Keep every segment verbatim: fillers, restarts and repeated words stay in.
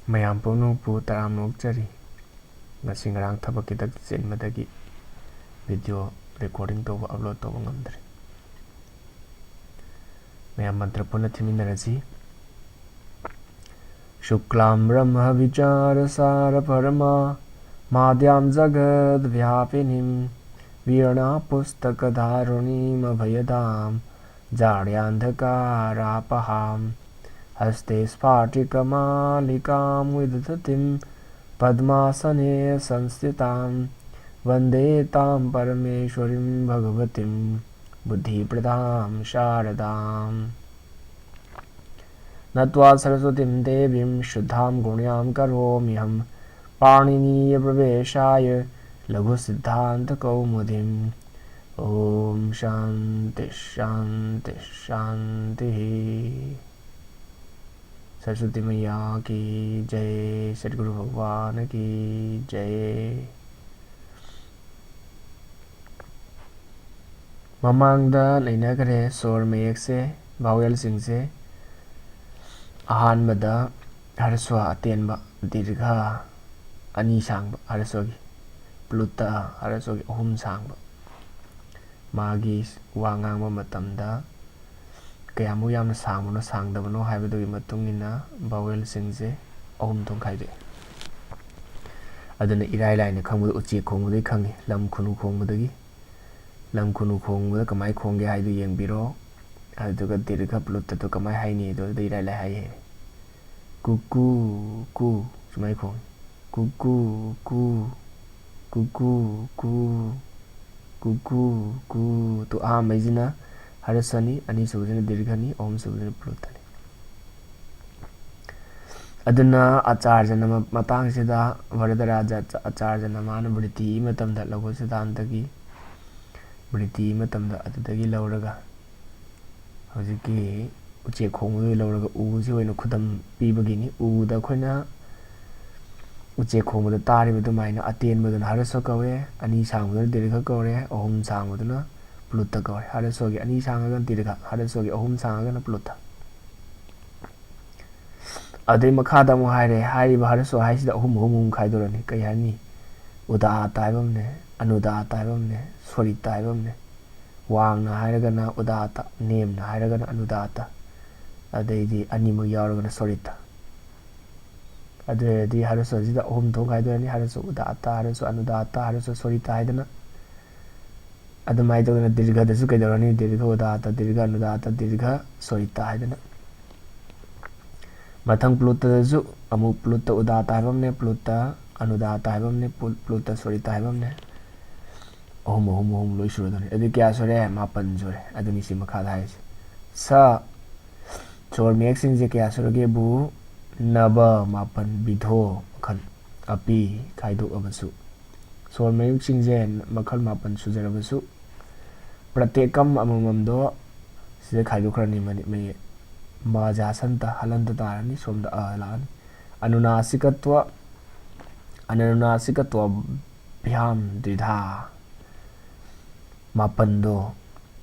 ꯃꯌꯥꯝ ꯄꯨꯝꯅꯃꯛꯄꯨ ꯇꯔꯥꯝꯅ ꯑꯣꯛꯆꯔꯤ꯫ ꯉꯁꯤ ꯉꯔꯥꯡ ꯊꯕꯛ ꯈꯤꯇꯪ ꯆꯤꯟꯕꯗꯒꯤ video recording ꯇꯧꯕ, upload ꯇꯧꯕ ꯉꯝꯗ꯭ꯔꯦ꯫ ꯃꯌꯥꯝ ꯃꯟꯇ꯭ꯔ ꯄꯨꯟꯅ ꯊꯤꯃꯤꯟꯅꯔꯁꯤ꯫ शुक्लां ब्रह्मविचारसारपरमा माद्यां जगद्व्यापिनीं वीणापुस्तकधारिणीमभयदां जाड्यान्धकारापहाम्। हस्ते स्फाटिकमालिकामुदधतीं पद्मासने संस्थितां वन्दे तां परमेश्वरीं भगवतीं बुद्धिप्रदां शारदाम्। नत्वा सरस्वतीं देवीं शुद्धां गुण्यां करोम्यहं पाणिनीयप्रवेशाय लघुसिद्धान्तकौमुदीम्। ॐ शान्ति शान्ति शान्तिः। सरस्वती मैया की जय, सद्गुरु भगवान की जय। ꯃꯃꯥꯡꯗ ꯅꯩꯅꯈ꯭ꯔꯦ ꯁꯣꯔ ꯃꯌꯦꯛꯁꯦ, vowelꯁꯤꯡꯁꯦ꯫ ꯑꯍꯥꯟꯕꯗ ꯍ꯭ꯔꯁ꯭ꯋ ꯑꯇꯦꯟꯕ, ꯗꯤꯔꯘ ꯑꯅꯤ ꯁꯥꯡꯕ ꯍ꯭ꯔꯁ꯭ꯋꯒꯤ, ꯄ꯭ꯂꯨꯇ ꯍ꯭ꯔꯁ꯭ꯋꯒꯤ ꯑꯍꯨꯝ ꯁꯥꯡꯕ꯫ ꯃꯥꯒꯤ ꯋꯥ ꯉꯥꯡꯕ ꯃꯇꯝꯗ ꯀꯌꯥꯃꯨꯛ ꯌꯥꯝꯅ ꯁꯥꯡꯕꯅꯣ ꯁꯥꯡꯗꯕꯅꯣ ꯍꯥꯏꯕꯗꯨꯒꯤ ꯃꯇꯨꯡ ꯏꯟꯅ vowelꯁꯤꯡꯁꯦ ꯑꯍꯨꯝ ꯊꯣꯛꯅ ꯈꯥꯏꯗꯣꯛꯑꯦ꯫ ꯑꯗꯨꯅ ꯏꯔꯥꯏ ꯂꯥꯏꯅ ꯈꯪꯕꯗ ꯎꯆꯦꯛ ꯈꯣꯡꯕꯗꯒꯤ ꯈꯪꯉꯤ, ꯂꯝ ꯈꯨꯅꯨ ꯈꯣꯡꯕꯗꯒꯤ꯫ ꯂꯝ ꯈꯨꯅꯨ ꯈꯣꯡꯕꯗ ꯀꯃꯥꯏꯅ ꯈꯣꯡꯒꯦ ꯍꯥꯏꯗꯨ ꯌꯦꯡꯕꯤꯔꯣ꯫ ꯑꯗꯨꯒ ꯗꯤꯔꯘ ꯄ꯭ꯂꯨꯇꯗꯨ ꯀꯃꯥꯏꯅ ꯍꯥꯏꯅꯤ ꯑꯗꯨ ꯑꯗꯨꯗ ꯏꯔꯥꯏ ꯂꯥꯏ ꯍꯥꯏ ꯍꯩꯔꯦ꯫ ꯀꯨꯀꯨ ꯀꯨ ꯁꯨꯃꯥꯏꯅ ꯈꯣꯡꯉꯤ꯫ ꯀꯨꯀꯨ ꯀꯨ, ꯀꯨꯀꯨ ꯀꯨ, ꯀꯨꯀꯨ ꯀꯨ꯫ ꯇꯨ ꯑꯍꯥꯟꯕꯩꯁꯤꯅ ꯍ꯭ꯔꯁ꯭ꯋꯅꯤ, ꯑꯅꯤꯁꯨꯕꯁꯤꯅ ꯗꯤꯔꯘꯅꯤ, ꯑꯍꯨꯝꯁꯨꯕꯁꯤꯅ ꯄ꯭ꯂꯨꯇꯅꯤ꯫ ꯑꯗꯨꯅ ꯑꯆꯥꯔꯖꯅ ꯃ-, ꯃꯇꯥꯡꯁꯤꯗ ꯚꯔꯗꯔꯥꯖ ꯑꯆꯥꯔꯖꯅ ꯃꯥꯅ ꯕ꯭ꯔꯤꯇꯤ ꯃꯇꯝꯗ ꯂꯧꯕ ꯁꯤꯗꯥꯟꯇꯒꯤ ꯕ꯭ꯔꯤꯇꯤ ꯃꯇꯝꯗ ꯑꯗꯨꯗꯒꯤ ꯂꯧꯔꯒ ꯍꯧꯖꯤꯛꯀꯤ ꯎꯆꯦꯛ ꯈꯣꯡꯕꯗꯨ ꯂꯧꯔꯒ ꯎꯁꯤ ꯑꯣꯏꯅ ꯈꯨꯗꯝ ꯄꯤꯕꯒꯤꯅꯤ꯫ ꯎꯗ ꯑꯩꯈꯣꯏꯅ ꯎꯆꯦꯛ ꯈꯣꯡꯕꯗ ꯇꯥꯔꯤꯕ ꯑꯗꯨꯃꯥꯏꯅ ꯑꯇꯦꯟꯕꯗꯨꯅ ꯍ꯭ꯔꯁ꯭ꯋ ꯀꯧꯋꯦ, ꯑꯅꯤ ꯁꯥꯡꯕꯗꯨꯅ ꯗꯤꯔꯘ ꯀꯧꯔꯦ, ꯑꯍꯨꯝ ꯁꯥꯡꯕꯗꯨꯅ ꯄ꯭ꯂꯨꯇ ꯀꯧꯔꯦ꯫ ꯍ꯭ꯔꯁ꯭ꯋꯒꯤ ꯑꯅꯤ ꯁꯥꯡꯉꯒꯅ ꯗꯤꯔꯘ, ꯍ꯭ꯔꯁ꯭ꯋꯒꯤ ꯑꯍꯨꯝ ꯁꯥꯡꯉꯒꯅ ꯄ꯭ꯂꯨꯇ꯫ ꯑꯗꯩ ꯃꯈꯥꯗ ꯑꯃꯨꯛ ꯍꯥꯏꯔꯦ, ꯍꯥꯏꯔꯤꯕ ꯍꯔꯁ꯭ꯋ ꯍꯥꯏꯁꯤꯗ ꯑꯍꯨꯝ ꯑꯍꯨꯝ ꯑꯃꯨꯛ ꯈꯥꯏꯗꯣꯔꯅꯤ꯫ ꯀꯩ ꯍꯥꯏꯅꯤ? ꯎꯗꯥꯇ ꯍꯥꯏꯕ ꯑꯃꯅꯦ, ꯑꯅꯨꯗꯥꯇ ꯍꯥꯏꯕ ꯑꯃꯅꯦ, ꯁ꯭ꯋꯥꯔꯤꯇ ꯍꯥꯏꯕ ꯑꯃꯅꯦ꯫ ꯋꯥꯡꯅ ꯍꯥꯏꯔꯒꯅ ꯎꯗꯥꯇ, ꯅꯦꯝꯅ ꯍꯥꯏꯔꯒꯅ ꯑꯅꯨꯗꯥꯇ, ꯑꯗꯩꯗꯤ ꯑꯅꯤꯃꯛ ꯌꯥꯎꯔꯒꯅ ꯁ꯭ꯋꯥꯔꯤꯇ꯫ ꯑꯗꯨ ꯑꯣꯏꯔꯗꯤ ꯍꯔꯁ꯭ꯋꯁꯤꯗ ꯑꯍꯨꯝ ꯊꯣꯛ ꯈꯥꯏꯗꯣꯛꯑꯅꯤ, ꯍꯔꯁ꯭ꯋ ꯎꯗꯥꯇ, ꯍꯔꯁ꯭ꯋ ꯑꯅꯨꯗꯥꯇ, ꯍꯔꯁ꯭ꯋ ꯁ꯭ꯋꯥꯔꯤꯇ ꯍꯥꯏꯗꯅ꯫ ꯑꯗꯨꯃꯥꯏꯅ ꯇꯧꯗꯅ ꯗꯤꯔꯒꯗꯁꯨ ꯀꯩꯗꯧꯔꯅꯤ? ꯗꯤꯔꯒ ꯎꯗꯥꯇ, ꯗꯤꯔꯒ ꯑꯅꯨꯗꯥꯇ, ꯗꯤꯔꯒ ꯁ꯭ꯋꯥꯔꯤꯇ ꯍꯥꯏꯗꯅ꯫ ꯃꯊꯪ ꯄ꯭ꯂꯨꯇꯗꯁꯨ ꯑꯃꯨꯛ ꯄ꯭ꯂꯨꯇ ꯎꯗꯥꯇ ꯍꯥꯏꯕ ꯑꯃꯅꯦ, ꯄ꯭ꯂꯨꯇ ꯑꯅꯨꯗꯥꯇ ꯍꯥꯏꯕ ꯑꯃꯅꯦ, ꯄ꯭ꯂꯨ-, ꯄ꯭ꯂꯨꯇ ꯁ꯭ꯋꯥꯔꯤꯇ ꯍꯥꯏꯕ ꯑꯃꯅꯦ꯫ ꯑꯍꯨꯝ, ꯑꯍꯨꯝ, ꯑꯍꯨꯝ ꯂꯣꯏ ꯁꯨꯔꯗꯧꯅꯤ꯫ ꯑꯗꯨ ꯀꯌꯥ ꯁꯨꯔꯦ? ꯃꯥꯄꯟ ꯁꯨꯔꯦ꯫ ꯑꯗꯨꯅꯤ ꯁꯤ ꯃꯈꯥꯗ ꯍꯥꯏꯔꯤꯁꯦ꯫ ꯁ, ꯁꯣꯔ ꯃꯌꯦꯛꯁꯤꯡꯁꯦ ꯀꯌꯥ ꯁꯨꯔꯒꯦꯕꯨ? ꯅꯕ, ꯃꯥꯄꯟ, ꯕꯤꯙꯣ, ꯃꯈꯜ, ꯑꯄꯤ, ꯈꯥꯏꯗꯣꯛꯑꯕꯁꯨ꯫ ꯁꯣꯔ ꯃꯌꯦꯛꯁꯤꯡꯁꯦ ꯃꯈꯜ ꯃꯥꯄꯟ ꯁꯨꯖꯔꯕꯁꯨ, ꯄ꯭ꯔꯇꯦꯀꯝ ꯑꯃꯃꯝꯗꯣ ꯁꯤꯗ ꯈꯥꯏꯗꯣꯛꯈ꯭ꯔꯅꯤ꯫ ꯃꯅꯤ-, ꯃꯌꯦꯛ ꯃ ꯖꯥꯁꯟꯇ, ꯍꯂꯟꯇ ꯇꯥꯔꯅꯤ, ꯁꯣꯝꯗ ꯑ ꯂꯥꯛꯑꯅꯤ꯫ ꯑꯅꯨꯅꯥꯁꯤꯀꯇ꯭ꯋ, ꯑꯅꯅꯨꯅꯥꯁꯤꯀꯇ꯭ꯋ ꯚ꯭ꯌꯥꯝ ꯗ꯭ꯋꯤꯙꯥ, ꯃꯥꯄꯟꯗꯣ,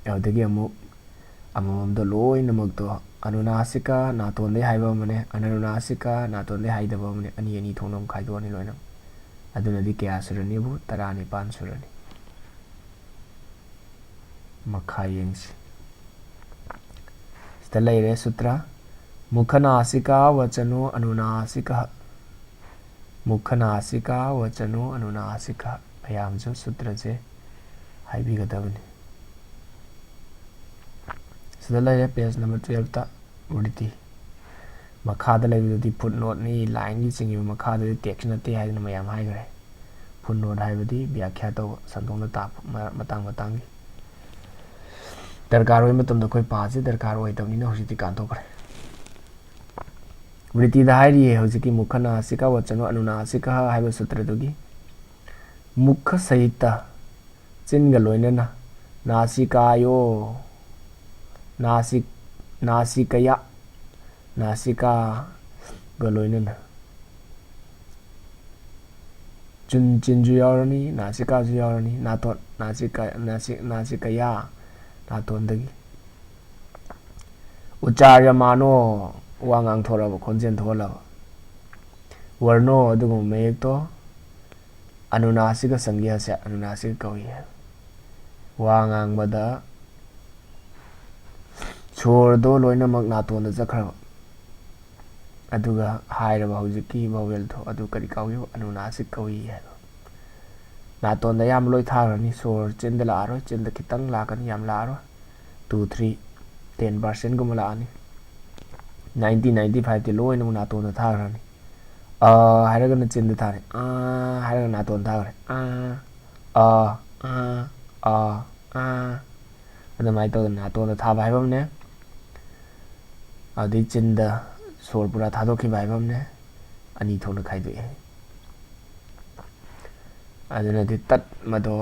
ꯑꯗꯨꯗꯒꯤ ꯑꯃꯨꯛ ꯑꯃꯃꯝꯗꯣ ꯂꯣꯏꯅꯃꯛꯇꯣ, ꯑꯅꯨꯅꯥꯁꯤꯀ, ꯅꯥꯇꯣꯟꯗꯩ ꯍꯥꯏꯕ ꯑꯃꯅꯦ, ꯑꯅꯅꯨꯅꯥꯁꯤꯀ, ꯅꯥꯇꯣꯟꯗꯩ ꯍꯥꯏꯗꯕ ꯑꯃꯅꯦ, ꯑꯅꯤ ꯑꯅꯤ ꯊꯣꯛꯅ ꯑꯃꯨꯛ ꯈꯥꯏꯗꯣꯛꯑꯅꯤ ꯂꯣꯏꯅ꯫ ꯑꯗꯨꯅꯗꯤ ꯀꯌꯥ ꯁꯨꯔꯅꯤꯕꯨ? ꯇꯔꯥꯅꯤꯄꯥꯟ ꯁꯨꯔꯅꯤ꯫ ꯃꯈꯥ ꯌꯦꯡꯁꯤ꯫ ꯁꯤꯗ ꯂꯩꯔꯦ ꯁꯨꯇ꯭ꯔ꯫ ꯃꯨꯈꯅꯥꯁꯤꯀꯥ ꯋꯆꯅꯣ ꯑꯅꯨꯅꯥꯁꯤꯀ꯫ ꯃꯨꯈꯅꯥꯁꯤꯀꯥ ꯋꯆꯅꯣ ꯑꯅꯨꯅꯥꯁꯤꯀ꯫ ꯃꯌꯥꯝꯁꯨ ꯁꯨꯇ꯭ꯔꯁꯦ ꯍꯥꯏꯕꯤꯒꯗꯕꯅꯤ꯫ ꯁꯤꯗ ꯂꯩꯔꯦ page number twelveꯇ ꯔꯤꯇꯤ꯫ ꯃꯈꯥꯗ ꯂꯩꯕꯗꯨꯗꯤ footnoteꯅꯤ, lineꯒꯤ ꯆꯤꯡꯉꯤꯕ ꯃꯈꯥꯗꯗꯤ text ꯅꯠꯇꯦ ꯍꯥꯏꯗꯅ ꯃꯌꯥꯝ ꯍꯥꯏꯈ꯭ꯔꯦ꯫ Footnote ꯍꯥꯏꯕꯗꯤ ꯕ꯭ꯌꯥꯈ꯭ꯌꯥ ꯇꯧꯕ, ꯁꯟꯗꯣꯛꯅ ꯇꯥꯛꯄ, ꯃ-, ꯃꯇꯥꯡ ꯃꯇꯥꯡꯒꯤ꯫ ꯗꯔꯀꯥꯔ ꯑꯣꯏꯕ ꯃꯇꯝꯗ ꯑꯩꯈꯣꯏ ꯄꯥꯁꯦ, ꯗꯔꯀꯥꯔ ꯑꯣꯏꯗꯕꯅꯤꯅ ꯍꯧꯖꯤꯛꯇꯤ ꯀꯥꯟꯊꯣꯛꯈ꯭ꯔꯦ꯫ ꯔꯤꯇꯤꯗ ꯍꯥꯏꯔꯤꯌꯦ ꯍꯧꯖꯤꯛꯀꯤ ꯃꯨꯈꯅꯥꯁꯤꯀ ꯋꯆꯅꯣ ꯑꯅꯨꯅꯥꯁꯤꯀ ꯍꯥꯏꯕ ꯁꯨꯇ꯭ꯔꯗꯨꯒꯤ꯫ ꯃꯨꯈ ꯁꯍꯤꯇ, ꯆꯤꯟꯒ ꯂꯣꯏꯅꯅ, ꯅꯥꯁꯤꯀꯥꯌꯣ, ꯅꯥꯁꯤꯛ-, ꯅꯥꯁꯤꯀꯌꯥ, ꯅꯥꯁꯤꯀꯥꯒ ꯂꯣꯏꯅꯅ꯫ ꯆꯨꯟ-, ꯆꯤꯟꯁꯨ ꯌꯥꯎꯔꯅꯤ, ꯅꯥꯁꯤꯀꯥꯁꯨ ꯌꯥꯎꯔꯅꯤ, ꯅꯥꯇꯣꯟ, ꯅꯥꯁꯤꯀ-, ꯅꯥꯁꯤ-, ꯅꯥꯁꯤꯀꯌꯥ, ꯅꯥꯇꯣꯟꯗꯒꯤ꯫ ꯎꯆꯥꯔꯌꯃꯥꯅꯣ, ꯋꯥ ꯉꯥꯡꯊꯣꯔꯛꯑꯕ, ꯈꯣꯟꯖꯦꯜ ꯊꯣꯛꯍꯜꯂꯕ꯫ ꯋꯔꯅꯣ ꯑꯗꯨꯒꯨꯝꯕ ꯃꯌꯦꯛꯇꯣ ꯑꯅꯨꯅꯥꯁꯤꯀ ꯁꯪꯒ꯭ꯌꯥꯁꯦ ꯑꯅꯨꯅꯥꯁꯤꯀ ꯀꯧꯏ ꯍꯥꯏꯕ꯫ ꯋꯥ ꯉꯥꯡꯕꯗ ꯁꯣꯔꯗꯣ ꯂꯣꯏꯅꯃꯛ ꯅꯥꯇꯣꯟꯗ ꯆꯠꯈ꯭ꯔꯕ꯫ ꯑꯗꯨꯒ ꯍꯥꯏꯔꯕ ꯍꯧꯖꯤꯛꯀꯤ ꯚꯥꯋꯦꯜꯗꯣ ꯑꯗꯨ ꯀꯔꯤ ꯀꯧꯏ? ꯑꯅꯨꯅꯥꯁꯤꯛ ꯀꯧꯏ ꯍꯥꯏꯕ꯫ ꯅꯥꯇꯣꯟꯗ ꯑꯌꯥꯝꯕ ꯂꯣꯏ ꯊꯥꯈ꯭ꯔꯅꯤ꯫ ꯁꯣꯔ ꯆꯤꯟꯗ ꯂꯥꯛꯑꯔꯣꯏ, ꯆꯤꯟꯗ ꯈꯤꯇꯪ ꯂꯥꯛꯀꯅꯤ, ꯌꯥꯝ ꯂꯥꯛꯑꯔꯣꯏ꯫ Two, three, ten percent ꯀꯨꯝꯕ ꯂꯥꯛꯑꯅꯤ꯫ Ninety, ninety five ꯇꯤ ꯂꯣꯏꯅꯃꯛ ꯅꯥꯇꯣꯟꯗ ꯊꯥꯈ꯭ꯔꯅꯤ꯫ ꯑ ꯍꯥꯏꯔꯒꯅ ꯆꯤꯟꯗ ꯊꯥꯔꯦ, ꯑ ꯍꯥꯏꯔꯒ ꯅꯥꯇꯣꯟ ꯊꯥꯈ꯭ꯔꯦ꯫ ꯑ, ꯑ, ꯑ, ꯑ, ꯑ꯫ ꯑꯗꯨꯃꯥꯏꯅ ꯇꯧꯗꯅ ꯅꯥꯇꯣꯟꯗ ꯊꯥꯕ ꯍꯥꯏꯕ ꯑꯃꯅꯦ, ꯑꯗꯩ ꯆꯤꯟꯗ ꯁꯣꯔ ꯄꯨꯔꯥ ꯊꯥꯗꯣꯛꯈꯤꯕ ꯍꯥꯏꯕ ꯑꯃꯅꯦ꯫ ꯑꯅꯤ ꯊꯣꯛꯅ ꯈꯥꯏꯗꯣꯛꯑꯦ꯫ ꯑꯗꯨꯅꯗꯤ ꯇꯠ ꯃꯗꯣ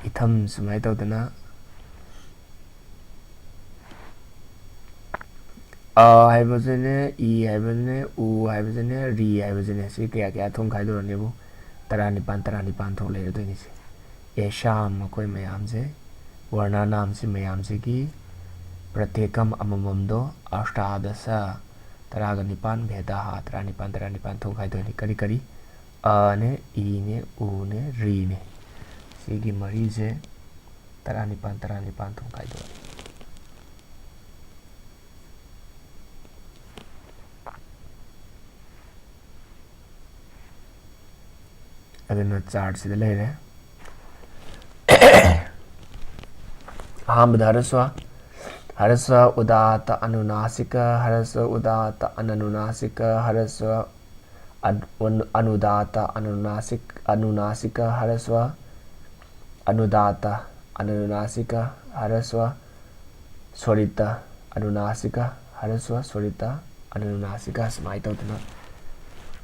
ꯏꯊꯝ ꯁꯨꯃꯥꯏꯅ ꯇꯧꯗꯅ ꯑ ꯍꯥꯏꯕꯁꯤꯅꯦ, ꯏ ꯍꯥꯏꯕꯁꯤꯅꯦ, ꯎ ꯍꯥꯏꯕꯁꯤꯅꯦ, ꯔꯤ ꯍꯥꯏꯕꯁꯤꯅꯦ꯫ ꯁꯤ ꯀꯌꯥ ꯀꯌꯥ ꯊꯣꯛꯅ ꯈꯥꯏꯗꯣꯛꯑꯅꯤꯕꯨ? ꯇꯔꯥꯅꯤꯄꯥꯟ, ꯇꯔꯥꯅꯤꯄꯥꯟ ꯊꯣꯛ ꯂꯩꯔꯗꯣꯏꯅꯤ ꯁꯤ꯫ ꯑꯦꯁꯥꯝ ꯃꯈꯣꯏ ꯃꯌꯥꯝꯁꯦ, ꯋꯔꯅ ꯅꯥꯝꯁꯤ ꯃꯌꯥꯝꯁꯤꯒꯤ ꯄ꯭ꯔꯇꯦꯀꯝ ꯑꯃꯃꯝꯗꯣ ꯑꯁꯇꯥꯗꯁ, ꯇꯔꯥꯒ ꯅꯤꯄꯥꯟ, ꯚꯦꯗꯥꯍ, ꯇꯔꯥꯅꯤꯄꯥꯟ, ꯇꯔꯥꯅꯤꯄꯥꯟ ꯊꯣꯛ ꯈꯥꯏꯗꯣꯛꯑꯅꯤ꯫ ꯀꯔꯤ ꯀꯔꯤ? ꯑꯅꯦ, ꯏꯅꯦ, ꯎꯅꯦ, ꯔꯤꯅꯦ꯫ ꯁꯤꯒꯤ ꯃꯔꯤꯁꯦ ꯇꯔꯥꯅꯤꯄꯥꯟ, ꯇꯔꯥꯅꯤꯄꯥꯟ ꯊꯣꯛ ꯈꯥꯏꯗꯣꯛꯑꯅꯤ꯫ ꯑꯗꯨꯅ ꯆꯥꯔꯠꯁꯤꯗ ꯂꯩꯔꯦ꯫ ꯑꯍꯥꯟꯕꯗ ꯍꯔꯁ꯭ꯋ, ꯍꯔꯁ꯭ꯋ ꯎꯗꯥꯇ ꯑꯅꯨꯅꯥꯁꯤꯀ, ꯍꯔꯁ꯭ꯋ ꯎꯗꯥꯇ ꯑꯅꯅꯨꯅꯥꯁꯤꯀ, ꯍꯔꯁ꯭ꯋ ꯑꯟ-, ꯑꯟ-, ꯑꯅꯨꯗꯥꯇ ꯑꯅꯨꯅꯥꯁꯤꯛ-, ꯑꯅꯨꯅꯥꯁꯤꯀ, ꯍꯔꯁ꯭ꯋ ꯑꯅꯨꯗꯥꯇ ꯑꯅꯅꯨꯅꯥꯁꯤꯀ, ꯍꯔꯁ꯭ꯋ ꯁ꯭ꯋꯔꯤꯇ ꯑꯅꯨꯅꯥꯁꯤꯀ, ꯍꯔꯁ꯭ꯋ ꯁ꯭ꯋꯔꯤꯇ ꯑꯅꯅꯨꯅꯥꯁꯤꯀ꯫ ꯁꯨꯃꯥꯏꯅ ꯇꯧꯗꯅ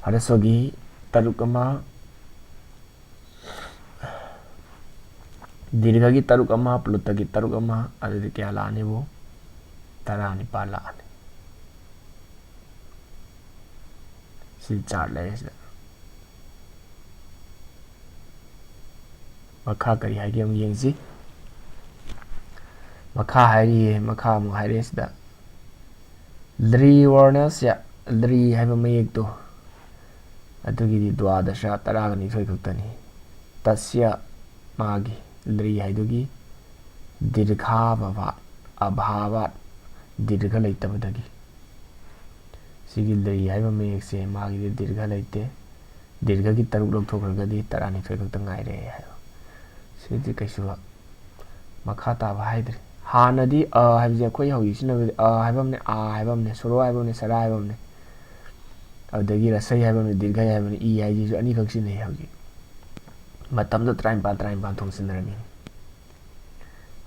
ꯍꯔꯁ꯭ꯋꯒꯤ ꯇꯔꯨꯛ ꯑꯃ, ꯗꯤꯔꯒꯒꯤ ꯇꯔꯨꯛ ꯑꯃ, ꯄ꯭ꯂꯨꯇꯒꯤ ꯇꯔꯨꯛ ꯑꯃ, ꯑꯗꯨꯗꯤ ꯀꯌꯥ ꯂꯥꯛꯑꯅꯤꯕꯨ? ꯇꯔꯥꯅꯤꯄꯥꯜ ꯂꯥꯛꯑꯅꯤ꯫ ꯁꯤ ꯆꯥꯔꯠ ꯂꯩꯔꯦ ꯁꯤꯗ꯫ ꯃꯈꯥ ꯀꯔꯤ ꯍꯥꯏꯒꯦ ꯑꯃꯨꯛ ꯌꯦꯡꯁꯤ꯫ ꯃꯈꯥ ꯍꯥꯏꯔꯤꯌꯦ, ꯃꯈꯥ ꯑꯃꯨꯛ ꯍꯥꯏꯔꯛꯑꯦ ꯁꯤꯗ꯫ ꯂ꯭ꯔꯤ ꯋꯔꯅꯁ꯭ꯌ, ꯂ꯭ꯔꯤ ꯍꯥꯏꯕ ꯃꯌꯦꯛꯇꯣ, ꯑꯗꯨꯒꯤꯗꯤ ꯗ꯭ꯋꯥꯗꯁ, ꯇꯔꯥꯒ ꯅꯤꯊꯣꯏ ꯈꯛꯇꯅꯤ꯫ ꯇꯁ꯭ꯌ, ꯃꯥꯒꯤ, ꯂ꯭ꯔꯤ ꯍꯥꯏꯗꯨꯒꯤ, ꯗꯤꯔꯘꯥꯚꯥꯕꯥꯠ, ꯑꯚꯥꯕꯥꯠ, ꯗꯤꯔꯘ ꯂꯩꯇꯕꯗꯒꯤ꯫ ꯁꯤꯒꯤ ꯂ꯭ꯔꯤ ꯍꯥꯏꯕ ꯃꯌꯦꯛꯁꯦ ꯃꯥꯒꯤꯗꯤ ꯗꯤꯔꯘ ꯂꯩꯇꯦ꯫ ꯗꯤꯔꯘꯒꯤ ꯇꯔꯨꯛ ꯂꯧꯊꯣꯛꯈ꯭ꯔꯒꯗꯤ ꯇꯔꯥꯅꯤꯊꯣꯏ ꯈꯛꯇ ꯉꯥꯏꯔꯦ ꯍꯥꯏꯕ꯫ ꯁꯤꯗꯤ ꯀꯩꯁꯨ ꯃꯈꯥ ꯇꯥꯕ ꯍꯥꯏꯗ꯭ꯔꯦ꯫ ꯍꯥꯟꯅꯗꯤ ꯑ ꯍꯥꯏꯕꯁꯦ ꯑꯩꯈꯣꯏ ꯍꯧꯖꯤꯛ ꯁꯤꯖꯤꯟꯅꯕꯗꯤ ꯑ ꯍꯥꯏꯕ ꯑꯃꯅꯦ, ꯑ ꯍꯥꯏꯕ ꯑꯃꯅꯦ, ꯁꯣꯔꯣ ꯍꯥꯏꯕ ꯑꯃꯅꯦ, ꯁꯔꯥ ꯍꯥꯏꯕ ꯑꯃꯅꯦ, ꯑꯗꯨꯗꯒꯤ ꯔꯁꯩ ꯍꯥꯏꯕ ꯑꯃꯅꯦ, ꯗꯤꯔꯘꯩ ꯍꯥꯏꯕꯅꯦ, ꯏ ꯍꯥꯏꯁꯤꯁꯨ ꯑꯅꯤꯈꯛ ꯁꯤꯖꯤꯟꯅꯩ ꯍꯧꯖꯤꯛ꯫ ꯃꯇꯝꯗ ꯇꯔꯥꯅꯤꯄꯥꯜ ꯇꯔꯥꯅꯤꯄꯥꯜ ꯊꯣꯡ ꯁꯤꯖꯤꯟꯅꯔꯝꯃꯤ꯫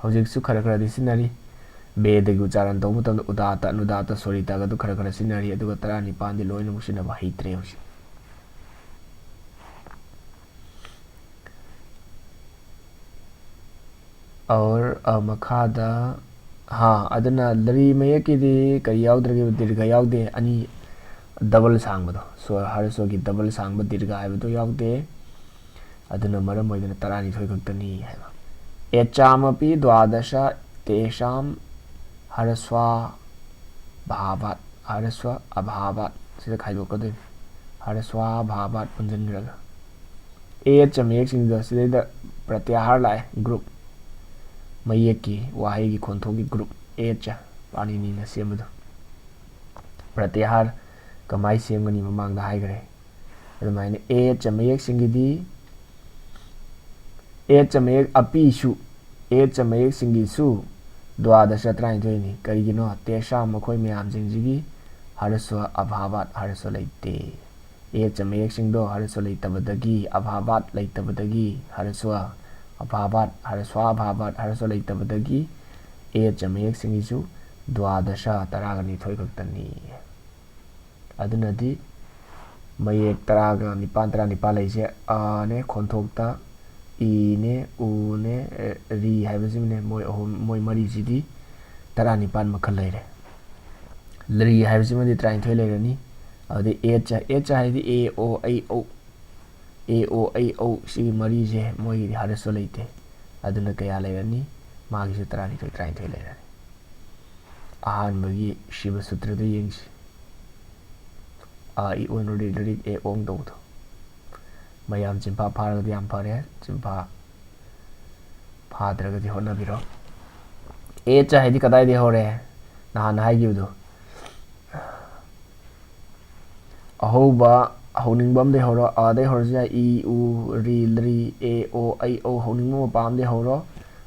ꯍꯧꯖꯤꯛꯁꯨ ꯈꯔ ꯈꯔꯗꯤ ꯁꯤꯖꯤꯟꯅꯔꯤ꯫ ꯕꯦꯗꯒꯤ ꯎꯆꯥꯔꯟ ꯇꯧꯕ ꯃꯇꯝꯗ ꯎꯗꯥꯇ, ꯑꯅꯨꯗꯥꯇ, ꯁꯣꯔꯤꯇꯒꯗꯨ ꯈꯔ ꯈꯔ ꯁꯤꯖꯤꯟꯅꯔꯤ, ꯑꯗꯨꯒ ꯇꯔꯥꯅꯤꯄꯥꯜꯗꯤ ꯂꯣꯏꯅꯃꯛ ꯁꯤꯖꯤꯟꯅꯕ ꯍꯩꯇ꯭ꯔꯦ ꯍꯧꯖꯤꯛ꯫ ꯑꯣꯔ, ꯑ, ꯃꯈꯥꯗ, ꯍꯥ, ꯑꯗꯨꯅ ꯂ꯭ꯔꯤ ꯃꯌꯦꯛꯀꯤꯗꯤ ꯀꯔꯤ ꯌꯥꯎꯗ꯭ꯔꯒꯦ? ꯗꯤꯔꯒ ꯌꯥꯎꯗꯦ, ꯑꯅꯤ ꯗꯕꯜ ꯁꯥꯡꯕꯗꯣ, ꯁ꯭ꯋ, ꯍꯔꯁ꯭ꯋꯒꯤ ꯗꯕꯜ ꯁꯥꯡꯕ ꯗꯤꯔꯒ ꯍꯥꯏꯕꯗꯣ ꯌꯥꯎꯗꯦ꯫ ꯑꯗꯨꯅ ꯃꯔꯝ ꯑꯣꯏꯗꯅ ꯇꯔꯥꯅꯤꯊꯣꯏ ꯈꯛꯇꯅꯤ ꯍꯥꯏꯕ꯫ ꯑꯦꯆꯥꯃꯄꯤ ꯗ꯭ꯋꯥꯗꯁ ꯇꯦꯁꯥꯝ ꯍꯔꯁ꯭ꯋ ꯚꯥꯕꯥꯠ, ꯍꯔꯁ꯭ꯋ ꯑꯚꯥꯕꯥꯠ, ꯁꯤꯗ ꯈꯥꯏꯗꯣꯛꯀꯗꯣꯏꯅꯤ꯫ ꯍꯔꯁ꯭ꯋ ꯚꯥꯕꯥꯠ ꯄꯨꯟꯁꯤꯟꯈ꯭ꯔꯒ꯫ ꯑꯦ ꯑꯦꯆ ꯃꯌꯦꯛꯁꯤꯡꯗꯣ ꯁꯤꯗꯩꯗ ꯄ꯭ꯔꯇ꯭ꯌꯥꯍꯥꯔ ꯂꯥꯛꯑꯦ, ꯒ꯭ꯔꯨꯞ, ꯃꯌꯦꯛꯀꯤ ꯋꯥꯍꯩꯒꯤ ꯈꯣꯟꯊꯣꯛꯀꯤ ꯒ꯭ꯔꯨꯞ, ꯑꯦ ꯑꯦꯆ, ꯄꯥꯅꯤꯅꯤꯅ ꯁꯦꯝꯕꯗꯣ꯫ ꯄ꯭ꯔꯇ꯭ꯌꯥꯍꯥꯔ ꯀꯃꯥꯏꯅ ꯁꯦꯝꯒꯅꯤ ꯃꯃꯥꯡꯗ ꯍꯥꯏꯈ꯭ꯔꯦ꯫ ꯑꯗꯨꯃꯥꯏꯅ ꯑꯦ ꯑꯦꯆ ꯃꯌꯦꯛꯁꯤꯡꯒꯤꯗꯤ, ꯑꯦ ꯑꯦꯆ ꯃꯌꯦꯛ ꯑꯄꯤꯁꯨ, ꯑꯦ ꯑꯦꯆ ꯃꯌꯦꯛꯁꯤꯡꯒꯤꯁꯨ ꯗ꯭ꯋꯥꯗꯁ ꯇꯔꯥꯅꯤꯊꯣꯏꯅꯤ꯫ ꯀꯔꯤꯒꯤꯅꯣ? ꯇꯦꯁꯥ, ꯃꯈꯣꯏ ꯃꯌꯥꯝꯁꯤꯡꯁꯤꯒꯤ ꯍꯔꯁ꯭ꯋ ꯑꯚꯥꯕꯥꯠ, ꯍꯔꯁ꯭ꯋ ꯂꯩꯇꯦ꯫ ꯑꯦ ꯑꯦꯆ ꯃꯌꯦꯛꯁꯤꯡꯗꯣ ꯍꯔꯁ꯭ꯋ ꯂꯩꯇꯕꯗꯒꯤ, ꯑꯚꯥꯕꯥꯠ ꯂꯩꯇꯕꯗꯒꯤ, ꯍꯔꯁ꯭ꯋ ꯑꯚꯥꯕꯥꯠ, ꯍꯔꯁ꯭ꯋ ꯑꯚꯥꯕꯥꯠ, ꯍꯔꯁ꯭ꯋ ꯂꯩꯇꯕꯗꯒꯤ ꯑꯦ ꯑꯦꯆ ꯃꯌꯦꯛꯁꯤꯡꯒꯤꯁꯨ ꯗ꯭ꯋꯥꯗꯁ, ꯇꯔꯥꯒ ꯅꯤꯊꯣꯏ ꯈꯛꯇꯅꯤ꯫ ꯑꯗꯨꯅꯗꯤ ꯃꯌꯦꯛ ꯇꯔꯥꯒ ꯅꯤꯄꯥꯟ, ꯇꯔꯥꯅꯤꯄꯥꯟ ꯂꯩꯁꯦ ꯑꯅꯦ, ꯈꯣꯟꯊꯣꯛꯇ ꯏꯅꯦ, ꯎꯅꯦ, ꯑꯦ, ꯔꯤ ꯍꯥꯏꯕꯁꯤꯃꯅꯦ, ꯃꯣꯏ ꯑꯍꯨꯝ, ꯃꯣꯏ ꯃꯔꯤꯁꯤꯗꯤ ꯇꯔꯥꯅꯤꯄꯥꯟ ꯃꯈꯜ ꯂꯩꯔꯦ꯫ ꯂ꯭ꯔꯤ ꯍꯥꯏꯕꯁꯤꯃꯗꯤ ꯇꯔꯥꯅꯤꯊꯣꯏ ꯂꯩꯔꯅꯤ꯫ ꯑꯗꯨꯗꯩ ꯑꯦꯆ, ꯑꯦꯆ ꯍꯥꯏꯗꯤ ꯑꯦ, ꯑꯣ, ꯑꯩ, ꯎ, ꯑꯦ, ꯑꯣ, ꯑꯩ, ꯎ, ꯁꯤꯒꯤ ꯃꯔꯤꯁꯦ ꯃꯣꯏꯒꯤꯗꯤ ꯍꯔꯁ꯭ꯋ ꯂꯩꯇꯦ꯫ ꯑꯗꯨꯅ ꯀꯌꯥ ꯂꯩꯔꯅꯤ? ꯃꯥꯒꯤꯁꯨ ꯇꯔꯥꯅꯤꯊꯣꯏ, ꯇꯔꯥꯅꯤꯊꯣꯏ ꯂꯩꯔꯅꯤ꯫ ꯑꯍꯥꯟꯕꯒꯤ ꯁꯤꯕ ꯁꯨꯇ꯭ꯔꯗꯨ ꯌꯦꯡꯁꯤ꯫ ꯑ, ꯏ, ꯎ, ꯔꯤ, ꯂꯔꯤꯛ ꯑꯦ, ꯑꯣꯡ ꯇꯧꯕꯗꯣ꯫ ꯃꯌꯥꯝ ꯆꯤꯟꯐꯥ ꯐꯥꯔꯒꯗꯤ ꯌꯥꯝ ꯐꯔꯦ꯫ ꯆꯤꯟꯐꯥ ꯐꯥꯗ꯭ꯔꯒꯗꯤ ꯍꯣꯠꯅꯕꯤꯔꯣ꯫ ꯑꯦ ꯆ ꯍꯥꯏꯗꯤ ꯀꯗꯥꯏꯗꯒꯤ ꯍꯧꯔꯦ? ꯅꯍꯥꯟ ꯍꯥꯏꯈꯤꯕꯗꯣ꯫ ꯑꯍꯧꯕ ꯍꯧꯅꯤꯡꯕ ꯑꯃꯗꯒꯤ ꯍꯧꯔꯣ꯫ ꯑꯗꯩ ꯍꯧꯔꯁꯨ ꯌꯥꯏ꯫ ꯏ, ꯎ, ꯔꯤ, ꯂꯔꯤ, ꯑꯦ, ꯑꯣ, ꯑꯩ, ꯎ꯫ ꯍꯧꯅꯤꯡꯕ ꯃꯄꯥ ꯑꯃꯗꯒꯤ ꯍꯧꯔꯣ꯫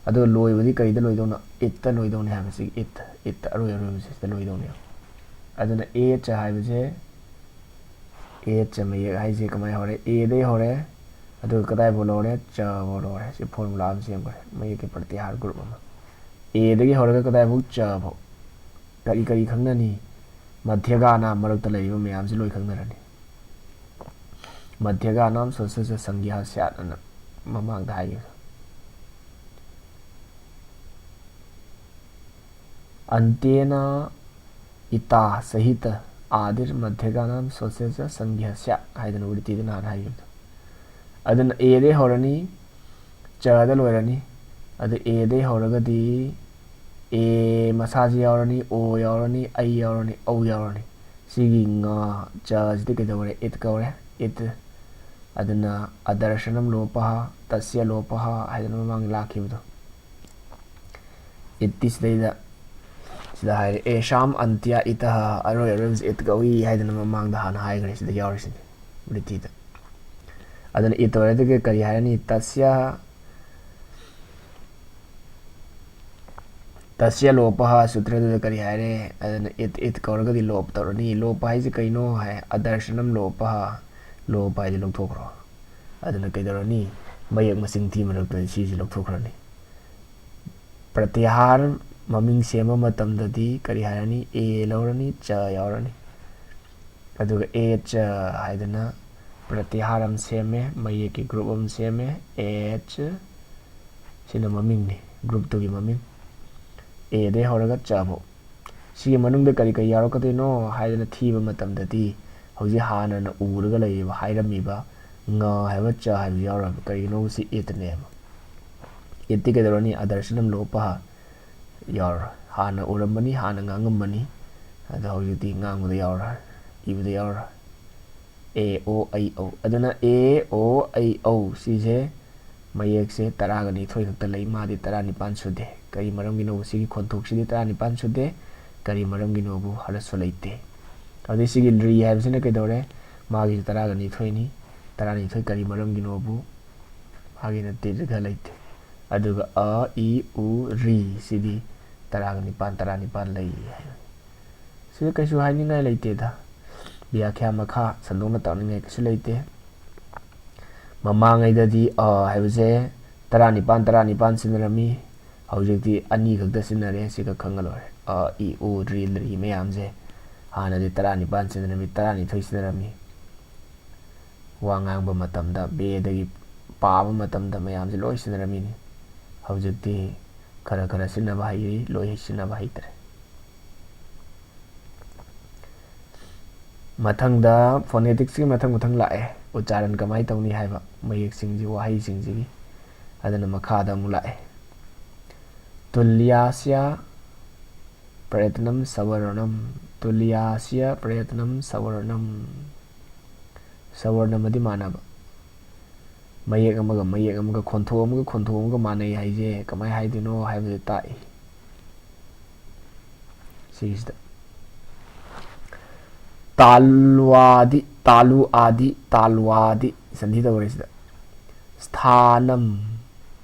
ꯑꯗꯨꯒ ꯂꯣꯏꯕꯗꯤ ꯀꯩꯗ ꯂꯣꯏꯗꯧꯅꯣ? ꯏꯠꯇ ꯂꯣꯏꯗꯧꯅꯤ ꯍꯥꯏꯕꯁꯤ꯫ ꯏꯠ, ꯏꯠꯇ ꯑꯔꯣꯏ ꯑꯔꯣꯏꯕꯁꯤꯗ ꯂꯣꯏꯗꯧꯅꯦꯕ꯫ ꯑꯗꯨꯅ ꯑꯦ ꯆ ꯍꯥꯏꯕꯁꯦ, ꯑꯦ ꯆ ꯃꯌꯦꯛ ꯍꯥꯏꯁꯦ ꯀꯃꯥꯏꯅ ꯍꯧꯔꯦ? ꯑꯦꯗꯩ ꯍꯧꯔꯦ, ꯑꯗꯨꯒ ꯀꯗꯥꯏꯐꯥꯎ ꯂꯧꯔꯦ? ꯆꯐꯥꯎ ꯂꯧꯔꯦ꯫ ꯁꯤ ꯐꯣꯔꯃꯨꯂꯥ ꯑꯃ ꯁꯦꯝꯈ꯭ꯔꯦ, ꯃꯌꯦꯛꯀꯤ ꯄ꯭ꯔꯇꯤꯍꯥꯔ ꯒ꯭ꯔꯨꯞ ꯑꯃ꯫ ꯑꯦꯗꯒꯤ ꯍꯧꯔꯒ ꯀꯗꯥꯏꯐꯥꯎ? ꯆꯐꯥꯎ꯫ ꯀꯔꯤ ꯀꯔꯤ ꯈꯪꯅꯅꯤ? ꯃꯙ꯭ꯌꯒꯥꯅꯥ, ꯃꯔꯛꯇ ꯂꯩꯔꯤꯕ ꯃꯌꯥꯝꯁꯤ ꯂꯣꯏ ꯈꯪꯅꯔꯅꯤ꯫ ꯃꯙ꯭ꯌꯒꯥꯅꯥꯝ ꯁꯣꯁꯁ ꯁꯪꯒ꯭ꯌꯥ ꯁ꯭ꯌꯥꯠ ꯑꯅ ꯃꯃꯥꯡꯗ ꯍꯥꯏꯈꯤꯕꯗꯣ꯫ ꯑꯟꯇꯦꯅ ꯏꯇꯥ ꯁꯍꯤꯇ ꯑꯥꯗꯤꯔ ꯃꯙ꯭ꯌꯒꯥꯅꯥꯝ ꯁꯣꯁꯁ ꯁꯪꯒ꯭ꯌꯥ ꯁ꯭ꯌꯥꯠ ꯍꯥꯏꯗꯅ ꯋ꯭ꯔꯤꯇꯤꯗ ꯅꯍꯥꯟ ꯍꯥꯏꯈꯤꯕꯗꯣ꯫ ꯑꯗꯨꯅ ꯑꯦꯗꯩ ꯍꯧꯔꯅꯤ, ꯆꯗ ꯂꯣꯏꯔꯅꯤ꯫ ꯑꯗꯨ ꯑꯦꯗꯩ ꯍꯧꯔꯒꯗꯤ ꯑꯦ ꯃꯁꯥꯁꯤ ꯌꯥꯎꯔꯅꯤ, ꯑꯣ ꯌꯥꯎꯔꯅꯤ, ꯑꯩ ꯌꯥꯎꯔꯅꯤ, ꯎ ꯌꯥꯎꯔꯅꯤ꯫ ꯁꯤꯒꯤ ꯉꯥ, ꯆꯁꯤꯗꯤ ꯀꯩꯗꯧꯔꯦ? ꯏꯠ ꯀꯧꯔꯦ, ꯏꯠ꯫ ꯑꯗꯨꯅ ꯑꯗꯔꯁꯅꯝ ꯂꯣꯄꯍ, ꯇꯁ꯭ꯌ ꯂꯣꯄꯍ ꯍꯥꯏꯗꯅ ꯃꯃꯥꯡꯗ ꯂꯥꯛꯈꯤꯕꯗꯣ꯫ ꯏꯠꯇꯤ ꯁꯤꯗꯩꯗ, ꯁꯤꯗ ꯍꯥꯏꯔꯦ, ꯑꯦꯁꯥꯝ ꯑꯟꯇ꯭ꯌ ꯏꯇꯍ, ꯑꯔꯣꯏ ꯑꯔꯣꯏꯕꯁꯤ ꯏꯠ ꯀꯧꯏ ꯍꯥꯏꯗꯅ ꯃꯃꯥꯡꯗ ꯍꯥꯟꯅ ꯍꯥꯏꯈ꯭ꯔꯦ, ꯁꯤꯗ ꯌꯥꯎꯔꯤꯁꯤꯅꯤ, ꯋ꯭ꯔꯤꯇꯤꯗ꯫ ꯑꯗꯨꯅ ꯏꯠ ꯑꯣꯏꯔꯗꯤ ꯀꯔꯤ ꯍꯥꯏꯔꯅꯤ? ꯇꯁ꯭ꯌ, ꯇꯁ꯭ꯌ ꯂꯣꯄꯍ ꯁꯨꯇ꯭ꯔꯗꯨꯗ ꯀꯔꯤ ꯍꯥꯏꯔꯦ? ꯑꯗꯨꯅ ꯏꯠ, ꯏꯠ ꯀꯧꯔꯒꯗꯤ ꯂꯣꯞ ꯇꯧꯔꯅꯤ꯫ ꯂꯣꯄ ꯍꯥꯏꯁꯦ ꯀꯩꯅꯣ ꯍꯥꯏ? ꯑꯗꯔꯁꯅꯝ ꯂꯣꯄꯍ꯫ ꯂꯣꯄ ꯍꯥꯏꯗꯤ ꯂꯧꯊꯣꯛꯈ꯭ꯔꯣ꯫ ꯑꯗꯨꯅ ꯀꯩꯗꯧꯔꯅꯤ? ꯃꯌꯦꯛ ꯃꯁꯤꯡ ꯊꯤ ꯃꯔꯛꯇ ꯁꯤꯁꯤ ꯂꯧꯊꯣꯛꯈ꯭ꯔꯅꯤ꯫ ꯄ꯭ꯔꯇꯤꯍꯥꯔ ꯃꯃꯤꯡ ꯁꯦꯝꯕ ꯃꯇꯝꯗꯗꯤ ꯀꯔꯤ ꯍꯥꯏꯔꯅꯤ? ꯑꯦ ꯂꯧꯔꯅꯤ, ꯆ ꯌꯥꯎꯔꯅꯤ꯫ ꯑꯗꯨꯒ ꯑꯦ ꯆ ꯍꯥꯏꯗꯅ ꯄ꯭ꯔꯇꯤꯍꯥꯔ ꯑꯃ ꯁꯦꯝꯃꯦ, ꯃꯌꯦꯛꯀꯤ ꯒ꯭ꯔꯨꯞ ꯑꯃ ꯁꯦꯝꯃꯦ꯫ ꯑꯦ ꯆ ꯁꯤꯅ ꯃꯃꯤꯡꯅꯤ, ꯒ꯭ꯔꯨꯞꯇꯨꯒꯤ ꯃꯃꯤꯡ꯫ ꯑꯦꯗꯩ ꯍꯧꯔꯒ ꯆꯐꯥꯎ꯫ ꯁꯤꯒꯤ ꯃꯅꯨꯡꯗ ꯀꯔꯤ ꯀꯔꯤ ꯌꯥꯎꯔꯛꯀꯗꯣꯏꯅꯣ ꯍꯥꯏꯗꯅ ꯊꯤꯕ ꯃꯇꯝꯗꯗꯤ, ꯍꯧꯖꯤꯛ ꯍꯥꯟꯅꯅ ꯎꯔꯒ ꯂꯩꯔꯤꯕ, ꯍꯥꯏꯔꯝꯃꯤꯕ ꯉ ꯍꯥꯏꯕ, ꯆ ꯍꯥꯏꯕꯁꯤ ꯌꯥꯎꯔꯣꯏꯕ꯫ ꯀꯔꯤꯒꯤꯅꯣ? ꯁꯤ ꯏꯠꯅꯦꯕ꯫ ꯏꯠꯇꯤ ꯀꯩꯗꯧꯔꯅꯤ? ꯑꯗꯔꯁꯅꯝ ꯂꯣꯄꯍ ꯌꯥꯎꯔꯣꯏ꯫ ꯍꯥꯟꯅ ꯎꯔꯝꯕꯅꯤ, ꯍꯥꯟꯅ ꯉꯥꯡꯉꯝꯕꯅꯤ, ꯑꯗꯣ ꯍꯧꯖꯤꯛꯇꯤ ꯉꯥꯡꯕꯗ ꯌꯥꯎꯔꯣꯏ, ꯏꯕꯗ ꯌꯥꯎꯔꯣꯏ꯫ ꯑꯦ ꯑꯣ ꯑꯩ ꯑꯧ꯫ ꯑꯗꯨꯅ ꯑꯦ ꯑꯣ ꯑꯩ ꯑꯧ ꯁꯤꯁꯦ ꯃꯌꯦꯛꯁꯦ ꯇꯔꯥꯒ ꯅꯤꯊꯣꯏ ꯈꯛꯇ ꯂꯩ, ꯃꯥꯗꯤ ꯇꯔꯥꯅꯤꯄꯥꯟ ꯁꯨꯗꯦ꯫ ꯀꯔꯤ ꯃꯔꯝꯒꯤꯅꯣꯕꯨ ꯁꯤꯒꯤ ꯈꯣꯟꯊꯣꯛꯁꯤꯗꯤ ꯇꯔꯥꯅꯤꯄꯥꯟ ꯁꯨꯗꯦ? ꯀꯔꯤ ꯃꯔꯝꯒꯤꯅꯣꯕꯨ ꯍꯥꯏꯔꯁꯨ ꯂꯩꯇꯦ꯫ ꯑꯗꯩ ꯁꯤꯒꯤ ꯔꯤ ꯍꯥꯏꯕꯁꯤꯅ ꯀꯩꯗꯧꯔꯦ? ꯃꯥꯒꯤꯁꯨ ꯇꯔꯥꯒ ꯅꯤꯊꯣꯏꯅꯤ꯫ ꯇꯔꯥꯅꯤꯊꯣꯏ ꯀꯔꯤ ꯃꯔꯝꯒꯤꯅꯣꯕꯨ? ꯃꯥꯒꯤꯅ ꯗꯤꯔꯒ ꯂꯩꯇꯦ꯫ ꯑꯗꯨꯒ ꯑ, ꯏ, ꯎ, ꯔꯤ ꯁꯤꯗꯤ ꯇꯔꯥꯒ ꯅꯤꯄꯥꯟ, ꯇꯔꯥꯅꯤꯄꯥꯟ ꯂꯩ ꯍꯥꯏꯕꯅꯤ꯫ ꯁꯤꯗ ꯀꯩꯁꯨ ꯍꯥꯏꯅꯤꯡꯉꯥꯏ ꯂꯩꯇꯦꯗ꯫ ꯕ꯭ꯌꯥꯈ꯭ꯌꯥ ꯃꯈꯥ ꯁꯟꯗꯣꯛꯅ ꯇꯥꯛꯅꯤꯡꯉꯥꯏ ꯀꯩꯁꯨ ꯂꯩꯇꯦ꯫ ꯃꯃꯥꯡꯉꯩꯗꯗꯤ ꯑ ꯍꯥꯏꯕꯁꯦ ꯇꯔꯥꯅꯤꯄꯥꯟ, ꯇꯔꯥꯅꯤꯄꯥꯟ ꯁꯤꯖꯤꯟꯅꯔꯝꯃꯤ꯫ ꯍꯧꯖꯤꯛꯇꯤ ꯑꯅꯤ ꯈꯛꯇ ꯁꯤꯖꯤꯟꯅꯔꯦ꯫ ꯁꯤꯒ ꯈꯪꯉ ꯂꯣꯏꯔꯦ꯫ ꯑ, ꯏ, ꯎ, ꯔꯤ, ꯔꯤ ꯃꯌꯥꯝꯁꯦ ꯍꯥꯟꯅꯗꯤ ꯇꯔꯥꯅꯤꯄꯥꯟ ꯁꯤꯖꯤꯟꯅꯔꯝꯃꯤ, ꯇꯔꯥꯅꯤꯊꯣꯏ ꯁꯤꯖꯤꯟꯅꯔꯝꯃꯤ꯫ ꯋꯥ ꯉꯥꯡꯕ ꯃꯇꯝꯗ, ꯕꯦꯗꯒꯤ ꯄꯥꯕ ꯃꯇꯝꯗ ꯃꯌꯥꯝꯁꯦ ꯂꯣꯏ ꯁꯤꯖꯤꯟꯅꯔꯝꯃꯤꯅꯤ꯫ ꯍꯧꯖꯤꯛꯇꯤ ꯈꯔ ꯈꯔ ꯁꯤꯖꯤꯟꯅꯕ ꯍꯩꯔꯤ, ꯂꯣꯏ ꯁꯤꯖꯤꯟꯅꯕ ꯍꯩꯇ꯭ꯔꯦ꯫ ꯃꯊꯪꯗ phonetics ꯀꯤ ꯃꯊꯪ ꯃꯊꯪ ꯂꯥꯛꯑꯦ, ꯎꯆꯥꯔꯟ ꯀꯃꯥꯏꯅ ꯇꯧꯅꯤ ꯍꯥꯏꯕ ꯃꯌꯦꯛꯁꯤꯡꯁꯤ, ꯋꯥꯍꯩꯁꯤꯡꯁꯤꯒꯤ꯫ ꯑꯗꯨꯅ ꯃꯈꯥꯗ ꯑꯃꯨꯛ ꯂꯥꯛꯑꯦ꯫ ꯇꯨꯜꯌꯥꯁ꯭ꯌ ꯄ꯭ꯔꯌꯠꯅꯝ ꯁꯋꯔꯅꯝ, ꯇꯨꯜꯌꯥꯁ꯭ꯌ ꯄ꯭ꯔꯌꯠꯅꯝ ꯁꯋꯔꯅꯝ꯫ ꯁꯋꯔꯅꯝ ꯑꯗꯤ ꯃꯥꯟꯅꯕ꯫ ꯃꯌꯦꯛ ꯑꯃꯒ ꯃꯌꯦꯛ ꯑꯃꯒ, ꯈꯣꯟꯊꯣꯛ ꯑꯃꯒ ꯈꯣꯟꯊꯣꯛ ꯑꯃꯒ ꯃꯥꯟꯅꯩ ꯍꯥꯏꯁꯦ ꯀꯃꯥꯏꯅ ꯍꯥꯏꯗꯣꯏꯅꯣ ꯍꯥꯏꯕꯗꯨ ꯇꯥꯛꯏ꯫ ꯁꯤꯒꯤꯁꯤꯗ ꯇꯥꯂꯨ ꯑꯥꯗꯤ, ꯇꯥꯂꯨ ꯑꯥꯗꯤ, ꯇꯥꯂꯨ ꯑꯥꯗꯤ ꯁꯟꯙꯤ ꯇꯧꯔꯦ ꯁꯤꯗ꯫ ꯁ꯭ꯊꯥꯅꯝ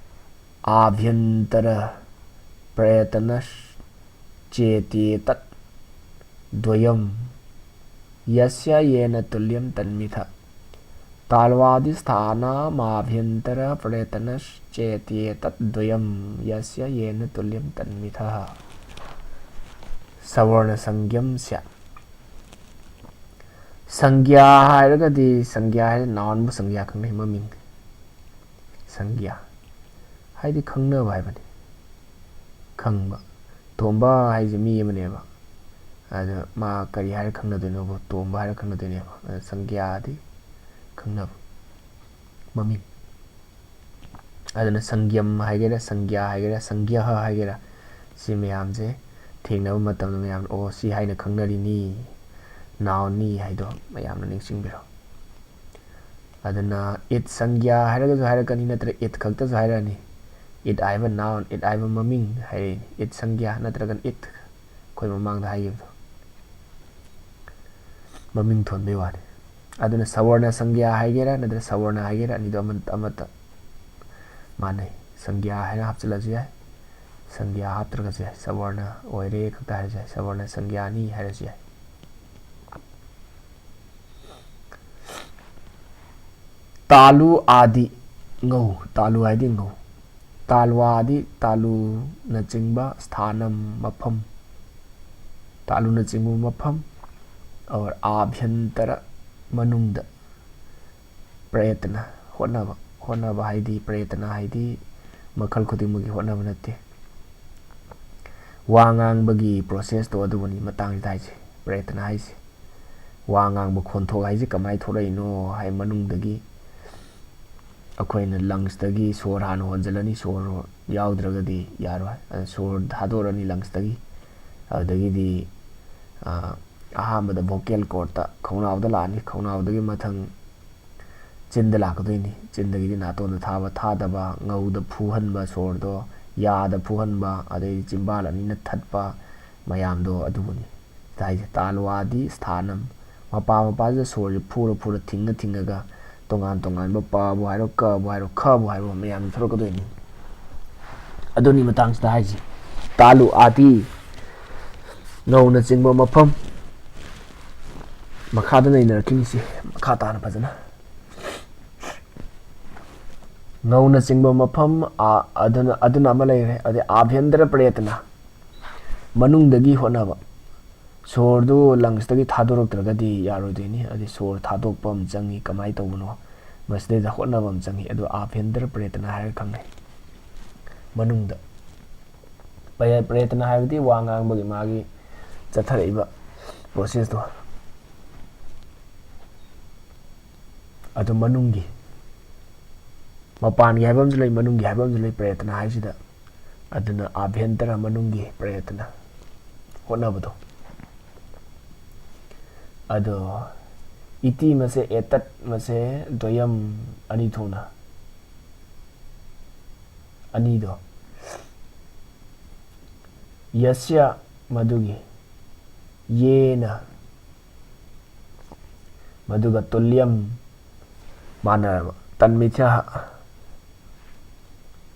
ꯑꯥꯚ꯭ꯌꯟꯇꯔ ꯄ꯭ꯔꯌꯇꯅ ꯆꯦꯇꯦꯇꯠ ꯗ꯭ꯋꯌꯝ ꯌꯁ꯭ꯌ ꯌꯦꯅ ꯇꯨꯜꯌꯝ ꯇꯟꯃꯤꯊ꯫ ꯇꯥꯜꯋꯥꯗꯤ ꯁ꯭ꯊꯥꯅꯃꯥꯚ꯭ꯌꯟꯇꯔ ꯄ꯭ꯔꯌꯇꯅ ꯆꯦꯇꯦꯇꯠ ꯗ꯭ꯋꯌꯝ ꯌꯁ꯭ꯌ ꯌꯦꯅ ꯇꯨꯜꯌꯝ ꯇꯟꯃꯤꯊ꯫ ꯁꯋꯔꯅ ꯁꯪꯒ꯭ꯌꯝ ꯁ꯭ꯌꯥꯠ꯫ ꯁꯪꯒ꯭ꯌꯥ ꯍꯥꯏꯔꯒꯗꯤ, ꯁꯪꯒ꯭ꯌꯥ ꯍꯥꯏꯔ noun ꯕꯨ ꯁꯪꯒ꯭ꯌꯥ ꯈꯪꯅꯩ, ꯃꯃꯤꯡ꯫ ꯁꯪꯒ꯭ꯌꯥ ꯍꯥꯏꯗꯤ ꯈꯪꯅꯕ ꯍꯥꯏꯕꯅꯤ꯫ ꯈꯪꯕ꯫ ꯇꯣꯝꯕ ꯍꯥꯏꯁꯦ ꯃꯤ ꯑꯃꯅꯦꯕ꯫ ꯑꯗ ꯃꯥ ꯀꯔꯤ ꯍꯥꯏꯔ ꯈꯪꯅꯗꯣꯏꯅꯣꯕ? ꯇꯣꯝꯕ ꯍꯥꯏꯔ ꯈꯪꯅꯗꯣꯏꯅꯦꯕ꯫ ꯑꯗ ꯁꯪꯒ꯭ꯌꯥꯗꯤ ꯈꯪꯅꯕ꯫ ꯃꯃꯤꯡ꯫ ꯑꯗꯨꯅ ꯁꯪꯒ꯭ꯌꯝ ꯍꯥꯏꯒꯦꯔꯥ, ꯁꯪꯒ꯭ꯌꯥ ꯍꯥꯏꯒꯦꯔꯥ, ꯁꯪꯒ꯭ꯌꯍ ꯍꯥꯏꯒꯦꯔꯥ, ꯁꯤ ꯃꯌꯥꯝꯁꯦ ꯊꯦꯡꯅꯕ ꯃꯇꯝꯗ ꯃꯌꯥꯝꯅ "ꯑꯣ, ꯁꯤ ꯍꯥꯏꯅ ꯈꯪꯅꯔꯤꯅꯤ, nounꯅꯤ" ꯍꯥꯏꯗꯣ ꯃꯌꯥꯝꯅ ꯅꯤꯡꯁꯤꯡꯕꯤꯔꯣ꯫ ꯑꯗꯨꯅ "it" ꯁꯪꯒ꯭ꯌꯥ ꯍꯥꯏꯔꯒꯁꯨ ꯍꯥꯏꯔꯛꯀꯅꯤ, ꯅꯠꯇ꯭ꯔꯒ "it" ꯈꯛꯇꯁꯨ ꯍꯥꯏꯔꯛꯑꯅꯤ꯫ "It" ꯍꯥꯏꯕ noun, "it" ꯍꯥꯏꯕ ꯃꯃꯤꯡ ꯍꯥꯏꯔꯛꯏꯅꯤ꯫ "It" ꯁꯪꯒ꯭ꯌꯥ ꯅꯠꯇ꯭ꯔꯒꯅ "it", ꯑꯩꯈꯣꯏ ꯃꯃꯥꯡꯗ ꯍꯥꯏꯈꯤꯕꯗꯣ, ꯃꯃꯤꯡ ꯊꯣꯟꯕꯩ ꯋꯥꯅꯤ꯫ ꯑꯗꯨꯅ ꯁꯋꯔꯅ ꯁꯪꯒ꯭ꯌꯥ ꯍꯥꯏꯒꯦꯔꯥ ꯅꯠꯇ꯭ꯔꯒ ꯁꯋꯔꯅ ꯍꯥꯏꯒꯦꯔꯥ, ꯑꯅꯤꯗꯣ ꯑꯃ-, ꯑꯃꯠꯇ ꯃꯥꯟꯅꯩ꯫ ꯁꯪꯒ꯭ꯌꯥ ꯍꯥꯏꯅ ꯍꯥꯞꯆꯤꯜꯂꯁꯨ ꯌꯥꯏ, ꯁꯪꯒ꯭ꯌꯥ ꯍꯥꯞꯇ꯭ꯔꯒꯁꯨ ꯌꯥꯏ꯫ ꯁꯋꯔꯅ ꯑꯣꯏꯔꯦ ꯈꯛꯇ ꯍꯥꯏꯔꯁꯨ ꯌꯥꯏ, ꯁꯋꯔꯅ ꯁꯪꯒ꯭ꯌꯥꯅꯤ ꯍꯥꯏꯔꯁꯨ ꯌꯥꯏ꯫ ꯇꯥꯂꯨ ꯑꯥꯗꯤ ꯉꯧ, ꯇꯥꯂꯨ ꯍꯥꯏꯗꯤ ꯉꯧ꯫ ꯇꯥꯂ꯭ꯋꯥꯗꯤ ꯇꯥꯂꯨꯅꯆꯤꯡꯕ ꯁ꯭ꯊꯥꯅꯝ, ꯃꯐꯝ, ꯇꯥꯂꯨꯅꯆꯤꯡꯕ ꯃꯐꯝ, ꯑꯣꯔ ꯑꯥꯚ꯭ꯌꯟꯇꯔ, ꯃꯅꯨꯡꯗ꯫ ꯄ꯭ꯔꯌꯇꯅ, ꯍꯣꯠꯅꯕ꯫ ꯍꯣꯠꯅꯕ ꯍꯥꯏꯗꯤ, ꯄ꯭ꯔꯌꯇꯅ ꯍꯥꯏꯗꯤ ꯃꯈꯜ ꯈꯨꯗꯤꯡꯃꯛꯀꯤ ꯍꯣꯠꯅꯕ ꯅꯠꯇꯦ꯫ ꯋꯥ ꯉꯥꯡꯕꯒꯤ ꯄ꯭ꯔꯣꯁꯦꯁꯇꯣ ꯑꯗꯨꯕꯨꯅꯤ ꯃꯇꯥꯡꯁꯤꯗ ꯍꯥꯏꯁꯦ, ꯄ꯭ꯔꯌꯇꯅ ꯍꯥꯏꯁꯦ꯫ ꯋꯥ ꯉꯥꯡꯕ ꯈꯣꯟꯊꯣꯛ ꯍꯥꯏꯁꯦ ꯀꯃꯥꯏꯅ ꯊꯣꯛꯂꯛꯏꯅꯣ ꯍꯥꯏ, ꯃꯅꯨꯡꯗꯒꯤ ꯑꯩꯈꯣꯏꯅ ꯂꯪꯁꯇꯒꯤ ꯁꯣꯔ ꯍꯥꯟꯅ ꯍꯣꯟꯖꯤꯜꯂꯅꯤ, ꯁꯣꯔ ꯌꯥꯎꯗ꯭ꯔꯒꯗꯤ ꯌꯥꯔꯣꯏ꯫ ꯑꯗ ꯁꯣꯔ ꯊꯥꯗꯣꯔꯅꯤ ꯂꯪꯁꯇꯒꯤ, ꯑꯗꯨꯗꯒꯤꯗꯤ, ꯑ, ꯑꯍꯥꯟꯕꯗ ꯚꯣꯀꯦꯜ ꯀꯣꯔꯠꯇ, ꯈꯧꯅꯥꯎꯗ ꯂꯥꯛꯑꯅꯤ, ꯈꯧꯅꯥꯎꯗꯒꯤ ꯃꯊꯪ ꯆꯤꯟꯗ ꯂꯥꯛꯀꯗꯣꯏꯅꯤ, ꯆꯤꯟꯗꯒꯤꯗꯤ ꯅꯥꯇꯣꯟꯗ ꯊꯥꯕ, ꯊꯥꯗꯕ, ꯉꯧꯗ ꯐꯨꯍꯟꯕ ꯁꯣꯔꯗꯣ, ꯌꯥꯗ ꯐꯨꯍꯟꯕ, ꯑꯗꯩꯗꯤ ꯆꯤꯝꯕꯥꯜ ꯑꯅꯤꯅ ꯊꯠꯄ ꯃꯌꯥꯝꯗꯣ ꯑꯗꯨꯕꯨꯅꯤ꯫ ꯍꯥꯏꯁꯦ ꯇꯥꯂ꯭ꯋꯥꯗꯤ ꯁ꯭ꯊꯥꯅꯝ, ꯃꯄꯥ ꯃꯄꯥꯁꯤꯗ ꯁꯣꯔꯁꯦ ꯐꯨꯔ ꯐꯨꯔ ꯊꯤꯡꯉ ꯊꯤꯡꯉꯒ ꯇꯣꯉꯥꯟ ꯇꯣꯉꯥꯟꯕ ꯄꯕꯨ ꯍꯥꯏꯔꯣ, ꯀꯕꯨ ꯍꯥꯏꯔꯣ, ꯈꯕꯨ ꯍꯥꯏꯔꯣ, ꯃꯌꯥꯝ ꯊꯣꯛꯂꯛꯀꯗꯣꯏꯅꯤ꯫ ꯑꯗꯨꯅꯤ ꯃꯇꯥꯡꯁꯤꯗ ꯍꯥꯏꯁꯦ꯫ ꯇꯥꯂꯨ ꯑꯥꯗꯤ ꯉꯧꯅꯆꯤꯡꯕ ꯃꯐꯝ꯫ ꯃꯈꯥꯗ ꯅꯩꯅꯔꯛꯈꯤꯅꯤꯁꯦ, ꯃꯈꯥ ꯇꯥꯅ ꯐꯖꯅ꯫ ꯉꯧꯅꯆꯤꯡꯕ ꯃꯐꯝ, ꯑ, ꯑꯗꯨꯅ, ꯑꯗꯨꯅ ꯑꯃ ꯂꯩꯔꯦ꯫ ꯑꯗꯩ ꯑꯥꯚ꯭ꯌꯟꯇꯔ ꯄ꯭ꯔꯌꯇꯅ, ꯃꯅꯨꯡꯗꯒꯤ ꯍꯣꯠꯅꯕ꯫ ꯁꯣꯔꯗꯨ ꯂꯪꯁꯇꯒꯤ ꯊꯥꯗꯣꯔꯛꯇ꯭ꯔꯒꯗꯤ ꯌꯥꯔꯣꯏꯗꯣꯏꯅꯤ꯫ ꯑꯗꯩ ꯁꯣꯔ ꯊꯥꯗꯣꯛꯄ ꯑꯃ ꯆꯪꯉꯤ꯫ ꯀꯃꯥꯏꯅ ꯇꯧꯕꯅꯣ? ꯃꯁꯤꯗꯩꯗ ꯍꯣꯠꯅꯕ ꯑꯃ ꯆꯪꯉꯤ꯫ ꯑꯗꯣ ꯑꯥꯚ꯭ꯌꯟꯇꯔ ꯄ꯭ꯔꯌꯇꯅ ꯍꯥꯏꯔꯒ ꯈꯪꯅꯩ꯫ ꯃꯅꯨꯡꯗ꯫ ꯄ꯭ꯔꯌ-, ꯄ꯭ꯔꯌꯇꯅ ꯍꯥꯏꯕꯗꯤ ꯋꯥ ꯉꯥꯡꯕꯒꯤ ꯃꯥꯒꯤ ꯆꯠꯊꯔꯛꯏꯕ ꯄ꯭ꯔꯣꯁꯦꯁꯇꯣ꯫ ꯑꯗꯨ ꯃꯅꯨꯡꯒꯤ, ꯃꯄꯥꯟꯒꯤ ꯍꯥꯏꯕ ꯑꯃꯁꯨ ꯂꯩ, ꯃꯅꯨꯡꯒꯤ ꯍꯥꯏꯕ ꯑꯃꯁꯨ ꯂꯩ꯫ ꯄ꯭ꯔꯌꯇꯅ ꯍꯥꯏꯁꯤꯗ ꯑꯗꯨꯅ ꯑꯥꯚ꯭ꯌꯟꯇꯔ, ꯃꯅꯨꯡꯒꯤ ꯄ꯭ꯔꯌꯠꯅ, ꯍꯣꯠꯅꯕꯗꯣ꯫ ꯑꯗꯣ ꯏꯇꯤ ꯃꯁꯦ ꯑꯦꯇꯠ ꯃꯁꯦ ꯗ꯭ꯋꯌꯝ, ꯑꯅꯤ ꯊꯣꯛꯅ, ꯑꯅꯤꯗꯣ꯫ ꯌꯁ꯭ꯌ, ꯃꯗꯨꯒꯤ, ꯌꯦꯅ, ꯃꯗꯨꯒ, ꯇꯨꯜꯌꯝ, ꯃꯥꯟꯅꯔꯕ꯫ ꯇꯟꯃꯤꯊ꯭ꯌꯥ,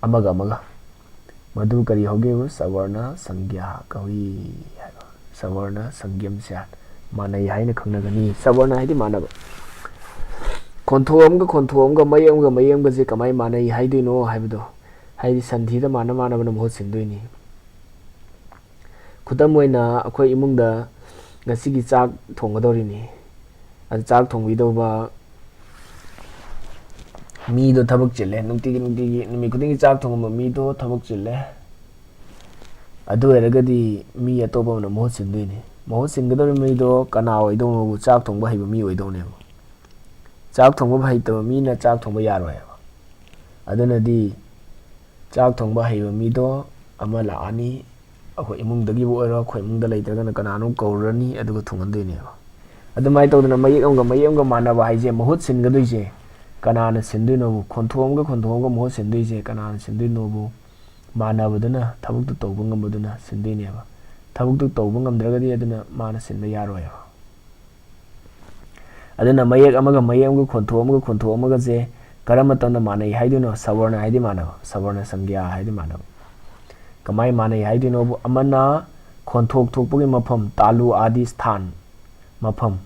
ꯑꯃꯒ ꯑꯃꯒ꯫ ꯃꯗꯨ ꯀꯔꯤ ꯍꯧꯒꯦꯕꯨ? ꯁꯕꯔꯅ ꯁꯪꯒ꯭ꯌꯥ ꯀꯧꯏ ꯍꯥꯏꯕ꯫ ꯁꯕꯔꯅ ꯁꯪꯒ꯭ꯌꯝ ꯁ꯭ꯌꯥꯠ꯫ ꯃꯥꯟꯅꯩ ꯍꯥꯏꯅ ꯈꯪꯅꯒꯅꯤ꯫ ꯁꯕꯔꯅ ꯍꯥꯏꯗꯤ ꯃꯥꯟꯅꯕ꯫ ꯈꯣꯟꯊꯣꯛ ꯑꯃꯒ ꯈꯣꯟꯊꯣꯛ ꯑꯃꯒ, ꯃꯌꯦꯛ ꯑꯃꯒ ꯃꯌꯦꯛ ꯑꯃꯒꯁꯦ ꯀꯃꯥꯏꯅ ꯃꯥꯟꯅꯩ ꯍꯥꯏꯗꯣꯏꯅꯣ ꯍꯥꯏꯕꯗꯣ, ꯍꯥꯏꯗꯤ ꯁꯟꯙꯤꯗ ꯃꯥꯟꯅ ꯃꯥꯟꯅꯕꯅ ꯃꯍꯨꯠ ꯁꯤꯟꯗꯣꯏꯅꯤ꯫ ꯈꯨꯗꯝ ꯑꯣꯏꯅ, ꯑꯩꯈꯣꯏ ꯏꯃꯨꯡꯗ ꯉꯁꯤꯒꯤ ꯆꯥꯛ ꯊꯣꯡꯒꯗꯧꯔꯤꯅꯤ꯫ ꯑꯗꯨ ꯆꯥꯛ ꯊꯣꯡꯕꯤꯗꯧꯕ ꯃꯤꯗꯣ ꯊꯕꯛ ꯆꯤꯜꯂꯦ, ꯅꯨꯡꯇꯤꯒꯤ, ꯅꯨꯡꯇꯤꯒꯤ, ꯅꯨꯃꯤꯠ ꯈꯨꯗꯤꯡꯒꯤ ꯆꯥꯛ ꯊꯣꯡꯉꯝꯕ ꯃꯤꯗꯣ ꯊꯕꯛ ꯆꯤꯜꯂꯦ꯫ ꯑꯗꯨ ꯑꯣꯏꯔꯒꯗꯤ ꯃꯤ ꯑꯇꯣꯞꯄ ꯑꯃꯅ ꯃꯍꯨꯠ ꯁꯤꯟꯗꯣꯏꯅꯤ꯫ ꯃꯍꯨꯠ ꯁꯤꯟꯒꯗꯧꯔꯤꯕ ꯃꯤꯗꯣ ꯀꯅꯥ ꯑꯣꯏꯗꯧꯅꯣꯕꯨ? ꯆꯥꯛ ꯊꯣꯡꯕ ꯍꯩꯕ ꯃꯤ ꯑꯣꯏꯗꯧꯅꯦꯕ꯫ ꯆꯥꯛ ꯊꯣꯡꯕ ꯍꯩꯇꯕ ꯃꯤꯅ ꯆꯥꯛ ꯊꯣꯡꯕ ꯌꯥꯔꯣꯏꯕ꯫ ꯑꯗꯨꯅꯗꯤ ꯆꯥꯛ ꯊꯣꯡꯕ ꯍꯩꯕ ꯃꯤꯗꯣ ꯑꯃ ꯂꯥꯛꯑꯅꯤ, ꯑꯩꯈꯣꯏ ꯏꯃꯨꯡꯗꯒꯤꯕꯨ ꯑꯣꯏꯔꯣ, ꯑꯩꯈꯣꯏ ꯏꯃꯨꯡꯗ ꯂꯩꯇ꯭ꯔꯒꯅ ꯀꯅꯥꯅꯣ ꯀꯧꯔꯨꯔꯅꯤ, ꯑꯗꯨꯒ ꯊꯣꯡꯍꯟꯗꯣꯏꯅꯦꯕ꯫ ꯑꯗꯨꯃꯥꯏꯅ ꯇꯧꯗꯅ ꯃꯌꯦꯛ ꯑꯃꯒ ꯃꯌꯦꯛ ꯑꯃꯒ ꯃꯥꯟꯅꯕ ꯍꯥꯏꯁꯦ, ꯃꯍꯨꯠ ꯁꯤꯟꯒꯗꯣꯏꯁꯦ ꯀꯅꯥꯅ ꯁꯤꯟꯗꯣꯏꯅꯣꯕꯨ? ꯈꯣꯟꯊꯣꯛ ꯑꯃꯒ ꯈꯣꯟꯊꯣꯛ ꯑꯃꯒ ꯃꯍꯨꯠ ꯁꯤꯟꯗꯣꯏꯁꯦ ꯀꯅꯥꯅ ꯁꯤꯟꯗꯣꯏꯅꯣꯕꯨ? ꯃꯥꯟꯅꯕꯗꯨꯅ, ꯊꯕꯛꯇꯨ ꯇꯧꯕ ꯉꯝꯕꯗꯨꯅ ꯁꯤꯟꯗꯣꯏꯅꯦꯕ꯫ ꯊꯕꯛꯇꯨ ꯇꯧꯕ ꯉꯝꯗ꯭ꯔꯒꯗꯤ ꯑꯗꯨꯅ ꯃꯥꯅ ꯁꯤꯟꯕ ꯌꯥꯔꯣꯏꯕ꯫ ꯑꯗꯨꯅ ꯃꯌꯦꯛ ꯑꯃꯒ ꯃꯌꯦꯛ ꯑꯃꯒ, ꯈꯣꯟꯊꯣꯛ ꯑꯃꯒ ꯈꯣꯟꯊꯣꯛ ꯑꯃꯒꯁꯦ ꯀꯔꯝꯕ ꯃꯇꯝꯗ ꯃꯥꯟꯅꯩ ꯍꯥꯏꯗꯣꯏꯅꯣ? ꯁꯕꯔꯅ ꯍꯥꯏꯗꯤ ꯃꯥꯟꯅꯕ, ꯁꯕꯔꯅ ꯁꯪꯒ꯭ꯌꯥ ꯍꯥꯏꯗꯤ ꯃꯥꯟꯅꯕ꯫ ꯀꯃꯥꯏ ꯃꯥꯟꯅꯩ ꯍꯥꯏꯗꯣꯏꯅꯣꯕꯨ? ꯑꯃꯅ ꯈꯣꯟꯊꯣꯛ ꯊꯣꯛꯄꯒꯤ ꯃꯐꯝ, ꯇꯥꯂꯨ ꯑꯥꯗꯤ ꯁ꯭ꯊꯥꯟ, ꯃꯐꯝ,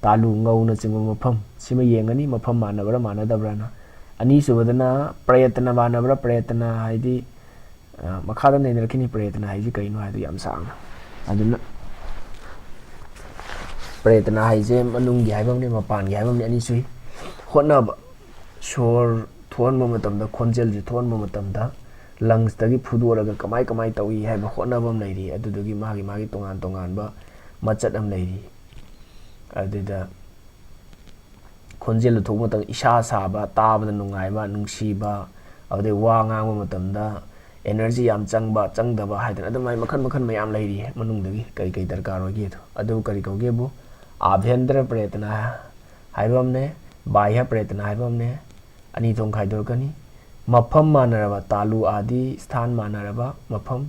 ꯇꯥꯂꯨ, ꯉꯧꯅꯆꯤꯡꯕ ꯃꯐꯝ, ꯁꯤꯃ ꯌꯦꯡꯒꯅꯤ, ꯃꯐꯝ ꯃꯥꯟꯅꯕ꯭ꯔꯥ ꯃꯥꯟꯅꯗꯕ꯭ꯔꯥꯅ꯫ ꯑꯅꯤꯁꯨꯕꯗꯅ ꯄ꯭ꯔꯌꯠꯅ ꯃꯥꯟꯅꯕ꯭ꯔꯥ, ꯄ꯭ꯔꯌꯠꯅ ꯍꯥꯏꯗꯤ, ꯑ, ꯃꯈꯥꯗ ꯅꯩꯅꯔꯛꯈꯤꯅꯤ, ꯄ꯭ꯔꯌꯠꯅ ꯍꯥꯏꯁꯤ ꯀꯩꯅꯣ ꯍꯥꯏꯗꯣ ꯌꯥꯝ ꯁꯥꯡꯅ꯫ ꯑꯗꯨꯅ ꯄ꯭ꯔꯌꯠꯅ ꯍꯥꯏꯁꯦ ꯃꯅꯨꯡꯒꯤ ꯍꯥꯏꯕ ꯑꯃꯅꯤ, ꯃꯄꯥꯟꯒꯤ ꯍꯥꯏꯕ ꯑꯃꯅꯤ, ꯑꯅꯤ ꯁꯨꯏ꯫ ꯍꯣꯠꯅꯕ, ꯁꯣꯔ ꯊꯣꯛꯍꯟꯕ ꯃꯇꯝꯗ, ꯈꯣꯟꯖꯦꯜꯁꯦ ꯊꯣꯛꯍꯟꯕ ꯃꯇꯝꯗ, ꯂꯪꯁꯇꯒꯤ ꯐꯨꯗꯣꯔꯒ ꯀꯃꯥꯏ ꯀꯃꯥꯏ ꯇꯧꯏ ꯍꯥꯏꯕ ꯍꯣꯠꯅꯕ ꯑꯃ ꯂꯩꯔꯤ꯫ ꯑꯗꯨꯗꯨꯒꯤ ꯃꯥꯒꯤ ꯃꯥꯒꯤ ꯇꯣꯉꯥꯟ ꯇꯣꯉꯥꯟꯕ ꯃꯆꯠ ꯑꯃ ꯂꯩꯔꯤ꯫ ꯑꯗꯨꯗ ꯈꯣꯟꯖꯦꯜꯗꯣ ꯊꯣꯛꯄ ꯃꯇꯝꯗ ꯏꯁꯥ ꯁꯥꯕ, ꯇꯥꯕꯗ ꯅꯨꯡꯉꯥꯏꯕ, ꯅꯨꯡꯁꯤꯕ, ꯑꯗꯨꯗꯩ ꯋꯥ ꯉꯥꯡꯕ ꯃꯇꯝꯗ ꯑꯦꯅꯔꯖꯤ ꯌꯥꯝ ꯆꯪꯕ ꯆꯪꯗꯕ ꯍꯥꯏꯗꯅ ꯑꯗꯨꯃꯥꯏꯅ ꯃꯈꯜ ꯃꯈꯜ ꯃꯌꯥꯝ ꯂꯩꯔꯤ꯫ ꯃꯅꯨꯡꯗꯒꯤ ꯀꯔꯤ ꯀꯔꯤ ꯗꯔꯀꯥꯔ ꯑꯣꯏꯒꯦꯗꯣ ꯑꯗꯨ ꯀꯔꯤ ꯀꯧꯒꯦꯕꯨ ꯑꯥꯚ꯭ꯌꯟꯇꯔ ꯄ꯭ꯔꯦꯇꯅ ꯍꯥꯏꯕ ꯑꯃꯅꯦ, ꯕꯥꯍ꯭ꯌ ꯄ꯭ꯔꯦꯇꯅ ꯍꯥꯏꯕ ꯑꯃꯅꯦ꯫ ꯑꯅꯤ ꯊꯣꯛꯅ ꯈꯥꯏꯗꯣꯔꯛꯀꯅꯤ꯫ ꯃꯐꯝ ꯃꯥꯟꯅꯔꯕ, ꯇꯥꯂꯨ ꯑꯥꯗꯤ ꯁ꯭ꯊꯥꯟ ꯃꯥꯟꯅꯔꯕ ꯃꯐꯝ,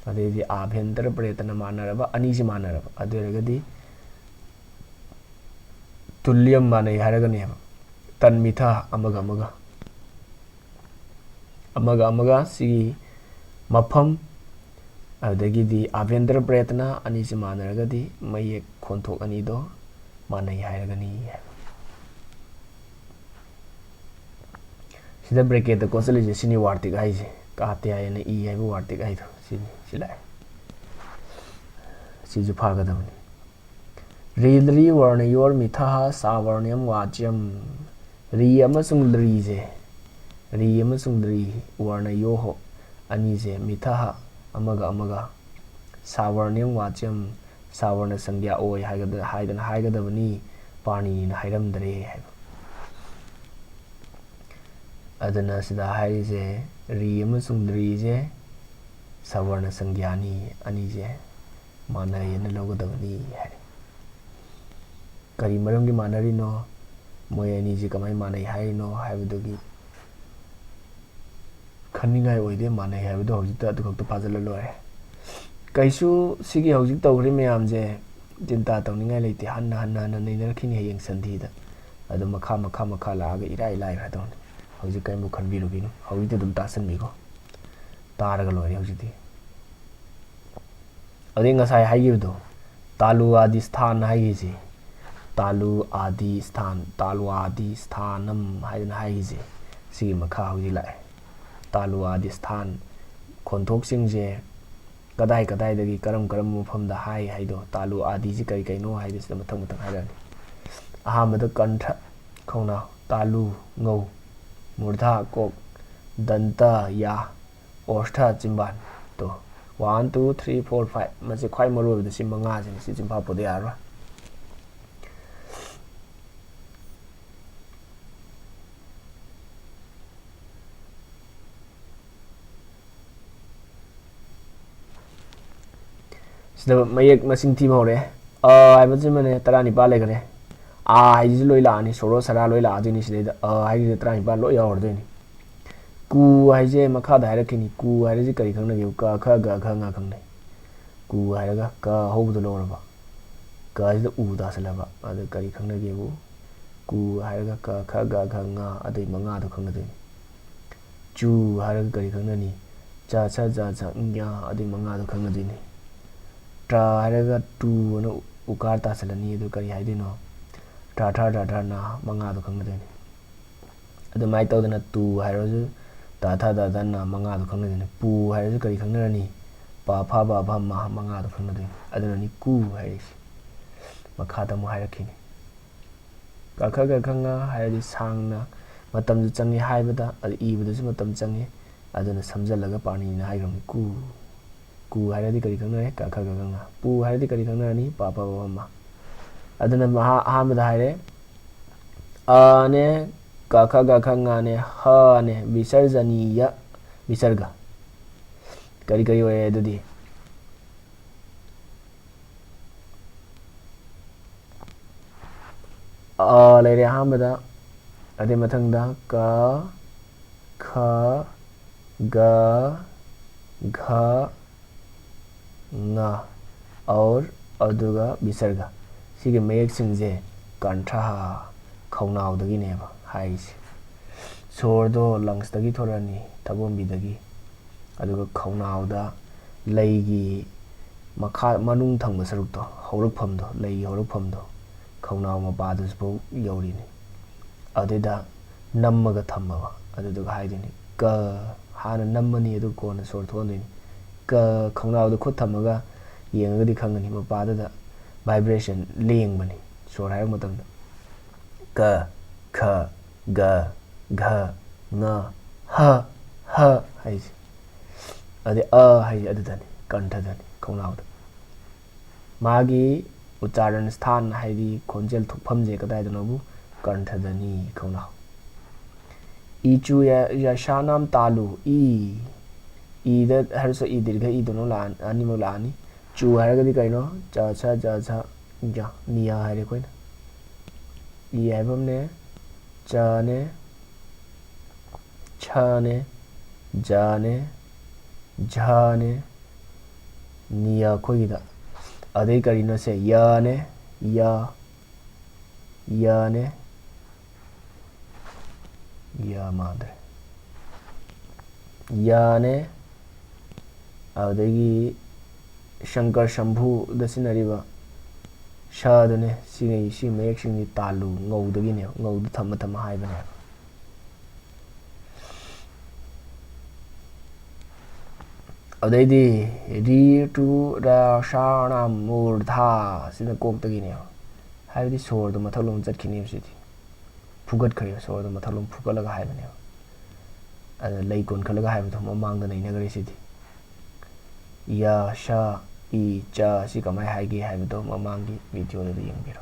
ꯑꯗꯩꯗꯤ ꯑꯥꯚ꯭ꯌꯟꯇꯔ ꯄ꯭ꯔꯦꯇꯅ ꯃꯥꯟꯅꯔꯕ, ꯑꯅꯤꯁꯤ ꯃꯥꯟꯅꯔꯕ꯫ ꯑꯗꯨ ꯑꯣꯏꯔꯒꯗꯤ ꯇꯨꯜꯂꯤꯌꯝ ꯃꯥꯟꯅꯩ ꯍꯥꯏꯔꯒꯅꯦꯕ꯫ ꯇꯟꯃꯤꯊ ꯑꯃꯒ ꯑꯃꯒ, ꯑꯃꯒ ꯑꯃꯒ ꯁꯤꯒꯤ ꯃꯐꯝ, ꯑꯗꯨꯗꯒꯤꯗꯤ ꯑꯥꯚ꯭ꯌꯟꯇꯔ ꯄ꯭ꯔꯦꯇꯅ ꯑꯅꯤꯁꯤ ꯃꯥꯟꯅꯔꯒꯗꯤ ꯃꯌꯦꯛ ꯈꯣꯟꯊꯣꯛ ꯑꯅꯤꯗꯣ ꯃꯥꯟꯅꯩ ꯍꯥꯏꯔꯒꯅꯤ ꯍꯥꯏꯕ꯫ ꯁꯤꯗ ꯕ꯭ꯔꯦꯀꯦꯠꯇ ꯀꯣꯠꯁꯤꯜꯂꯤꯁꯦ ꯁꯤꯅꯤ ꯋꯥꯔꯇꯤꯛ ꯍꯥꯏꯁꯦ, ꯀꯥꯇ꯭ꯌꯥꯌꯅ ꯏ ꯍꯥꯏꯕ ꯋꯥꯔꯇꯤꯛ ꯍꯥꯏꯗꯣ ꯁꯤꯅꯤ, ꯁꯤ ꯂꯥꯛꯑꯦ꯫ ꯁꯤꯁꯨ ꯐꯥꯒꯗꯕꯅꯤ꯫ ꯔꯤ ꯂ꯭ꯔꯤ ꯋꯔꯅꯌꯣꯔ ꯃꯤꯊꯍ ꯁꯥꯋꯔꯅ꯭ꯌꯝ ꯋꯥꯆ꯭ꯌꯝ꯫ ꯔꯤ ꯑꯃꯁꯨꯡ ꯂ꯭ꯔꯤꯁꯦ, ꯔꯤ ꯑꯃꯁꯨꯡ ꯂ꯭ꯔꯤ ꯋꯔꯅꯌꯣꯍꯣ ꯑꯅꯤꯁꯦ ꯃꯤꯊꯍ ꯑꯃꯒ ꯑꯃꯒ ꯁꯥꯋꯔꯅ꯭ꯌꯝ ꯋꯥꯆ꯭ꯌꯝ, ꯁꯥꯋꯔꯅ ꯁꯪꯒ꯭ꯌꯥ ꯑꯣꯏ ꯍꯥꯏꯒꯗ-, ꯍꯥꯏꯗꯅ ꯍꯥꯏꯒꯗꯕꯅꯤ, ꯄꯥꯅꯤꯅꯤꯅ ꯍꯥꯏꯔꯝꯗ꯭ꯔꯦ ꯍꯥꯏꯕ꯫ ꯑꯗꯨꯅ ꯁꯤꯗ ꯍꯥꯏꯔꯤꯁꯦ ꯔꯤ ꯑꯃꯁꯨꯡ ꯗ꯭ꯔꯤꯁꯦ ꯁꯋꯔꯅ ꯁꯪꯒ꯭ꯌꯥꯅꯤ, ꯑꯅꯤꯁꯦ ꯃꯥꯟꯅꯩꯌꯦꯅ ꯂꯧꯒꯗꯕꯅꯤ ꯍꯥꯏ꯫ ꯀꯔꯤ ꯃꯔꯝꯒꯤ ꯃꯥꯟꯅꯔꯤꯅꯣ, ꯃꯣꯏ ꯑꯅꯤꯁꯦ ꯀꯃꯥꯏꯅ ꯃꯥꯟꯅꯩ ꯍꯥꯏꯔꯤꯅꯣ ꯍꯥꯏꯕꯗꯨꯒꯤ ꯈꯟꯅꯤꯡꯉꯥꯏ ꯑꯣꯏꯗꯦ, ꯃꯥꯟꯅꯩ ꯍꯥꯏꯕꯗꯣ ꯍꯧꯖꯤꯛꯇ ꯑꯗꯨ ꯈꯛꯇ ꯐꯥꯖꯤꯜꯂ ꯂꯣꯏꯔꯦ꯫ ꯀꯩꯁꯨ ꯁꯤꯒꯤ ꯍꯧꯖꯤꯛ ꯇꯧꯈ꯭ꯔꯤ ꯃꯌꯥꯝꯁꯦ ꯆꯤꯟꯇꯥ ꯇꯧꯅꯤꯡꯉꯥꯏ ꯂꯩꯇꯦ, ꯍꯟꯅ ꯍꯟꯅ ꯍꯟꯅ ꯅꯩꯅꯔꯛꯈꯤꯅꯤ ꯍꯌꯦꯡ ꯁꯟꯙꯤꯗ꯫ ꯑꯗꯨ ꯃꯈꯥ ꯃꯈꯥ ꯃꯈꯥ ꯂꯥꯛꯑꯒ ꯏꯔꯥꯏ ꯂꯥꯏꯈ꯭ꯔꯗꯧꯅꯤ꯫ ꯍꯧꯖꯤꯛ ꯀꯔꯤꯝꯕꯨ ꯈꯟꯕꯤꯔꯨꯒꯤꯅꯨ, ꯍꯧꯖꯤꯛꯇꯤ ꯑꯗꯨꯝ ꯇꯥꯁꯟꯕꯤꯈꯣ, ꯇꯥꯔꯒ ꯂꯣꯏꯔꯦ ꯍꯧꯖꯤꯛꯇꯤ꯫ ꯑꯗꯩ ꯉꯁꯥꯏ ꯍꯥꯏꯈꯤꯕꯗꯣ, ꯇꯥꯂꯨ ꯑꯥꯗꯤ ꯁ꯭ꯊꯥꯟ ꯍꯥꯏꯈꯤꯁꯦ, ꯇꯥꯂꯨ ꯑꯥꯗꯤ ꯁ꯭ꯊꯥꯟ, ꯇꯥꯂꯨ ꯑꯥꯗꯤ ꯁ꯭ꯊꯥꯅꯝ ꯍꯥꯏꯗꯅ ꯍꯥꯏꯈꯤꯁꯦ, ꯁꯤꯒꯤ ꯃꯈꯥ ꯍꯧꯖꯤꯛ ꯂꯥꯛꯑꯦ꯫ ꯇꯥꯂꯨ ꯑꯥꯗꯤ ꯁ꯭ꯊꯥꯟ, ꯈꯣꯟꯊꯣꯛꯁꯤꯡꯁꯦ ꯀꯗꯥꯏ ꯀꯗꯥꯏꯗꯒꯤ ꯀꯔꯝ ꯀꯔꯝꯕ ꯃꯐꯝꯗ ꯍꯥꯏ ꯍꯥꯏꯗꯣ, ꯇꯥꯂꯨ ꯑꯥꯗꯤꯁꯤ ꯀꯔꯤ ꯀꯩꯅꯣ ꯍꯥꯏꯕꯁꯤꯗ ꯃꯊꯪ ꯃꯊꯪ ꯍꯥꯏꯔꯛꯑꯅꯤ꯫ ꯑꯍꯥꯟꯕꯗ ꯀꯟꯊ, ꯈꯧꯅꯥꯎ, ꯇꯥꯂꯨ, ꯉꯧ, ꯃꯨꯔꯙꯥ, ꯀꯣꯛ, ꯗꯟꯇ, ꯌꯥ, ꯑꯣꯔꯊ, ꯆꯤꯝꯕꯥꯟ꯫ ꯇꯣ, one, two, three, four, five, ꯃꯁꯤ ꯈ꯭ꯋꯥꯏ ꯃꯔꯨ ꯑꯣꯏꯕꯗ ꯁꯤ ꯃꯉꯥꯁꯤꯅꯤ, ꯁꯤ ꯆꯤꯟꯐꯥ ꯄꯨꯗ ꯌꯥꯔꯔꯣꯏ꯫ ꯁꯤꯗ ꯃꯌꯦꯛ ꯃꯁꯤꯡ ꯊꯤꯕ ꯍꯧꯔꯛꯑꯦ꯫ ꯑ ꯍꯥꯏꯕꯁꯤꯃꯅꯦ ꯇꯔꯥꯅꯤꯄꯥꯜ ꯂꯩꯈꯔꯦ꯫ ꯑꯥ ꯍꯥꯏꯁꯤꯁꯨ ꯂꯣꯏ ꯂꯥꯛꯑꯅꯤ, ꯁꯣꯔꯣ ꯁꯔꯥ ꯂꯣꯏ ꯂꯥꯛꯑꯗꯣꯏꯅꯤ꯫ ꯁꯤꯗꯩꯗ ꯑ ꯍꯥꯏꯁꯤꯗ ꯇꯔꯥꯅꯤꯄꯥꯜ ꯂꯣꯏ ꯌꯥꯎꯔꯗꯣꯏꯅꯤ꯫ ꯀꯨ ꯍꯥꯏꯁꯦ ꯃꯈꯥꯗ ꯍꯥꯏꯔꯛꯈꯤꯅꯤ꯫ ꯀꯨ ꯍꯥꯏꯔꯤꯁꯤ ꯀꯔꯤ ꯈꯪꯅꯒꯦ? ꯀ, ꯈ, ꯒ, ꯈ, ꯉ ꯈꯪꯅꯩ꯫ ꯀꯨ ꯍꯥꯏꯔꯒ ꯀ ꯍꯧꯕꯗꯣ ꯂꯧꯔꯕ, ꯀꯁꯤꯗ ꯎ ꯇꯥꯁꯜꯂꯕ, ꯑꯗ ꯀꯔꯤ ꯈꯪꯅꯒꯦꯕꯨ? ꯀꯨ ꯍꯥꯏꯔꯒ ꯀ, ꯈ, ꯒ, ꯈ, ꯉ, ꯑꯗꯨꯏ ꯃꯉꯥꯗꯣ ꯈꯪꯅꯗꯣꯏꯅꯤ꯫ ꯆꯨ ꯍꯥꯏꯔꯒ ꯀꯔꯤ ꯈꯪꯅꯅꯤ? ꯆ, ꯁ, ꯖ, ꯁ, ꯉ, ꯑꯗꯨꯏ ꯃꯉꯥꯗꯣ ꯈꯪꯅꯗꯣꯏꯅꯤ꯫ ꯇ꯭ꯔ ꯍꯥꯏꯔꯒ ꯇꯨ ꯑꯅ ꯎꯀꯥꯔ ꯇꯥꯁꯜꯂꯅꯤ꯫ ꯑꯗꯨ ꯀꯔꯤ ꯍꯥꯏꯗꯣꯏꯅꯣ? ꯇ꯭ꯔ, ꯊ꯭ꯔ, ꯗ꯭ꯔ, ꯗ꯭ꯔ, ꯅ, ꯃꯉꯥꯗꯣ ꯈꯪꯅꯗꯣꯏꯅꯤ꯫ ꯑꯗꯨꯃꯥꯏꯅ ꯇꯧꯗꯅ ꯇꯨ ꯍꯥꯏꯔꯁꯨ ꯇ, ꯊ, ꯗ, ꯗ, ꯅ, ꯃꯉꯥꯗꯣ ꯈꯪꯅꯗꯣꯏꯅꯤ꯫ ꯄꯨ ꯍꯥꯏꯔꯁꯨ ꯀꯔꯤ ꯈꯪꯅꯔꯅꯤ? ꯄ, ꯐ, ꯕ, ꯚ, ꯃ, ꯃꯉꯥꯗꯣ ꯈꯪꯅꯗꯣꯏꯅꯤ꯫ ꯑꯗꯨꯅꯅꯤ ꯀꯨ ꯍꯥꯏꯔꯤꯁꯦ꯫ ꯃꯈꯥꯗ ꯑꯃꯨꯛ ꯍꯥꯏꯔꯛꯈꯤꯅꯤ꯫ ꯀ, ꯈ, ꯒ, ꯈ, ꯉ ꯍꯥꯏꯔꯗꯤ ꯁꯥꯡꯅ ꯃꯇꯝꯁꯨ ꯆꯪꯉꯤ ꯍꯥꯏꯕꯗ, ꯑꯗꯨ ꯏꯕꯗꯁꯨ ꯃꯇꯝ ꯆꯪꯉꯤ꯫ ꯑꯗꯨꯅ ꯁꯝꯖꯜꯂꯒ ꯄꯥꯅꯤꯅ ꯍꯥꯏꯈ꯭ꯔꯕꯅꯤ꯫ ꯀꯨ, ꯀꯨ ꯍꯥꯏꯔꯗꯤ ꯀꯔꯤ ꯈꯪꯅꯔꯦ? ꯀ, ꯈ, ꯒ, ꯈ, ꯉ꯫ ꯄꯨ ꯍꯥꯏꯔꯗꯤ ꯀꯔꯤ ꯈꯪꯅꯔꯅꯤ? ꯄ, ꯐ, ꯕ, ꯚ, ꯃ꯫ ꯑꯗꯨꯅ ꯃꯍꯥ-, ꯑꯍꯥꯟꯕꯗ ꯍꯥꯏꯔꯦ, ꯑꯅꯦ, ꯀ, ꯈ, ꯒ, ꯈ, ꯉꯅꯦ, ꯍꯅꯦ, ꯕꯤꯁꯔꯖꯅꯤꯌ, ꯕꯤꯁꯔꯒ꯫ ꯀꯔꯤ ꯀꯔꯤ ꯑꯣꯏꯔꯦ ꯑꯗꯨꯗꯤ? ꯑ ꯂꯩꯔꯦ ꯑꯍꯥꯟꯕꯗ, ꯑꯗꯨꯏ ꯃꯊꯪꯗ ꯀ, ꯈ, ꯒ, ꯘ, ꯉ, ꯑꯧꯔ, ꯑꯗꯨꯒ ꯕꯤꯁꯔꯒ꯫ ꯁꯤꯒꯤ ꯃꯌꯦꯛꯁꯤꯡꯁꯦ ꯀꯟꯊ, ꯈꯧꯅꯥꯎꯗꯒꯤꯅꯦꯕ ꯍꯥꯏꯔꯤꯁꯦ꯫ ꯁꯣꯔꯗꯣ ꯂꯪꯁꯇꯒꯤ ꯊꯣꯔꯛꯑꯅꯤ, ꯊꯕꯣꯝꯕꯤꯗꯒꯤ꯫ ꯑꯗꯨꯒ ꯈꯧꯅꯥꯎꯗ ꯂꯩꯒꯤ ꯃꯈꯥ, ꯃꯅꯨꯡ ꯊꯪꯕ ꯁꯔꯨꯛꯇꯣ, ꯍꯧꯔꯛꯐꯝꯗꯣ, ꯂꯩꯒꯤ ꯍꯧꯔꯛꯐꯝꯗꯣ, ꯈꯧꯅꯥꯎ ꯃꯄꯥꯗꯨꯁꯨ ꯐꯥꯎ ꯌꯧꯔꯤꯅꯤ꯫ ꯑꯗꯨꯗꯩꯗ ꯅꯝꯃꯒ ꯊꯝꯃꯕ, ꯑꯗꯨꯗꯨꯒ ꯍꯥꯏꯗꯣꯏꯅꯤ ꯀ꯫ ꯍꯥꯟꯅ ꯅꯝꯃꯅꯤ, ꯑꯗꯨꯒ ꯀꯣꯟꯅ ꯁꯣꯔ ꯊꯣꯛꯍꯟꯗꯣꯏꯅꯤ꯫ ꯀ, ꯈꯧꯅꯥꯎꯗ ꯈꯨꯠ ꯊꯝꯃꯒ ꯌꯦꯡꯉꯒꯗꯤ ꯈꯪꯒꯅꯤ, ꯃꯄꯥꯗꯨꯗ vibration ꯂꯦꯡꯕꯅꯤ ꯁꯣꯔ ꯍꯥꯏꯔꯛꯄ ꯃꯇꯝꯗ꯫ ꯀ, ꯈ, ꯒ, ꯘ, ꯉ, ꯍ, ꯍ ꯍꯥꯏꯁꯦ꯫ ꯑꯗꯩ ꯑ ꯍꯥꯏꯁꯦ ꯑꯗꯨꯗꯅꯤ, ꯀꯟꯊꯗꯅꯤ, ꯈꯧꯅꯥꯎꯗ꯫ ꯃꯥꯒꯤ ꯎꯆꯥꯔꯟ ꯁ꯭ꯊꯥꯟ ꯍꯥꯏꯗꯤ ꯈꯣꯟꯖꯦꯜ ꯊꯣꯛꯐꯝꯁꯦ ꯀꯗꯥꯏꯗꯅꯣꯕꯨ? ꯀꯟꯊꯗꯅꯤ, ꯈꯧꯅꯥꯎ꯫ ꯏꯆꯨ ꯌ-, ꯌꯁꯥꯅꯥꯝ ꯇꯥꯂꯨ, ꯏ꯫ ꯏꯗ ꯍ꯭ꯔꯁ꯭ꯋ ꯏ ꯗꯤꯔꯘ ꯏ ꯗꯣꯅꯣ ꯂꯥꯛꯑꯅꯤ, ꯑꯅꯤꯃꯛ ꯂꯥꯛꯑꯅꯤ꯫ ꯆꯨ ꯍꯥꯏꯔꯒꯗꯤ ꯀꯩꯅꯣ? ꯆ, ꯁ, ꯖ, ꯁ, ꯖ, ꯅꯤꯌꯥ ꯍꯥꯏꯔꯦ ꯑꯩꯈꯣꯏꯅ꯫ ꯏ ꯍꯥꯏꯕ ꯑꯃꯅꯦ, ꯆꯅꯦ, ꯁꯅꯦ, ꯖꯅꯦ, ꯖꯅꯦ, ꯅꯤꯌꯥ ꯑꯩꯈꯣꯏꯒꯤꯗ꯫ ꯑꯗꯩ ꯀꯔꯤꯅꯣ ꯁꯦ? ꯌꯅꯦ, ꯌ, ꯌꯅꯦ, ꯌ ꯃꯥꯟꯗ꯭ꯔꯦ꯫ ꯌꯅꯦ, ꯑꯗꯨꯗꯒꯤ ꯁꯪꯀꯔ ꯁꯝꯚꯨꯗ ꯁꯤꯖꯤꯟꯅꯔꯤꯕ ꯁꯗꯨꯅꯦ꯫ ꯁꯤꯉꯩ-, ꯁꯤ ꯃꯌꯦꯛꯁꯤꯡꯁꯤ ꯇꯥꯜꯂꯨ, ꯉꯧꯗꯒꯤꯅꯦ, ꯉꯧꯗ ꯊꯝꯃ ꯊꯝꯃ ꯍꯥꯏꯕꯅꯦꯕ꯫ ꯑꯗꯩꯗꯤ ꯔꯤ ꯇꯨ ꯔ ꯁꯥ ꯅ ꯃꯨꯔꯙꯥ ꯁꯤꯅ ꯀꯣꯛꯇꯒꯤꯅꯦꯕ, ꯍꯥꯏꯕꯗꯤ ꯁꯣꯔꯗꯣ ꯃꯊꯛꯂꯣꯝ ꯆꯠꯈꯤꯅꯦꯕ ꯁꯤꯗꯤ꯫ ꯐꯨꯒꯠꯈ꯭ꯔꯦꯕ, ꯁꯣꯔꯗꯣ ꯃꯊꯛꯂꯣꯝ ꯐꯨꯒꯠꯂꯒ ꯍꯥꯏꯕꯅꯦꯕ꯫ ꯑꯗ ꯂꯩ ꯀꯣꯟꯈꯠꯂꯒ ꯍꯥꯏꯕꯗꯣ ꯃꯃꯥꯡꯗ ꯅꯩꯅꯈ꯭ꯔꯦ ꯁꯤꯗꯤ꯫ ꯌ, ꯁ, ꯏ, ꯆ ꯁꯤ ꯀꯃꯥꯏꯅ ꯍꯥꯏꯒꯦ ꯍꯥꯏꯕꯗꯣ ꯃꯃꯥꯡꯒꯤ ꯚꯤꯗꯤꯑꯣꯗꯨꯗ ꯌꯦꯡꯕꯤꯔꯣ꯫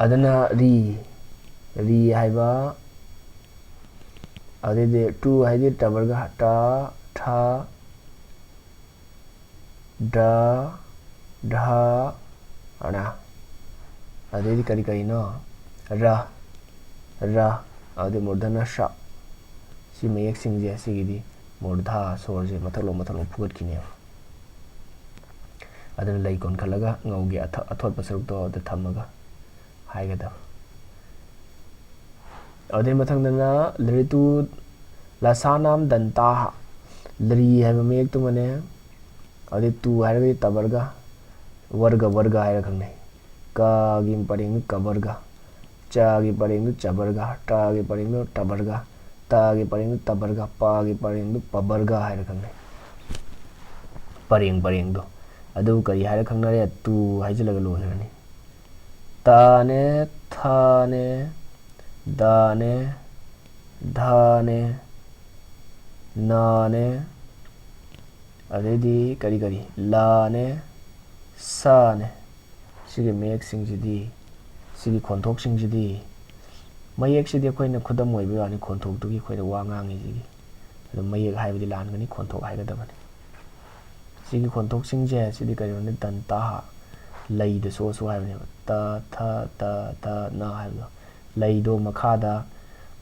ꯑꯗꯨꯅ ꯔꯤ, ꯔꯤ ꯍꯥꯏꯕ, ꯑꯗꯩꯗꯤ ꯇꯨ ꯍꯥꯏꯗꯤ ꯇꯕꯔꯒ ꯇ, ꯊ, ꯗ, ꯙ, ꯔ꯫ ꯑꯗꯩꯗꯤ ꯀꯔꯤ ꯀꯔꯤꯅꯣ? ꯔ, ꯔ, ꯑꯗꯩ ꯃꯨꯔꯙꯅ ꯁ꯫ ꯁꯤ ꯃꯌꯦꯛꯁꯤꯡꯁꯦ, ꯁꯤꯒꯤꯗꯤ ꯃꯨꯔꯙꯥ ꯁꯣꯔꯁꯦ ꯃꯊꯛꯂꯣꯝ ꯃꯊꯛꯂꯣꯝ ꯐꯨꯒꯠꯈꯤꯅꯦꯕ꯫ ꯑꯗꯨꯅ ꯂꯩ ꯀꯣꯟꯈꯠꯂꯒ ꯉꯧꯒꯤ ꯑꯊ-, ꯑꯊꯣꯠꯄ ꯁꯔꯨꯛꯇꯣ ꯑꯗꯨ ꯊꯝꯃꯒ ꯍꯥꯏꯒꯗꯕ꯫ ꯑꯗꯨꯗꯩ ꯃꯊꯪꯗꯅ ꯂ꯭ꯔꯤꯇꯨ ꯂꯁꯥꯅꯥꯝ ꯗꯟꯇꯥꯍ꯫ ꯂ꯭ꯔꯤ ꯍꯥꯏꯕ ꯃꯌꯦꯛꯇꯨꯃꯅꯦ, ꯑꯗꯩ ꯇꯨ ꯍꯥꯏꯔꯒꯗꯤ ꯇꯕꯔꯒ, ꯋꯔꯒ, ꯋꯔꯒ ꯍꯥꯏꯔ ꯈꯪꯅꯩ꯫ ꯀꯒꯤ ꯄꯔꯦꯡꯗꯨ ꯀꯕꯔꯒ, ꯆꯒꯤ ꯄꯔꯦꯡꯗꯨ ꯆꯕꯔꯒ, ꯇꯒꯤ ꯄꯔꯦꯡꯗꯨ ꯇꯕꯔꯒ, ꯇꯒꯤ ꯄꯔꯦꯡꯗꯨ ꯇꯕꯔꯒ, ꯄꯒꯤ ꯄꯔꯦꯡꯗꯨ ꯄꯕꯔꯒ ꯍꯥꯏꯔ ꯈꯪꯅꯩ꯫ ꯄꯔꯦꯡ ꯄꯔꯦꯡꯗꯣ꯫ ꯑꯗꯨ ꯀꯔꯤ ꯍꯥꯏꯔ ꯈꯪꯅꯔꯦ? ꯇꯨ ꯍꯥꯏꯖꯤꯜꯂꯒ ꯂꯣꯏꯈ꯭ꯔꯅꯤ꯫ ꯇꯅꯦ, ꯊꯅꯦ, ꯗꯅꯦ, ꯙꯅꯦ, ꯅꯅꯦ, ꯑꯗꯩꯗꯤ ꯀꯔꯤ ꯀꯔꯤ? ꯂꯅꯦ, ꯁꯅꯦ꯫ ꯁꯤꯒꯤ ꯃꯌꯦꯛꯁꯤꯡꯁꯤꯗꯤ, ꯁꯤꯒꯤ ꯈꯣꯟꯊꯣꯛꯁꯤꯡꯁꯤꯗꯤ, ꯃꯌꯦꯛꯁꯤꯗꯤ ꯑꯩꯈꯣꯏꯅ ꯈꯨꯗꯝ ꯑꯣꯏꯕ ꯋꯥꯅꯤ, ꯈꯣꯟꯊꯣꯛꯇꯨꯒꯤ ꯑꯩꯈꯣꯏꯅ ꯋꯥ ꯉꯥꯡꯉꯤꯁꯤꯒꯤ꯫ ꯑꯗꯨ ꯃꯌꯦꯛ ꯍꯥꯏꯕꯗꯤ ꯂꯥꯟꯒꯅꯤ, ꯈꯣꯟꯊꯣꯛ ꯍꯥꯏꯒꯗꯕꯅꯤ꯫ ꯁꯤꯒꯤ ꯈꯣꯟꯊꯣꯛꯁꯤꯡꯁꯦ, ꯁꯤꯗꯤ ꯀꯔꯤꯅꯣꯅꯦ? ꯗꯟꯇꯥꯍ, ꯂꯩꯗ ꯁꯣꯛꯑꯁꯨ ꯍꯥꯏꯕꯅꯦꯕ꯫ ꯇ, ꯊ, ꯇ, ꯊ, ꯅ ꯍꯥꯏꯕꯗꯣ꯫ ꯂꯩꯗꯣ ꯃꯈꯥꯗ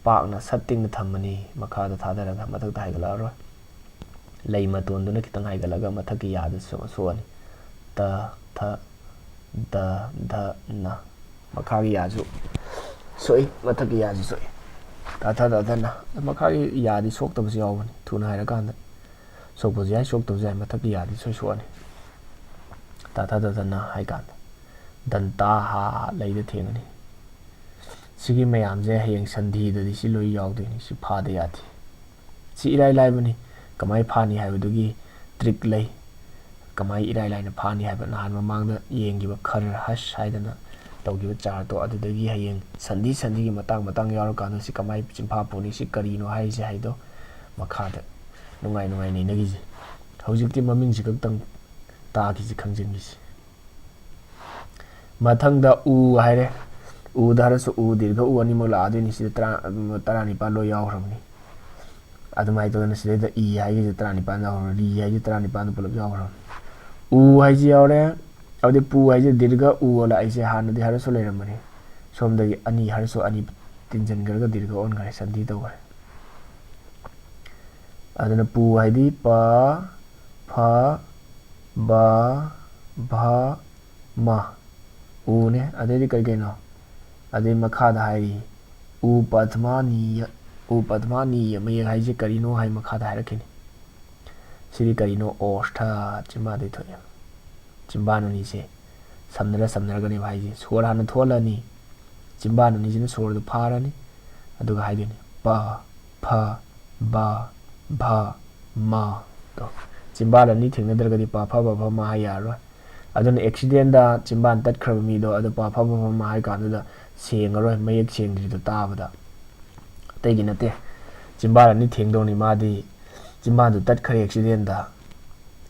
ꯄꯥꯛꯅ ꯁꯠ ꯇꯤꯡꯅ ꯊꯝꯃꯅꯤ, ꯃꯈꯥꯗ ꯊꯥꯗꯔꯒ ꯃꯊꯛꯇ ꯍꯥꯏꯒꯠꯂꯛꯑꯔꯣꯏ꯫ ꯂꯩ ꯃꯇꯣꯟꯗꯨꯅ ꯈꯤꯇꯪ ꯍꯥꯏꯒꯠꯂꯒ ꯃꯊꯛꯀꯤ ꯌꯥꯗ ꯁꯣ-, ꯁꯣꯛꯑꯅꯤ꯫ ꯇ, ꯊ, ꯗ, ꯙ, ꯅ꯫ ꯃꯈꯥꯒꯤ ꯌꯥꯁꯨ ꯁꯣꯛꯏ, ꯃꯊꯛꯀꯤ ꯌꯥꯁꯨ ꯁꯣꯛꯏ꯫ ꯇ, ꯊ, ꯗ, ꯙ, ꯅ꯫ ꯑꯗꯣ ꯃꯈꯥꯒꯤ ꯌꯥꯗꯤ ꯁꯣꯛꯇꯕꯁꯨ ꯌꯥꯎꯕꯅꯤ, ꯊꯨꯅ ꯍꯥꯏꯔꯀꯥꯟꯗ꯫ ꯁꯣꯛꯄꯁꯨ ꯌꯥꯏ, ꯁꯣꯛꯇꯕꯁꯨ ꯌꯥꯏ, ꯃꯊꯛꯀꯤ ꯌꯥꯗꯤ ꯁꯣꯏ ꯁꯣꯛꯑꯅꯤ꯫ ꯇ, ꯊ, ꯗ, ꯙ, ꯅ ꯍꯥꯏ ꯀꯥꯟꯗ꯫ ꯗꯟꯇꯥꯍ, ꯂꯩꯗ ꯊꯦꯡꯉꯅꯤ꯫ ꯁꯤꯒꯤ ꯃꯌꯥꯝꯁꯦ ꯍꯌꯦꯡ ꯁꯟꯙꯤꯗꯗꯤ ꯁꯤ ꯂꯣꯏ ꯌꯥꯎꯗꯣꯏꯅꯤ, ꯁꯤ ꯐꯥꯗ ꯌꯥꯗꯦ꯫ ꯁꯤ ꯏꯔꯥꯏ ꯂꯥꯏꯕꯅꯤ꯫ ꯀꯃꯥꯏ ꯐꯥꯅꯤ ꯍꯥꯏꯕꯗꯨꯒꯤ trick ꯂꯩ꯫ ꯀꯃꯥꯏ ꯏꯔꯥꯏ ꯂꯥꯏꯅ ꯐꯥꯅꯤ ꯍꯥꯏꯕ, ꯅꯍꯥꯟ ꯃꯃꯥꯡꯗ ꯌꯦꯡꯈꯤꯕ ꯈꯔ ꯍꯁ ꯍꯥꯏꯗꯅ ꯇꯧꯈꯤꯕ chartꯇꯣ, ꯑꯗꯨꯗꯒꯤ ꯍꯌꯦꯡ ꯁꯟꯙꯤ ꯁꯟꯙꯤꯒꯤ ꯃꯇꯥꯡ ꯃꯇꯥꯡ ꯌꯥꯎꯔꯀꯥꯟꯗ ꯁꯤ ꯀꯃꯥꯏ ꯆꯤꯟꯐꯥ ꯄꯨꯅꯤ, ꯁꯤ ꯀꯔꯤꯅꯣ ꯍꯥꯏꯔꯤꯁꯦ ꯍꯥꯏꯗꯣ ꯃꯈꯥꯗ ꯅꯨꯡꯉꯥꯏ ꯅꯨꯡꯉꯥꯏ ꯅꯩꯅꯈꯤꯁꯦ꯫ ꯍꯧꯖꯤꯛꯇꯤ ꯃꯃꯤꯡꯁꯤ ꯈꯛꯇꯪ ꯇꯥꯈꯤꯁꯤ, ꯈꯪꯖꯤꯟꯈꯤꯁꯤ꯫ ꯃꯊꯪꯗ ꯎ ꯍꯥꯏꯔꯦ꯫ ꯎꯗ ꯍꯥꯏꯔꯁꯨ ꯎ ꯗꯤꯔꯒ ꯎ ꯑꯅꯤꯃꯛ ꯂꯥꯛꯑꯗꯣꯏꯅꯤ꯫ ꯁꯤꯗ ꯇꯔꯥ, ꯇꯔꯥꯅꯤꯄꯥꯜ ꯂꯣꯏ ꯌꯥꯎꯈ꯭ꯔꯕꯅꯤ꯫ ꯑꯗꯨꯃꯥꯏꯅ ꯇꯧꯗꯅ ꯁꯤꯗꯩꯗ ꯏ ꯍꯥꯏꯒꯤꯁꯦ ꯇꯔꯥꯅꯤꯄꯥꯜ ꯌꯥꯎꯈ꯭ꯔꯕꯅꯤ, ꯔꯤ ꯍꯥꯏꯁꯦ ꯇꯔꯥꯅꯤꯄꯥꯜꯗ ꯄꯨꯂꯞ ꯌꯥꯎꯈ꯭ꯔꯕꯅꯤ꯫ ꯎ ꯍꯥꯏꯁꯤ ꯌꯥꯎꯔꯦ꯫ ꯑꯗꯨꯗꯤ ꯄꯨ ꯍꯥꯏꯁꯦ ꯗꯤꯔꯒ ꯎ ꯂꯥꯛꯏꯁꯦ ꯍꯥꯟꯅꯗꯤ ꯍꯥꯏꯔꯁꯨ ꯂꯩꯔꯝꯕꯅꯤ꯫ ꯁꯣꯝꯗꯒꯤ ꯑꯅꯤ ꯍꯥꯏꯔꯁꯨ ꯑꯅꯤ ꯇꯤꯟꯁꯤꯟꯈ꯭ꯔꯒ ꯗꯤꯔꯒ ꯑꯣꯟꯈ꯭ꯔꯦ, ꯁꯟꯙꯤ ꯇꯧꯈ꯭ꯔꯦ꯫ ꯑꯗꯨꯅ ꯄꯨ ꯍꯥꯏꯗꯤ ꯄ, ꯐ, ꯕ, ꯚ, ꯃ꯫ ꯎꯅꯦ꯫ ꯑꯗꯩꯗꯤ ꯀꯔꯤ ꯀꯩꯅꯣ? ꯑꯗꯩ ꯃꯈꯥꯗ ꯍꯥꯏꯔꯤ, ꯎ ꯄꯗꯃꯥꯅꯤꯌ, ꯎ ꯄꯗꯃꯥꯅꯤꯌ ꯃꯌꯦꯛ ꯍꯥꯏꯁꯦ ꯀꯔꯤꯅꯣ ꯍꯥꯏ ꯃꯈꯥꯗ ꯍꯥꯏꯔꯛꯈꯤꯅꯤ꯫ ꯁꯤꯗꯤ ꯀꯔꯤꯅꯣ? ꯑꯣꯁꯊ, ꯆꯤꯝꯕꯥꯗꯩ ꯊꯣꯛꯑꯦ꯫ ꯆꯤꯝꯕꯥꯟ ꯑꯅꯤꯁꯦ ꯁꯝꯅꯔ ꯁꯝꯅꯔꯒꯅꯦꯕ ꯍꯥꯏꯁꯦ꯫ ꯁꯣꯔ ꯍꯥꯟꯅ ꯊꯣꯛꯍꯜꯂꯅꯤ, ꯆꯤꯝꯕꯥꯟ ꯑꯅꯤꯁꯤꯅ ꯁꯣꯔꯗꯨ ꯐꯥꯔꯅꯤ, ꯑꯗꯨꯒ ꯍꯥꯏꯗꯣꯏꯅꯤ ꯄ, ꯐ, ꯕ, ꯚ, ꯃ꯫ ꯗꯣ꯫ ꯆꯤꯝꯕꯥꯟ ꯑꯅꯤ ꯊꯦꯡꯅꯗ꯭ꯔꯒꯗꯤ ꯄ, ꯐ, ꯕ, ꯚ, ꯃ ꯍꯥꯏ ꯌꯥꯔꯔꯣꯏ꯫ ꯑꯗꯨꯅ accidentꯗ ꯆꯤꯝꯕꯥꯟ ꯇꯠꯈ꯭ꯔꯕ ꯃꯤꯗꯣ ꯑꯗꯨ ꯄ, ꯐ, ꯕ, ꯚ, ꯃ ꯍꯥꯏ ꯀꯥꯟꯗꯨꯗ ꯁꯦꯡꯉꯔꯣꯏ, ꯃꯌꯦꯛ ꯁꯦꯡꯗ꯭ꯔꯤꯗꯣ ꯇꯥꯕꯗ꯫ ꯑꯇꯩꯒꯤ ꯅꯠꯇꯦ, ꯆꯤꯝꯕꯥꯟ ꯑꯅꯤ ꯊꯦꯡꯗꯧꯅꯤ꯫ ꯃꯥꯗꯤ ꯆꯤꯝꯕꯥꯟꯗꯨ ꯇꯠꯈ꯭ꯔꯦ accidentꯗ,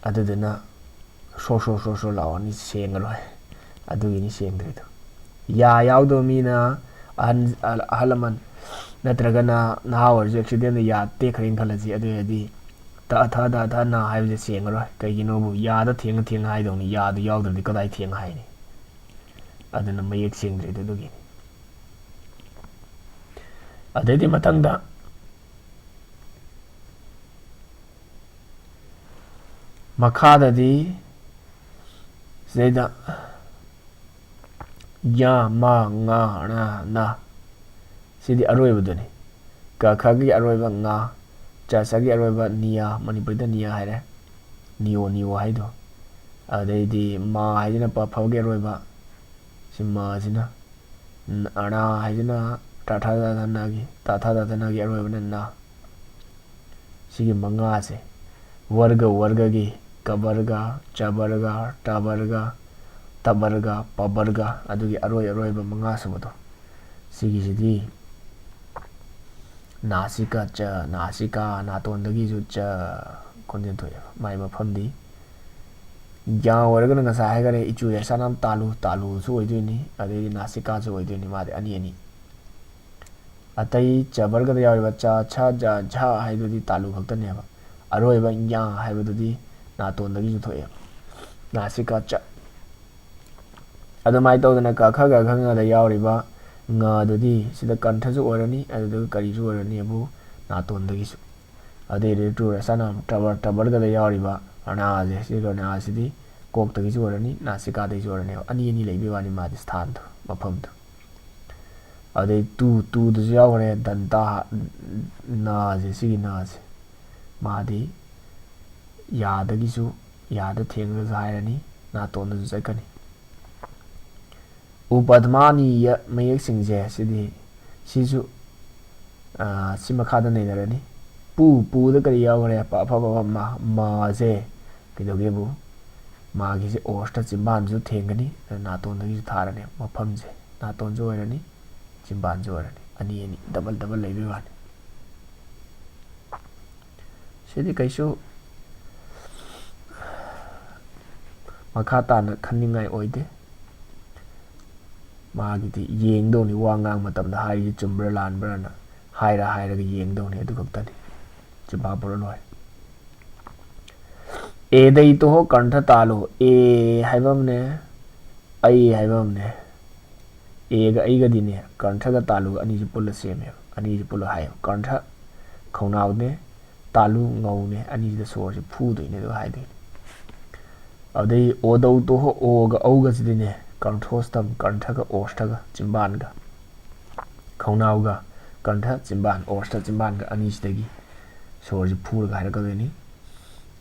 ꯑꯗꯨꯗꯨꯅ ꯁꯣꯔ ꯁꯣꯔ ꯁꯣꯔ ꯁꯣꯔ ꯂꯥꯎꯔꯅꯤ, ꯁꯦꯡꯉꯔꯣꯏ꯫ ꯑꯗꯨꯒꯤꯅꯤ ꯁꯦꯡꯗ꯭ꯔꯤꯗꯣ꯫ ꯌꯥ ꯌꯥꯎꯗꯕ ꯃꯤꯅ, ꯑꯍꯟ, ꯑꯍꯜ ꯂꯃꯟ ꯅꯠꯇ꯭ꯔꯒꯅ ꯅꯍꯥ ꯑꯣꯏꯔꯁꯨ accidentꯗ ꯌꯥ ꯇꯦꯛꯈ꯭ꯔꯦꯅ ꯈꯜꯂꯁꯤ, ꯑꯗꯨ ꯑꯣꯏꯔꯗꯤ ꯇ ꯊ ꯗ ꯊ ꯅ ꯍꯥꯏꯕꯁꯦ ꯁꯦꯡꯉꯔꯣꯏ꯫ ꯀꯩꯒꯤꯅꯣꯕꯨ ꯌꯥꯗ ꯊꯦꯡꯉ ꯊꯦꯡꯉ ꯍꯥꯏꯗꯧꯅꯤ, ꯌꯥꯗꯨ ꯌꯥꯎꯗ꯭ꯔꯗꯤ ꯀꯗꯥꯏ ꯊꯦꯡꯉ ꯍꯥꯏꯅꯤ? ꯑꯗꯨꯅ ꯃꯌꯦꯛ ꯁꯦꯡꯗ꯭ꯔꯤꯗꯣ ꯑꯗꯨꯒꯤꯅꯤ꯫ ꯑꯗꯩꯗꯤ ꯃꯊꯪꯗ ꯃꯈꯥꯗꯗꯤ ꯁꯤꯗꯩꯗ ꯌ, ꯃ, ꯉ, ꯔ, ꯅ꯫ ꯁꯤꯗꯤ ꯑꯔꯣꯏꯕꯗꯨꯅꯤ꯫ ꯀ ꯈꯒꯤ ꯑꯔꯣꯏꯕ ꯉ, ꯆ ꯁꯒꯤ ꯑꯔꯣꯏꯕ ꯅꯤꯌ, ꯃꯅꯤꯄꯨꯔꯤꯗ ꯅꯤꯌ ꯍꯥꯏꯔꯦ꯫ ꯅꯤꯌꯣ, ꯅꯤꯌꯣ ꯍꯥꯏꯗꯣ꯫ ꯑꯗꯩꯗꯤ ꯃ ꯍꯥꯏꯁꯤꯅ ꯄ ꯐꯒꯤ ꯑꯔꯣꯏꯕ꯫ ꯁꯤ ꯃ ꯑꯁꯤꯅ꯫ ꯔ ꯍꯥꯏꯁꯤꯅ ꯇ ꯊ ꯗ ꯊ ꯅꯒꯤ, ꯇ ꯊ ꯗ ꯊ ꯅꯒꯤ ꯑꯔꯣꯏꯕꯅ ꯅ꯫ ꯁꯤꯒꯤ ꯃꯉꯥꯁꯦ ꯋꯔꯒ, ꯋꯔꯒꯒꯤ ꯀ ꯋꯔꯒ, ꯆ ꯋꯔꯒ, ꯇ ꯋꯔꯒ, ꯇ ꯋꯔꯒ, ꯄ ꯋꯔꯒ, ꯑꯗꯨꯒꯤ ꯑꯔꯣꯏ ꯑꯔꯣꯏꯕ ꯃꯉꯥ ꯁꯨꯕꯗꯣ꯫ ꯁꯤꯒꯤꯁꯤꯗꯤ ꯅꯥꯁꯤꯀ ꯆ, ꯅꯥꯁꯤꯀꯥ, ꯅꯥꯇꯣꯟꯗꯒꯤꯁꯨ ꯆ ꯈꯣꯟꯖꯦꯜ ꯊꯣꯛꯑꯦꯕ꯫ ꯃꯥꯏ ꯃꯐꯝꯗꯤ ꯌꯥ ꯑꯣꯏꯔꯒꯅ ꯉꯁꯥꯏ ꯍꯥꯏꯈꯔꯦ, ꯏꯆꯨ ꯌꯥꯁꯥꯅꯥꯝ ꯇꯥꯂꯨ, ꯇꯥꯂꯨꯁꯨ ꯑꯣꯏꯗꯣꯏꯅꯤ, ꯑꯗꯩꯗꯤ ꯅꯥꯁꯤꯀꯥꯁꯨ ꯑꯣꯏꯗꯣꯏꯅꯤ, ꯃꯥꯗꯤ ꯑꯅꯤ ꯑꯅꯤ꯫ ꯑꯇꯩ ꯆ ꯋꯔꯒꯗ ꯌꯥꯎꯔꯤꯕ ꯆ, ꯁ, ꯖ, ꯖ ꯍꯥꯏꯗꯨꯗꯤ ꯇꯥꯂꯨ ꯈꯛꯇꯅꯦꯕ꯫ ꯑꯔꯣꯏꯕ ꯌꯥ ꯍꯥꯏꯕꯗꯨꯗꯤ ꯅꯥꯇꯣꯟꯗꯒꯤꯁꯨ ꯊꯣꯛꯑꯦꯕ꯫ ꯅꯥꯁꯤꯀꯥ ꯆ꯫ ꯑꯗꯨꯃꯥꯏꯅ ꯇꯧꯗꯅ ꯀ ꯈ ꯒ ꯘ ꯉ ꯗ ꯌꯥꯎꯔꯤꯕ ꯉ ꯗꯨꯗꯤ ꯁꯤꯗ ꯀꯟꯊꯁꯨ ꯑꯣꯏꯔꯅꯤ, ꯑꯗꯨꯗꯨꯒ ꯀꯔꯤꯁꯨ ꯑꯣꯏꯔꯅꯤꯕꯨ ꯅꯥꯇꯣꯟꯗꯒꯤꯁꯨ꯫ ꯑꯗꯩ ꯔꯤꯇꯨ ꯔꯁꯅ ꯇꯕꯔ, ꯇꯕꯔꯒꯗ ꯌꯥꯎꯔꯤꯕ ꯔꯅꯥꯁꯦ, ꯁꯤ ꯔꯅꯥꯁꯤꯗꯤ ꯀꯣꯛꯇꯒꯤꯁꯨ ꯑꯣꯏꯔꯅꯤ, ꯅꯥꯁꯤꯀꯥꯗꯒꯤꯁꯨ ꯑꯣꯏꯔꯅꯦꯕ꯫ ꯑꯅꯤ ꯑꯅꯤ ꯂꯩꯕꯩ ꯋꯥꯅꯤ, ꯃꯥꯗꯤ ꯁ꯭ꯊꯥꯟꯗꯣ, ꯃꯐꯝꯗꯣ꯫ ꯑꯗꯩ ꯇꯨ, ꯇꯨꯗꯁꯨ ꯌꯥꯎꯈ꯭ꯔꯦ ꯗꯟꯇꯥ ꯅꯥꯁꯦ, ꯁꯤꯒꯤ ꯅꯥꯁꯦ꯫ ꯃꯥꯗꯤ ꯌꯥꯗꯒꯤꯁꯨ, ꯌꯥꯗ ꯊꯦꯡꯉꯒꯁꯨ ꯍꯥꯏꯔꯅꯤ, ꯅꯥꯇꯣꯟꯗꯁꯨ ꯆꯠꯀꯅꯤ꯫ ꯎꯄꯗꯃꯥꯅꯤꯌ ꯃꯌꯦꯛꯁꯤꯡꯁꯦ ꯁꯤꯗꯤ, ꯁꯤꯁꯨ, ꯑꯥ, ꯁꯤ ꯃꯈꯥꯗ ꯅꯩꯅꯔꯅꯤ꯫ ꯄꯨ, ꯄꯨꯗ ꯀꯔꯤ ꯌꯥꯎꯈ꯭ꯔꯦ? ꯄ, ꯐ, ꯐ, ꯐ, ꯃ, ꯃꯁꯦ ꯀꯩꯗꯧꯒꯦꯕꯨ? ꯃꯥꯒꯤꯁꯦ ꯑꯣꯁꯇ ꯆꯤꯝꯕꯥꯟꯁꯨ ꯊꯦꯡꯒꯅꯤ, ꯑꯗꯨꯅ ꯅꯥꯇꯣꯟꯗꯒꯤꯁꯨ ꯊꯥꯔꯅꯤ꯫ ꯃꯐꯝꯁꯦ ꯅꯥꯇꯣꯟꯁꯨ ꯑꯣꯏꯔꯅꯤ, ꯆꯤꯝꯕꯥꯟꯁꯨ ꯑꯣꯏꯔꯅꯤ꯫ ꯑꯅꯤ ꯑꯅꯤ ꯗꯕꯜ ꯗꯕꯜ ꯂꯩꯕꯩ ꯋꯥꯅꯤ꯫ ꯁꯤꯗꯤ ꯀꯩꯁꯨ ꯃꯈꯥ ꯇꯥꯅ ꯈꯟꯅꯤꯡꯉꯥꯏ ꯑꯣꯏꯗꯦ꯫ ꯃꯥꯒꯤꯗꯤ ꯌꯦꯡꯗꯧꯅꯤ, ꯋꯥ ꯉꯥꯡ ꯃꯇꯝꯗ ꯍꯥꯏꯔꯤꯁꯤ ꯆꯨꯝꯕ꯭ꯔꯥ ꯂꯥꯟꯕ꯭ꯔꯥꯅ ꯍꯥꯏꯔ ꯍꯥꯏꯔꯒ ꯌꯦꯡꯗꯧꯅꯤ, ꯑꯗꯨ ꯈꯛꯇꯅꯤ꯫ ꯆꯤꯝꯐꯥ ꯄꯨꯔ ꯂꯣꯏꯔꯦ꯫ ꯑꯦꯗꯩ ꯇꯣꯍꯣ ꯀꯟꯊ ꯇꯥꯂꯨ꯫ ꯑꯦ ꯍꯥꯏꯕ ꯑꯃꯅꯦ, ꯑꯩ ꯍꯥꯏꯕ ꯑꯃꯅꯦ꯫ ꯑꯦꯒ ꯑꯩꯒꯗꯤꯅꯦ, ꯀꯟꯊꯒ ꯇꯥꯂꯨꯒ ꯑꯅꯤꯁꯤ ꯄꯨꯜꯂ ꯁꯦꯝꯃꯦꯕ꯫ ꯑꯅꯤꯁꯤ ꯄꯨꯜꯂ ꯍꯥꯏꯌꯦꯕ꯫ ꯀꯟꯊ ꯈꯧꯅꯥꯎꯅꯦ, ꯇꯥꯂꯨ ꯉꯧꯅꯦ꯫ ꯑꯅꯤꯁꯤꯗ ꯁꯣꯔꯁꯤ ꯐꯨꯗꯣꯏꯅꯦ ꯑꯗꯨꯒ ꯍꯥꯏꯗꯣꯏꯅꯦ꯫ ꯑꯗꯩ ꯑꯣꯗꯧ ꯇꯣꯍꯣ ꯑꯣꯒ ꯀꯟꯊ ꯀꯟꯊꯣꯁꯇꯝ, ꯀꯟꯊꯒ ꯑꯣꯁꯊꯒ ꯆꯤꯝꯕꯥꯟꯒ꯫ ꯈꯧꯅꯥꯎꯒ ꯀꯟꯊ ꯆꯤꯝꯕꯥꯟ, ꯑꯣꯁꯊ ꯆꯤꯝꯕꯥꯟꯒ ꯑꯅꯤꯁꯤꯗꯒꯤ ꯁꯣꯔꯁꯤ ꯐꯨꯔꯒ ꯍꯥꯏꯔꯛꯀꯗꯣꯏꯅꯤ꯫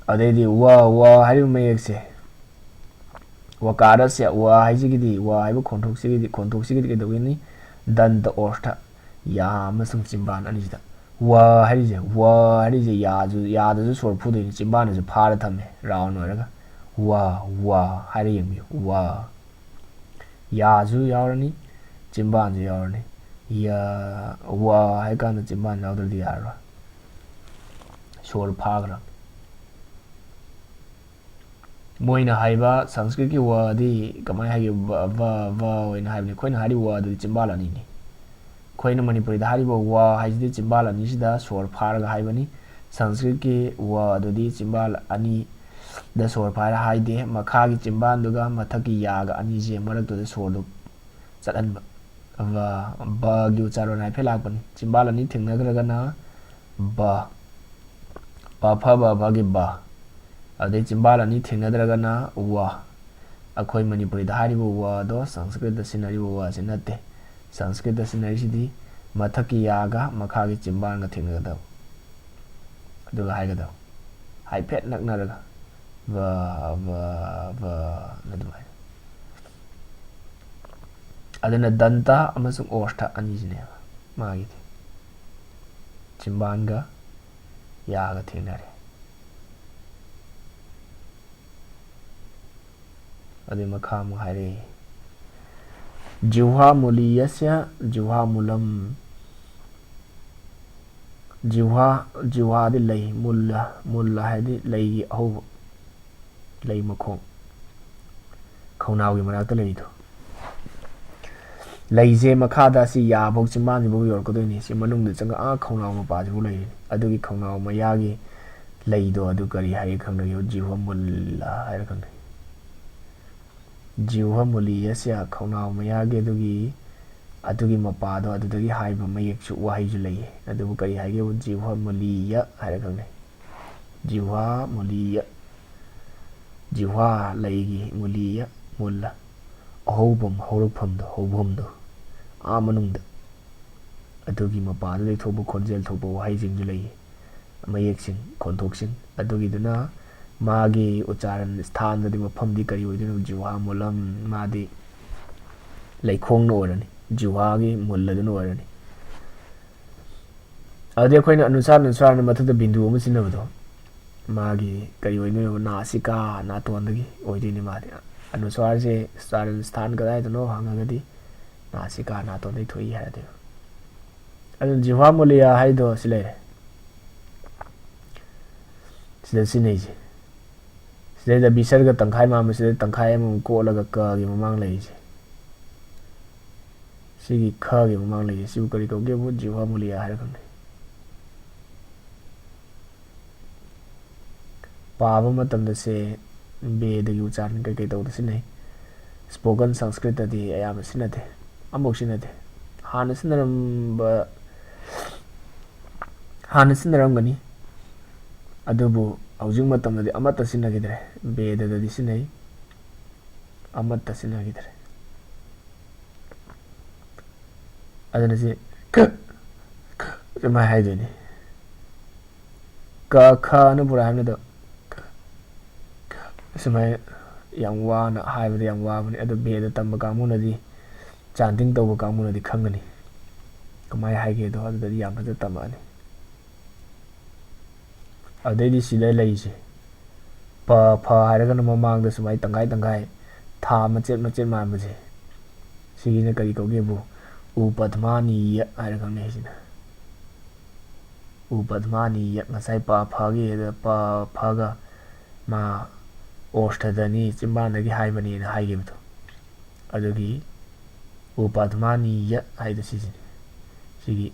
ꯑꯗꯩꯗꯤ ꯋ, ꯋ ꯍꯥꯏꯔꯤꯕ ꯃꯌꯦꯛꯁꯦ, ꯋꯀꯥꯔꯁꯦ, ꯋ ꯍꯥꯏꯁꯤꯒꯤꯗꯤ, ꯋ ꯍꯥꯏꯕ ꯈꯣꯟꯊꯣꯛꯁꯤꯒꯤꯗꯤ, ꯈꯣꯟꯊꯣꯛꯁꯤꯒꯤꯗꯤ ꯀꯩꯗꯧꯒꯅꯤ? ꯗꯟꯇ ꯑꯣꯁꯊ, ꯌꯥ ꯑꯃꯁꯨꯡ ꯆꯤꯝꯕꯥꯟ ꯑꯅꯤꯁꯤꯗ꯫ ꯋ ꯍꯥꯏꯔꯤꯁꯦ, ꯋ ꯍꯥꯏꯔꯤꯁꯦ ꯌꯥꯁꯨ, ꯌꯥꯗꯁꯨ ꯁꯣꯔ ꯐꯨꯗꯣꯏꯅꯤ, ꯆꯤꯝꯕꯥꯟꯗꯁꯨ ꯐꯥꯔ ꯊꯝꯃꯦ, ꯔꯥꯎꯟ ꯑꯣꯏꯔꯒ꯫ ꯋ, ꯋ ꯍꯥꯏꯔ ꯌꯦꯡꯕꯤꯌꯨ, ꯋ꯫ ꯌꯥꯁꯨ ꯌꯥꯎꯔꯅꯤ, ꯆꯤꯝꯕꯥꯟꯁꯨ ꯌꯥꯎꯔꯅꯤ꯫ ꯌ, ꯋ ꯍꯥꯏ ꯀꯥꯟꯗ ꯆꯤꯝꯕꯥꯟ ꯌꯥꯎꯗ꯭ꯔꯗꯤ ꯌꯥꯔꯔꯣꯏ, ꯁꯣꯔ ꯐꯥꯈ꯭ꯔꯕꯅꯤ꯫ ꯃꯣꯏꯅ ꯍꯥꯏꯕ ꯁꯪꯁꯀ꯭ꯔꯤꯠꯀꯤ ꯋꯗꯤ ꯀꯃꯥꯏꯅ ꯍꯥꯏꯒꯦ? ꯚ, ꯚ, ꯚ ꯑꯣꯏꯅ ꯍꯥꯏꯕꯅꯤ꯫ ꯑꯩꯈꯣꯏꯅ ꯍꯥꯏꯔꯤꯕ ꯋꯗꯨꯗꯤ ꯆꯤꯝꯕꯥꯜ ꯑꯅꯤꯅꯤ꯫ ꯑꯩꯈꯣꯏꯅ ꯃꯅꯤꯄꯨꯔꯤꯗ ꯍꯥꯏꯔꯤꯕ ꯋ ꯍꯥꯏꯁꯤꯗꯤ ꯆꯤꯝꯕꯥꯜ ꯑꯅꯤꯁꯤꯗ ꯁꯣꯔ ꯐꯥꯔꯒ ꯍꯥꯏꯕꯅꯤ꯫ ꯁꯪꯁꯀ꯭ꯔꯤꯠꯀꯤ ꯋ ꯑꯗꯨꯗꯤ ꯆꯤꯝꯕꯥꯜ ꯑꯅꯤꯗ ꯁꯣꯔ ꯐꯥꯔ ꯍꯥꯏꯗꯦ꯫ ꯃꯈꯥꯒꯤ ꯆꯤꯝꯕꯥꯜꯗꯨꯒ ꯃꯊꯛꯀꯤ ꯌꯥꯒ ꯑꯅꯤꯁꯦ ꯃꯔꯛꯇꯨꯗ ꯁꯣꯔꯗꯨ ꯆꯠꯍꯟꯕ꯫ ꯚ, ꯚꯒꯤ ꯎꯆꯥꯔꯣꯟ ꯍꯥꯏꯐꯦꯠ ꯂꯥꯛꯄꯅꯤ꯫ ꯆꯤꯝꯕꯥꯜ ꯑꯅꯤ ꯊꯦꯡꯅꯈ꯭ꯔꯒꯅ ꯚ, ꯄ ꯐ ꯕ ꯚꯒꯤ ꯚ꯫ ꯑꯗꯩ ꯆꯤꯝꯕꯥꯜ ꯑꯅꯤ ꯊꯦꯡꯅꯗ꯭ꯔꯒꯅ ꯋ꯫ ꯑꯩꯈꯣꯏ ꯃꯅꯤꯄꯨꯔꯤꯗ ꯍꯥꯏꯔꯤꯕ ꯋꯗꯣ ꯁꯪꯁꯀ꯭ꯔꯤꯠꯇ ꯁꯤꯖꯤꯟꯅꯔꯤꯕ ꯋꯁꯤ ꯅꯠꯇꯦ꯫ ꯁꯪꯁꯀ꯭ꯔꯤꯠꯇ ꯁꯤꯖꯤꯟꯅꯔꯤꯁꯤꯗꯤ ꯃꯊꯛꯀꯤ ꯌꯥꯒ ꯃꯈꯥꯒꯤ ꯆꯤꯝꯕꯥꯜꯒ ꯊꯦꯡꯅꯒꯗꯕ, ꯑꯗꯨꯒ ꯍꯥꯏꯒꯗꯕ꯫ ꯍꯥꯏꯐꯦꯠ ꯅꯛꯅꯔꯒ ꯚ, ꯚ, ꯚ ꯅ ꯑꯗꯨꯃꯥꯏꯅ꯫ ꯑꯗꯨꯅ ꯗꯟꯇ ꯑꯃꯁꯨꯡ ꯑꯣꯁꯊ ꯑꯅꯤꯁꯤꯅꯦꯕ ꯃꯥꯒꯤꯗꯤ꯫ ꯆꯤꯝꯕꯥꯟꯒ ꯌꯥꯒ ꯊꯦꯡꯅꯔꯦ꯫ ꯑꯗꯨꯏ ꯃꯈꯥ ꯑꯃꯨꯛ ꯍꯥꯏꯔꯛꯑꯦ꯫ ꯖꯤꯍ꯭ꯋꯥ ꯃꯨꯂꯤꯌꯁꯌ ꯖꯤꯍ꯭ꯋꯥ ꯃꯨꯂꯝ꯫ ꯖꯤꯍ꯭ꯋꯥ, ꯖꯤꯍ꯭ꯋꯥꯗꯤ ꯂꯩ, ꯃꯨꯜꯂ, ꯃꯨꯜꯂ ꯍꯥꯏꯗꯤ ꯂꯩꯒꯤ ꯑꯍꯧꯕ, ꯂꯩ ꯃꯈꯣꯡ, ꯈꯧꯅꯥꯎꯒꯤ ꯃꯅꯥꯛꯇ ꯂꯩꯔꯤꯗꯣ꯫ ꯂꯩꯁꯦ ꯃꯈꯥꯗ ꯁꯤ ꯌꯥꯐꯧ, ꯆꯤꯝꯕꯥꯟꯁꯤꯐꯧ ꯌꯧꯔꯛꯀꯗꯣꯏꯅꯤ꯫ ꯁꯤ ꯃꯅꯨꯡꯗ ꯆꯪꯉꯛꯑ ꯈꯧꯅꯥꯎ ꯃꯄꯥꯁꯤꯐꯧ ꯂꯩꯔꯤꯅꯤ꯫ ꯑꯗꯨꯒꯤ ꯈꯧꯅꯥꯎ ꯃꯌꯥꯒꯤ ꯂꯩꯗꯣ ꯑꯗꯨ ꯀꯔꯤ ꯍꯥꯏꯒꯦ ꯈꯪꯅꯒꯦ? ꯖꯤꯍ꯭ꯋꯥ ꯃꯨꯜꯂ ꯍꯥꯏꯔ ꯈꯪꯅꯩ꯫ ꯖꯤꯍ꯭ꯋꯥ ꯃꯨꯂꯤꯌꯥꯁꯦ ꯈꯧꯅꯥꯎ ꯃꯌꯥꯒꯤ ꯑꯗꯨꯒꯤ, ꯑꯗꯨꯒꯤ ꯃꯄꯥꯗꯣ ꯑꯗꯨꯗꯒꯤ ꯍꯥꯏꯕ ꯃꯌꯦꯛꯁꯨ, ꯋꯥꯍꯩꯁꯨ ꯂꯩꯌꯦ꯫ ꯑꯗꯨꯕꯨ ꯀꯔꯤ ꯍꯥꯏꯒꯦꯕꯨ ꯖꯤꯍ꯭ꯋꯥ ꯃꯨꯂꯤꯌꯥ ꯍꯥꯏꯔ ꯈꯪꯅꯩ꯫ ꯖꯤꯍ꯭ꯋꯥ ꯃꯨꯂꯤꯌꯥ꯫ ꯖꯤꯍ꯭ꯋꯥ ꯂꯩꯒꯤ ꯃꯨꯂꯤꯌꯥ, ꯃꯨꯜꯂ꯫ ꯑꯍꯧꯕꯝ, ꯍꯧꯔꯛꯐꯝꯗꯣ, ꯍꯧꯐꯝꯗꯣ꯫ ꯑꯥ ꯃꯅꯨꯡꯗ꯫ ꯑꯗꯨꯒꯤ ꯃꯄꯥꯗꯨꯗꯒꯤ ꯊꯣꯛꯄ ꯈꯣꯟꯖꯦꯜ ꯊꯣꯛꯄ ꯋꯥꯍꯩꯁꯤꯡꯁꯨ ꯂꯩꯌꯦ꯫ ꯃꯌꯦꯛꯁꯤꯡ, ꯈꯣꯟꯊꯣꯛꯁꯤꯡ꯫ ꯑꯗꯨꯒꯤꯗꯨꯅ ꯃꯥꯒꯤ ꯎꯆꯥꯔꯟ ꯁ꯭ꯊꯥꯟꯗꯗꯤ, ꯃꯐꯝꯗꯤ ꯀꯔꯤ ꯑꯣꯏꯗꯣꯏꯅꯣ? ꯖꯤꯍ꯭ꯋꯥ ꯃꯨꯂꯝ, ꯃꯥꯗꯤ ꯂꯩꯈꯣꯡꯅ ꯑꯣꯏꯔꯅꯤ꯫ ꯖꯤꯍ꯭ꯋꯥꯒꯤ ꯃꯨꯜ ꯑꯗꯨꯅ ꯑꯣꯏꯔꯅꯤ꯫ ꯑꯗꯨꯗꯤ ꯑꯩꯈꯣꯏꯅ ꯑꯅꯨꯁꯥꯔ, ꯑꯅꯨꯁꯥꯔꯅ ꯃꯊꯛꯇ ꯕꯤꯟꯗꯨ ꯑꯃ ꯁꯤꯖꯤꯟꯅꯕꯗꯣ, ꯃꯥꯒꯤ ꯀꯔꯤ ꯑꯣꯏꯗꯣꯏꯅꯣ? ꯅꯥꯁꯤꯀꯥ, ꯅꯥꯇꯣꯟꯗꯒꯤ ꯑꯣꯏꯗꯣꯏꯅꯤ ꯃꯥꯗꯤ꯫ ꯑꯅꯨꯁꯥꯔꯁꯦ ꯎꯆꯥꯔꯟ ꯁ꯭ꯊꯥꯟ ꯀꯗꯥꯏꯗꯅꯣ ꯍꯪꯉꯒꯗꯤ, ꯅꯥꯁꯤꯀꯥ, ꯅꯥꯇꯣꯟꯗꯒꯤ ꯊꯣꯛꯏ ꯍꯥꯏꯔꯗꯣꯏꯕ꯫ ꯑꯗꯨꯅ ꯖꯤꯍ꯭ꯋꯥ ꯃꯨꯂꯤꯌꯥ ꯍꯥꯏꯗꯣ ꯁꯤ ꯂꯩꯔꯦ꯫ ꯁꯤꯗ ꯁꯤꯖꯤꯟꯅꯩꯁꯦ꯫ ꯁꯤꯗꯩꯗ ꯕꯤꯁꯔꯒ ꯇꯪꯈꯥꯏ ꯃꯥꯟꯕꯁꯤꯗ ꯇꯪꯈꯥꯏ ꯑꯃꯃꯨꯛ ꯀꯣꯠꯂꯒ ꯀꯒꯤ ꯃꯃꯥꯡ ꯂꯩꯔꯤꯁꯦ꯫ ꯁꯤꯒꯤ ꯈꯒꯤ ꯃꯃꯥꯡ ꯂꯩꯔꯤꯁꯦ꯫ ꯁꯤꯕꯨ ꯀꯔꯤ ꯀꯧꯒꯦꯕꯨ ꯖꯤꯍ꯭ꯋꯥ ꯃꯨꯂꯤꯌꯥ ꯍꯥꯏꯔ ꯈꯪꯅꯩ꯫ ꯄꯥꯕ ꯃꯇꯝꯗ ꯁꯦ ꯕꯦꯗꯒꯤ ꯎꯆꯥꯔꯟ ꯀꯩꯀꯩ ꯇꯧꯕꯗ ꯁꯤꯖꯤꯟꯅꯩ꯫ ꯁ꯭ꯄꯣꯀꯟ ꯁꯪꯁꯀ꯭ꯔꯤꯠꯇꯗꯤ ꯑꯌꯥꯝꯕ ꯁꯤꯖꯤꯟꯅꯗꯦ, ꯑꯃꯐꯥꯎ ꯁꯤꯖꯤꯟꯅꯗꯦ꯫ ꯍꯥꯟꯅ ꯁꯤꯖꯤꯟꯅꯔꯝꯕ, ꯍꯥꯟꯅ ꯁꯤꯖꯤꯟꯅꯔꯝꯒꯅꯤ, ꯑꯗꯨꯕꯨ ꯍꯧꯖꯤꯛ ꯃꯇꯝꯗꯗꯤ ꯑꯃꯠꯇ ꯁꯤꯖꯤꯟꯅꯈꯤꯗ꯭ꯔꯦ꯫ ꯕꯦꯗꯗꯗꯤ ꯁꯤꯖꯤꯟꯅꯩ, ꯑꯃꯠꯇ ꯁꯤꯖꯤꯟꯅꯈꯤꯗ꯭ꯔꯦ꯫ ꯑꯗꯨꯅ ꯁꯤ ꯀ, ꯀ ꯁꯨꯃꯥꯏꯅ ꯍꯥꯏꯗꯣꯏꯅꯤ꯫ ꯀ ꯈꯅ ꯄꯨꯔꯥ ꯍꯥꯏꯕꯅꯤ, ꯑꯗꯣ ꯀ, ꯀ ꯁꯨꯃꯥꯏꯅ ꯌꯥꯝ ꯋꯥꯅ ꯍꯥꯏꯕꯗ ꯌꯥꯝ ꯋꯥꯕꯅꯤ꯫ ꯑꯗꯣ ꯕꯦꯗ ꯇꯝꯕ ꯀꯥꯡꯕꯨꯅꯗꯤ, ꯆꯥꯟꯇꯤꯡ ꯇꯧꯕ ꯀꯥꯡꯕꯨꯅꯗꯤ ꯈꯪꯒꯅꯤ ꯀꯃꯥꯏꯅ ꯍꯥꯏꯒꯦꯗꯣ, ꯑꯗꯨꯗꯗꯤ ꯌꯥꯝ ꯐꯖꯅ ꯇꯝꯃꯛꯑꯅꯤ꯫ ꯑꯗꯩꯗꯤ ꯁꯤꯗ ꯂꯩꯔꯤꯁꯦ ꯄ ꯐ ꯍꯥꯏꯔꯒꯅ ꯃꯃꯥꯡꯗ ꯁꯨꯃꯥꯏꯅ ꯇꯪꯈꯥꯏ ꯇꯪꯈꯥꯏ ꯊꯥ ꯃꯆꯦꯠ ꯃꯆꯦꯠ ꯃꯥꯟꯕꯁꯦ, ꯁꯤꯒꯤꯅ ꯀꯔꯤ ꯀꯧꯒꯦꯕꯨ ꯎꯄꯗ꯭ꯃꯥꯅꯤꯌ ꯍꯥꯏꯔ ꯈꯪꯅꯩ꯫ ꯁꯤꯅ ꯎꯄꯗ꯭ꯃꯥꯅꯤꯌ, ꯉꯁꯥꯏ ꯄ ꯐꯒꯤ ꯄ ꯐꯒ ꯃꯥ ꯑꯣꯁꯊꯗꯅꯤ, ꯆꯤꯝꯕꯥꯟꯗꯒꯤ ꯍꯥꯏꯕꯅꯦꯅ ꯍꯥꯏꯈꯤꯕꯗꯣ, ꯑꯗꯨꯒꯤ ꯎꯄꯗ꯭ꯃꯥꯅꯤꯌ ꯍꯥꯏꯗꯣ ꯁꯤꯁꯤꯅꯤ꯫ ꯁꯤꯒꯤ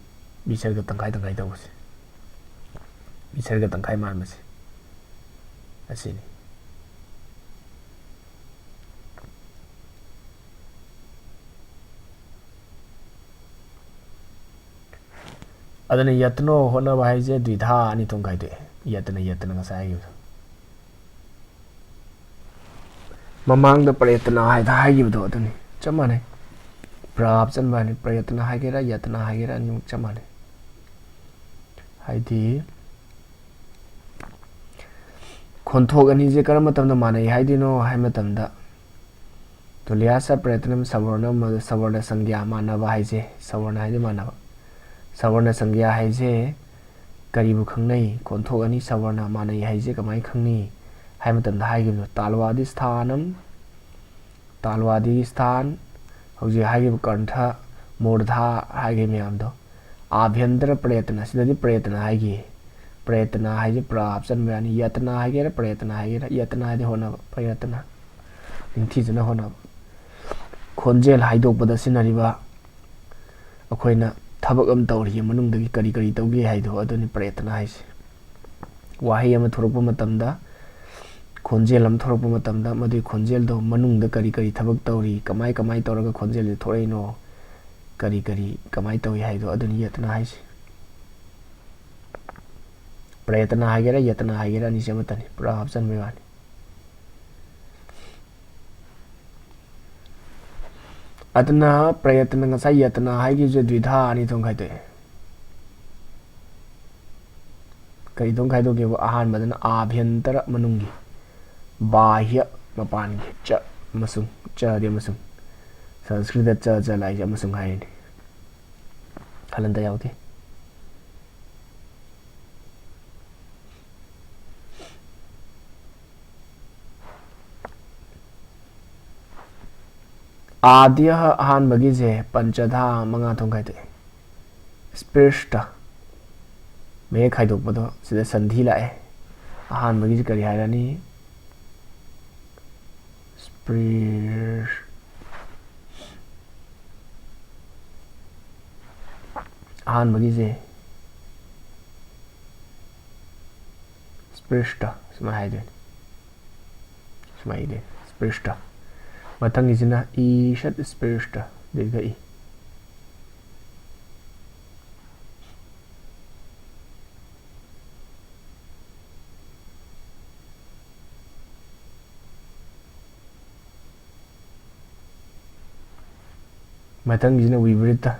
ꯕꯤꯁꯔꯒ ꯇꯪꯈꯥꯏ ꯇꯪꯈꯥꯏ ꯇꯧꯕꯁꯦ꯫ ꯕꯤꯁꯔꯒ ꯇꯪꯈꯥꯏ ꯃꯥꯟꯕꯁꯦ ꯑꯁꯤꯅꯤ꯫ ꯑꯗꯨꯅ ꯌꯠꯅꯣ, ꯍꯣꯠꯅꯕ ꯍꯥꯏꯁꯦ ꯗ꯭ꯋꯤꯙꯥ, ꯑꯅꯤ ꯊꯣꯛꯅ ꯈꯥꯏꯗꯣꯛꯑꯦ꯫ ꯌꯠꯅ, ꯌꯠꯅ ꯉꯁꯥꯏ ꯍꯥꯏꯈꯤꯕꯗꯣ꯫ ꯃꯃꯥꯡꯗ ꯄ꯭ꯔꯌꯠꯅ ꯍꯥꯏꯗ ꯍꯥꯏꯈꯤꯕꯗꯣ ꯑꯗꯨꯅꯤ꯫ ꯆꯞ ꯃꯥꯟꯅꯩ꯫ ꯄ꯭ꯔ ꯍꯥꯞꯆꯟꯕ ꯍꯥꯏꯅꯤ꯫ ꯄ꯭ꯔꯌꯠꯅ ꯍꯥꯏꯒꯦꯔꯥ, ꯌꯠꯅ ꯍꯥꯏꯒꯦꯔꯥ, ꯑꯅꯤꯃꯛ ꯆꯞ ꯃꯥꯟꯅꯩ꯫ ꯍꯥꯏꯗꯤ ꯈꯣꯟꯊꯣꯛ ꯑꯅꯤꯁꯦ ꯀꯔꯝꯕ ꯃꯇꯝꯗ ꯃꯥꯟꯅꯩ ꯍꯥꯏꯗꯣꯏꯅꯣ ꯍꯥꯏ ꯃꯇꯝꯗ, ꯇꯨꯂꯤꯌꯥꯁ ꯄ꯭ꯔꯌꯠꯅꯝ ꯁꯕꯔꯅꯝ, ꯁꯕꯔꯅ ꯁꯪꯒ꯭ꯌꯥ ꯃꯥꯟꯅꯕ ꯍꯥꯏꯁꯦ, ꯁꯕꯔꯅ ꯍꯥꯏꯗꯤ ꯃꯥꯟꯅꯕ꯫ ꯁꯕꯔꯅ ꯁꯪꯒ꯭ꯌꯥ ꯍꯥꯏꯁꯦ ꯀꯔꯤꯕꯨ ꯈꯪꯅꯩ? ꯈꯣꯟꯊꯣꯛ ꯑꯅꯤ ꯁꯕꯔꯅ ꯃꯥꯟꯅꯩ ꯍꯥꯏꯁꯦ ꯀꯃꯥꯏꯅ ꯈꯪꯅꯤ ꯍꯥꯏ ꯃꯇꯝꯗ ꯍꯥꯏꯈꯤꯕꯗꯣ, ꯇꯥꯜꯋꯥꯗꯤ ꯁ꯭ꯊꯥꯅꯝ, ꯇꯥꯜꯋꯥꯗꯤ ꯁ꯭ꯊꯥꯟ, ꯍꯧꯖꯤꯛ ꯍꯥꯏꯈꯤꯕ ꯀꯟꯊ, ꯃꯨꯔꯙꯥ ꯍꯥꯏꯈꯤꯕ ꯃꯌꯥꯝꯗꯣ꯫ ꯑꯥꯚ꯭ꯌꯟꯇꯔ ꯄ꯭ꯔꯌꯠꯅ, ꯁꯤꯗꯗꯤ ꯄ꯭ꯔꯌꯠꯅ ꯍꯥꯏꯈꯤ꯫ ꯄ꯭ꯔꯌꯠꯅ ꯍꯥꯏꯁꯦ ꯄ꯭ꯔ ꯍꯥꯞꯆꯟꯕ ꯌꯥꯅꯤ꯫ ꯌꯠꯅ ꯍꯥꯏꯒꯦꯔꯥ, ꯄ꯭ꯔꯌꯠꯅ ꯍꯥꯏꯒꯦꯔꯥ, ꯌꯠꯅ ꯍꯥꯏꯗꯤ ꯍꯣꯠꯅꯕ, ꯄ꯭ꯔꯌꯠꯅ ꯅꯤꯡꯊꯤꯖꯅ ꯍꯣꯠꯅꯕ꯫ ꯈꯣꯟꯖꯦꯜ ꯍꯥꯏꯗꯣꯛꯄꯗ ꯁꯤꯖꯤꯟꯅꯔꯤꯕ ꯑꯩꯈꯣꯏꯅ ꯊꯕꯛ ꯑꯃ ꯇꯧꯔꯤꯉꯩ ꯃꯅꯨꯡꯗꯒꯤ ꯀꯔꯤ ꯀꯔꯤ ꯇꯧꯒꯦ ꯍꯥꯏꯗꯣ ꯑꯗꯨꯅꯤ ꯄ꯭ꯔꯌꯠꯅ ꯍꯥꯏꯁꯦ꯫ ꯋꯥꯍꯩ ꯑꯃ ꯊꯣꯔꯛꯄ ꯃꯇꯝꯗ, ꯈꯣꯟꯖꯦꯜ ꯑꯃ ꯊꯣꯔꯛꯄ ꯃꯇꯝꯗ, ꯃꯗꯨꯒꯤ ꯈꯣꯟꯖꯦꯜꯗꯣ ꯃꯅꯨꯡꯗ ꯀꯔꯤ ꯀꯔꯤ ꯊꯕꯛ ꯇꯧꯔꯤ, ꯀꯃꯥꯏ ꯀꯃꯥꯏ ꯇꯧꯔꯒ ꯈꯣꯟꯖꯦꯜꯁꯦ ꯊꯣꯔꯛꯏꯅꯣ, ꯀꯔꯤ ꯀꯔꯤ ꯀꯃꯥꯏ ꯇꯧꯏ ꯍꯥꯏꯗꯣ ꯑꯗꯨꯅꯤ ꯌꯠꯅ ꯍꯥꯏꯁꯦ꯫ ꯄ꯭ꯔꯌꯠꯅ ꯍꯥꯏꯒꯦꯔꯥ, ꯌꯠꯅ ꯍꯥꯏꯒꯦꯔꯥ, ꯑꯅꯤꯁꯦ ꯑꯃꯠꯇꯅꯤ, ꯄ꯭ꯔ ꯍꯥꯞꯆꯟꯕꯩ ꯋꯥꯅꯤ꯫ ꯑꯗꯨꯅ ꯄ꯭ꯔꯌꯠꯅ, ꯉꯁꯥꯏ ꯌꯠꯅ ꯍꯥꯏꯈꯤꯕꯁꯦ ꯗ꯭ꯋꯤꯙꯥ, ꯑꯅꯤ ꯊꯣꯛꯅ ꯈꯥꯏꯗꯣꯛꯑꯦ꯫ ꯀꯔꯤ ꯊꯣꯛꯅ ꯈꯥꯏꯗꯣꯛꯀꯦꯕꯨ? ꯑꯍꯥꯟꯕꯗꯅ ꯑꯥꯚ꯭ꯌꯟꯇꯔ, ꯃꯅꯨꯡꯒꯤ, ꯕꯥꯍ꯭ꯌ, ꯃꯄꯥꯟꯒꯤ꯫ ꯆ ꯑꯃꯁꯨꯡ, ꯆꯗꯤ ꯑꯃꯁꯨꯡ, ꯁꯪꯁꯀ꯭ꯔꯤꯠꯇ ꯆ, ꯆ ꯂꯥꯛꯏꯁꯦ ꯑꯃꯁꯨꯡ ꯍꯥꯏꯔꯤꯅꯤ, ꯍꯂꯟꯇ ꯌꯥꯎꯗꯦ꯫ ꯑꯥꯗ꯭ꯌ, ꯑꯍꯥꯟꯕꯒꯤꯁꯦ, ꯄꯟꯆꯙꯥ, ꯃꯉꯥ ꯊꯣꯛꯅ ꯈꯥꯏꯗꯣꯛꯑꯦ꯫ ꯁ꯭ꯄ꯭ꯔꯤꯁꯇ, ꯃꯌꯦꯛ ꯈꯥꯏꯗꯣꯛꯄꯗꯣ, ꯁꯤꯗ ꯁꯟꯙꯤ ꯂꯥꯛꯑꯦ꯫ ꯑꯍꯥꯟꯕꯒꯤꯁꯦ ꯀꯔꯤ ꯍꯥꯏꯔꯅꯤ? ꯁ꯭ꯄ꯭ꯔꯤꯁ, ꯑꯍꯥꯟꯕꯒꯤꯁꯦ ꯁ꯭ꯄ꯭ꯔꯤꯁꯇ ꯁꯨꯃꯥꯏꯅ ꯍꯥꯏꯗꯣꯏꯅꯤ꯫ ꯁꯨꯃꯥꯏꯅ ꯏꯗꯣꯏꯅꯤ, ꯁ꯭ꯄ꯭ꯔꯤꯁꯇ꯫ ꯃꯊꯪꯒꯤꯁꯤꯅ ꯏꯁꯠ ꯁ꯭ꯄ꯭ꯔꯤꯁꯇ, ꯗꯤꯔꯒ ꯏ꯫ ꯃꯊꯪꯒꯤꯁꯤꯅ ꯋꯤꯕ꯭ꯔꯤꯇ꯫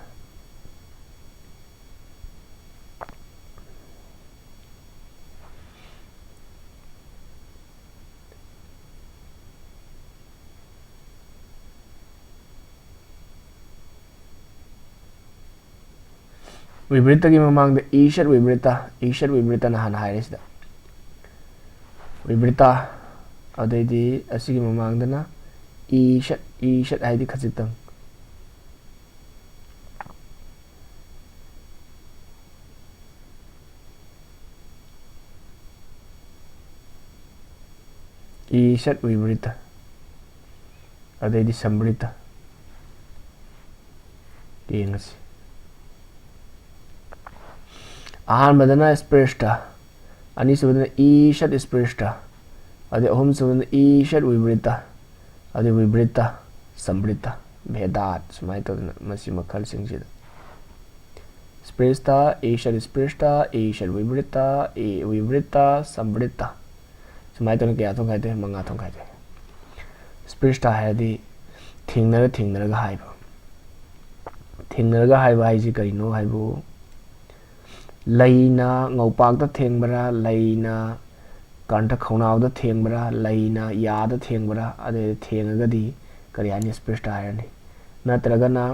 ꯋꯤꯕ꯭ꯔꯤꯇꯒꯤ ꯃꯃꯥꯡꯗ ꯏꯁꯠ ꯋꯤꯕ꯭ꯔꯤꯇ, ꯏꯁꯠ ꯋꯤꯕ꯭ꯔꯤꯇꯅ ꯍꯥꯟꯅ ꯍꯥꯏꯔꯦ ꯁꯤꯗ꯫ ꯋꯤꯕ꯭ꯔꯤꯇ, ꯑꯗꯩꯗꯤ ꯑꯁꯤꯒꯤ ꯃꯃꯥꯡꯗꯅ ꯏꯁꯠ, ꯏꯁꯠ ꯍꯥꯏꯗꯤ ꯈꯖꯤꯛꯇꯪ꯫ ꯏꯁꯠ ꯋꯤꯕ꯭ꯔꯤꯇ꯫ ꯑꯗꯩꯗꯤ ꯁꯝꯕ꯭ꯔꯤꯇ꯫ ꯌꯦꯡꯉꯁꯤ꯫ ꯑꯍꯥꯟꯕꯗꯅ ꯁ꯭ꯄ꯭ꯔꯤꯁꯇ, ꯑꯅꯤꯁꯨꯕꯗꯅ ꯏꯁꯠ ꯁ꯭ꯄ꯭ꯔꯤꯁꯇ, ꯑꯗꯩ ꯑꯍꯨꯝꯁꯨꯕꯗꯅ ꯏꯁꯠ ꯋꯤꯕ꯭ꯔꯤꯇ, ꯑꯗꯩ ꯋꯤꯕ꯭ꯔꯤꯇ, ꯁꯝꯕ꯭ꯔꯤꯇ, ꯚꯦꯗꯥꯠ, ꯁꯨꯃꯥꯏꯅ ꯇꯧꯗꯅ ꯃꯁꯤ ꯃꯈꯜꯁꯤꯡꯁꯤꯗ ꯁ꯭ꯄ꯭ꯔꯤꯁꯇ, ꯏꯁꯠ ꯁ꯭ꯄ꯭ꯔꯤꯁꯇ, ꯏꯁꯠ ꯋꯤꯕ꯭ꯔꯤꯇ, ꯏ ꯋꯤꯕ꯭ꯔꯤꯇ, ꯁꯝꯕ꯭ꯔꯤꯇ꯫ ꯁꯨꯃꯥꯏꯅ ꯇꯧꯅ ꯀꯌꯥ ꯊꯣꯛꯅ ꯈꯥꯏꯗꯣꯛꯑꯦ? ꯃꯉꯥ ꯊꯣꯛꯅ ꯈꯥꯏꯗꯣꯛꯑꯦ꯫ ꯁ꯭ꯄ꯭ꯔꯤꯁꯇ ꯍꯥꯏꯔꯗꯤ ꯊꯦꯡꯅꯔ ꯊꯦꯡꯅꯔꯒ ꯍꯥꯏꯕ꯫ ꯊꯦꯡꯅꯔꯒ ꯍꯥꯏꯕ ꯍꯥꯏꯁꯤ ꯀꯔꯤꯅꯣ ꯍꯥꯏꯕꯨ, ꯂꯩꯅ ꯉꯧꯄꯥꯛꯇ ꯊꯦꯡꯕ꯭ꯔꯥ, ꯂꯩꯅ ꯀꯥꯟꯊ ꯈꯧꯅꯥꯎꯗ ꯊꯦꯡꯕ꯭ꯔꯥ, ꯂꯩꯅ ꯌꯥꯗ ꯊꯦꯡꯕ꯭ꯔꯥ, ꯑꯗꯨ ꯊꯦꯡꯉꯒꯗꯤ ꯀꯔꯤ ꯍꯥꯏꯅꯤ? ꯁ꯭ꯄ꯭ꯔꯤꯁꯇ ꯍꯥꯏꯔꯅꯤ꯫ ꯅꯠꯇ꯭ꯔꯒꯅ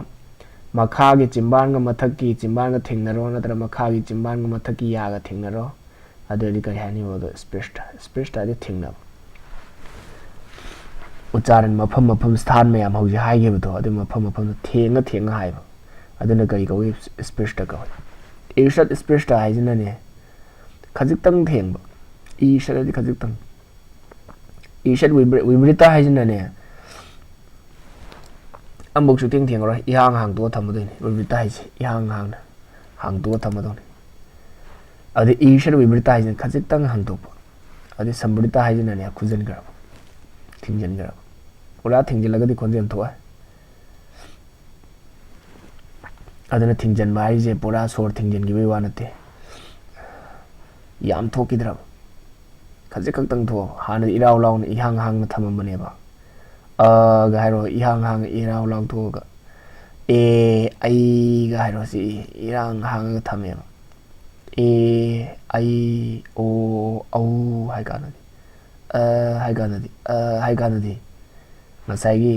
ꯃꯈꯥꯒꯤ ꯆꯤꯝꯕꯥꯟꯒ ꯃꯊꯛꯀꯤ ꯆꯤꯝꯕꯥꯟꯒ ꯊꯦꯡꯅꯔꯣ, ꯅꯠꯇ꯭ꯔꯒ ꯃꯈꯥꯒꯤ ꯆꯤꯝꯕꯥꯟꯒ ꯃꯊꯛꯀꯤ ꯌꯥꯒ ꯊꯦꯡꯅꯔꯣ, ꯑꯗꯨ ꯑꯣꯏꯔꯗꯤ ꯀꯔꯤ ꯍꯥꯏꯅꯤ? ꯃꯗꯨ ꯁ꯭ꯄ꯭ꯔꯤꯁꯇ, ꯁ꯭ꯄ꯭ꯔꯤꯁꯇ ꯍꯥꯏꯗꯤ ꯊꯦꯡꯅꯕ꯫ ꯎꯆꯥꯔꯟ ꯃꯐꯝ ꯃꯐꯝ, ꯁ꯭ꯊꯥꯟ ꯃꯌꯥꯝ ꯍꯧꯖꯤꯛ ꯍꯥꯏꯈꯤꯕꯗꯣ, ꯑꯗꯨ ꯃꯐꯝ ꯃꯐꯝꯗ ꯊꯦꯡꯉ ꯊꯦꯡꯉ ꯍꯥꯏꯕ, ꯑꯗꯨꯅ ꯀꯔꯤ ꯀꯧꯏ? ꯁ꯭ꯄ꯭ꯔꯤꯁꯇ ꯀꯧꯏ꯫ ꯏꯁꯠ ꯁ꯭ꯄ꯭ꯔꯤꯁꯇ ꯍꯥꯏꯁꯤꯅꯅꯦ, ꯈꯖꯤꯛꯇꯪ ꯊꯦꯡꯕ꯫ ꯏꯁꯠ ꯍꯥꯏꯗꯤ ꯈꯖꯤꯛꯇꯪ꯫ ꯏꯁꯠ ꯋꯤꯕ꯭ꯔꯤ-, ꯋꯤꯕ꯭ꯔꯤꯇ ꯍꯥꯏꯁꯤꯅꯅꯦ, ꯑꯃꯐꯥꯎ ꯁꯨꯛꯊꯦꯡ ꯊꯦꯡꯉꯔꯣꯏ, ꯏꯍꯥꯡ ꯍꯥꯡꯗꯣꯛꯑ ꯊꯝꯃꯗꯣꯏꯅꯤ꯫ ꯋꯤꯕ꯭ꯔꯤꯇ ꯍꯥꯏꯁꯦ ꯏꯍꯥꯡ ꯍꯥꯡꯅ ꯍꯥꯡꯗꯣꯛꯑ ꯊꯝꯃꯗꯧꯅꯤ꯫ ꯑꯗꯩ ꯏꯁꯠ ꯋꯤꯕ꯭ꯔꯤꯇ ꯍꯥꯏꯁꯤꯅ ꯈꯖꯤꯛꯇꯪ ꯍꯥꯡꯗꯣꯛꯄ, ꯑꯗꯩ ꯁꯝꯕ꯭ꯔꯤꯇ ꯍꯥꯏꯁꯤꯅꯅꯦ ꯈꯨꯖꯤꯟꯈ꯭ꯔꯕ, ꯊꯤꯡꯖꯤꯟꯈ꯭ꯔꯕ꯫ ꯄꯨꯔꯥ ꯊꯤꯡꯖꯤꯜꯂꯒꯗꯤ ꯈꯣꯟꯖꯦꯜ ꯊꯣꯛꯑꯣꯏ꯫ ꯑꯗꯨꯅ ꯊꯤꯡꯖꯤꯟꯕ ꯍꯥꯏꯁꯦ ꯄꯨꯔꯥ ꯁꯣꯔ ꯊꯤꯡꯖꯤꯟꯈꯤꯕꯒꯤ ꯋꯥ ꯅꯠꯇꯦ꯫ ꯌꯥꯝ ꯊꯣꯛꯈꯤꯗ꯭ꯔꯕ, ꯈꯖꯤꯛ ꯈꯛꯇꯪ ꯊꯣꯛꯑꯕ꯫ ꯍꯥꯟꯅꯗꯤ ꯏꯔꯥꯎ ꯂꯥꯎꯅ ꯏꯍꯥꯡ ꯍꯥꯡꯅ ꯊꯝꯃꯝꯕꯅꯦꯕ꯫ ꯑꯒ ꯍꯥꯏꯔꯣ, ꯏꯍꯥꯡ ꯍꯥꯡꯅ ꯏꯔꯥꯎ ꯂꯥꯎꯊꯣꯛꯑꯒ꯫ ꯑꯦ, ꯑꯩꯒ ꯍꯥꯏꯔꯣ, ꯁꯤ ꯏꯔꯥꯡ ꯍꯥꯡꯉꯒ ꯊꯝꯃꯦꯕ꯫ ꯑꯦ, ꯑꯩ, ꯑꯣ, ꯑꯧ ꯍꯥꯏ ꯀꯥꯟꯗꯗꯤ, ꯑ ꯍꯥꯏ ꯀꯥꯟꯗꯗꯤ, ꯑ ꯍꯥꯏ ꯀꯥꯟꯗꯗꯤ ꯉꯁꯥꯏꯒꯤ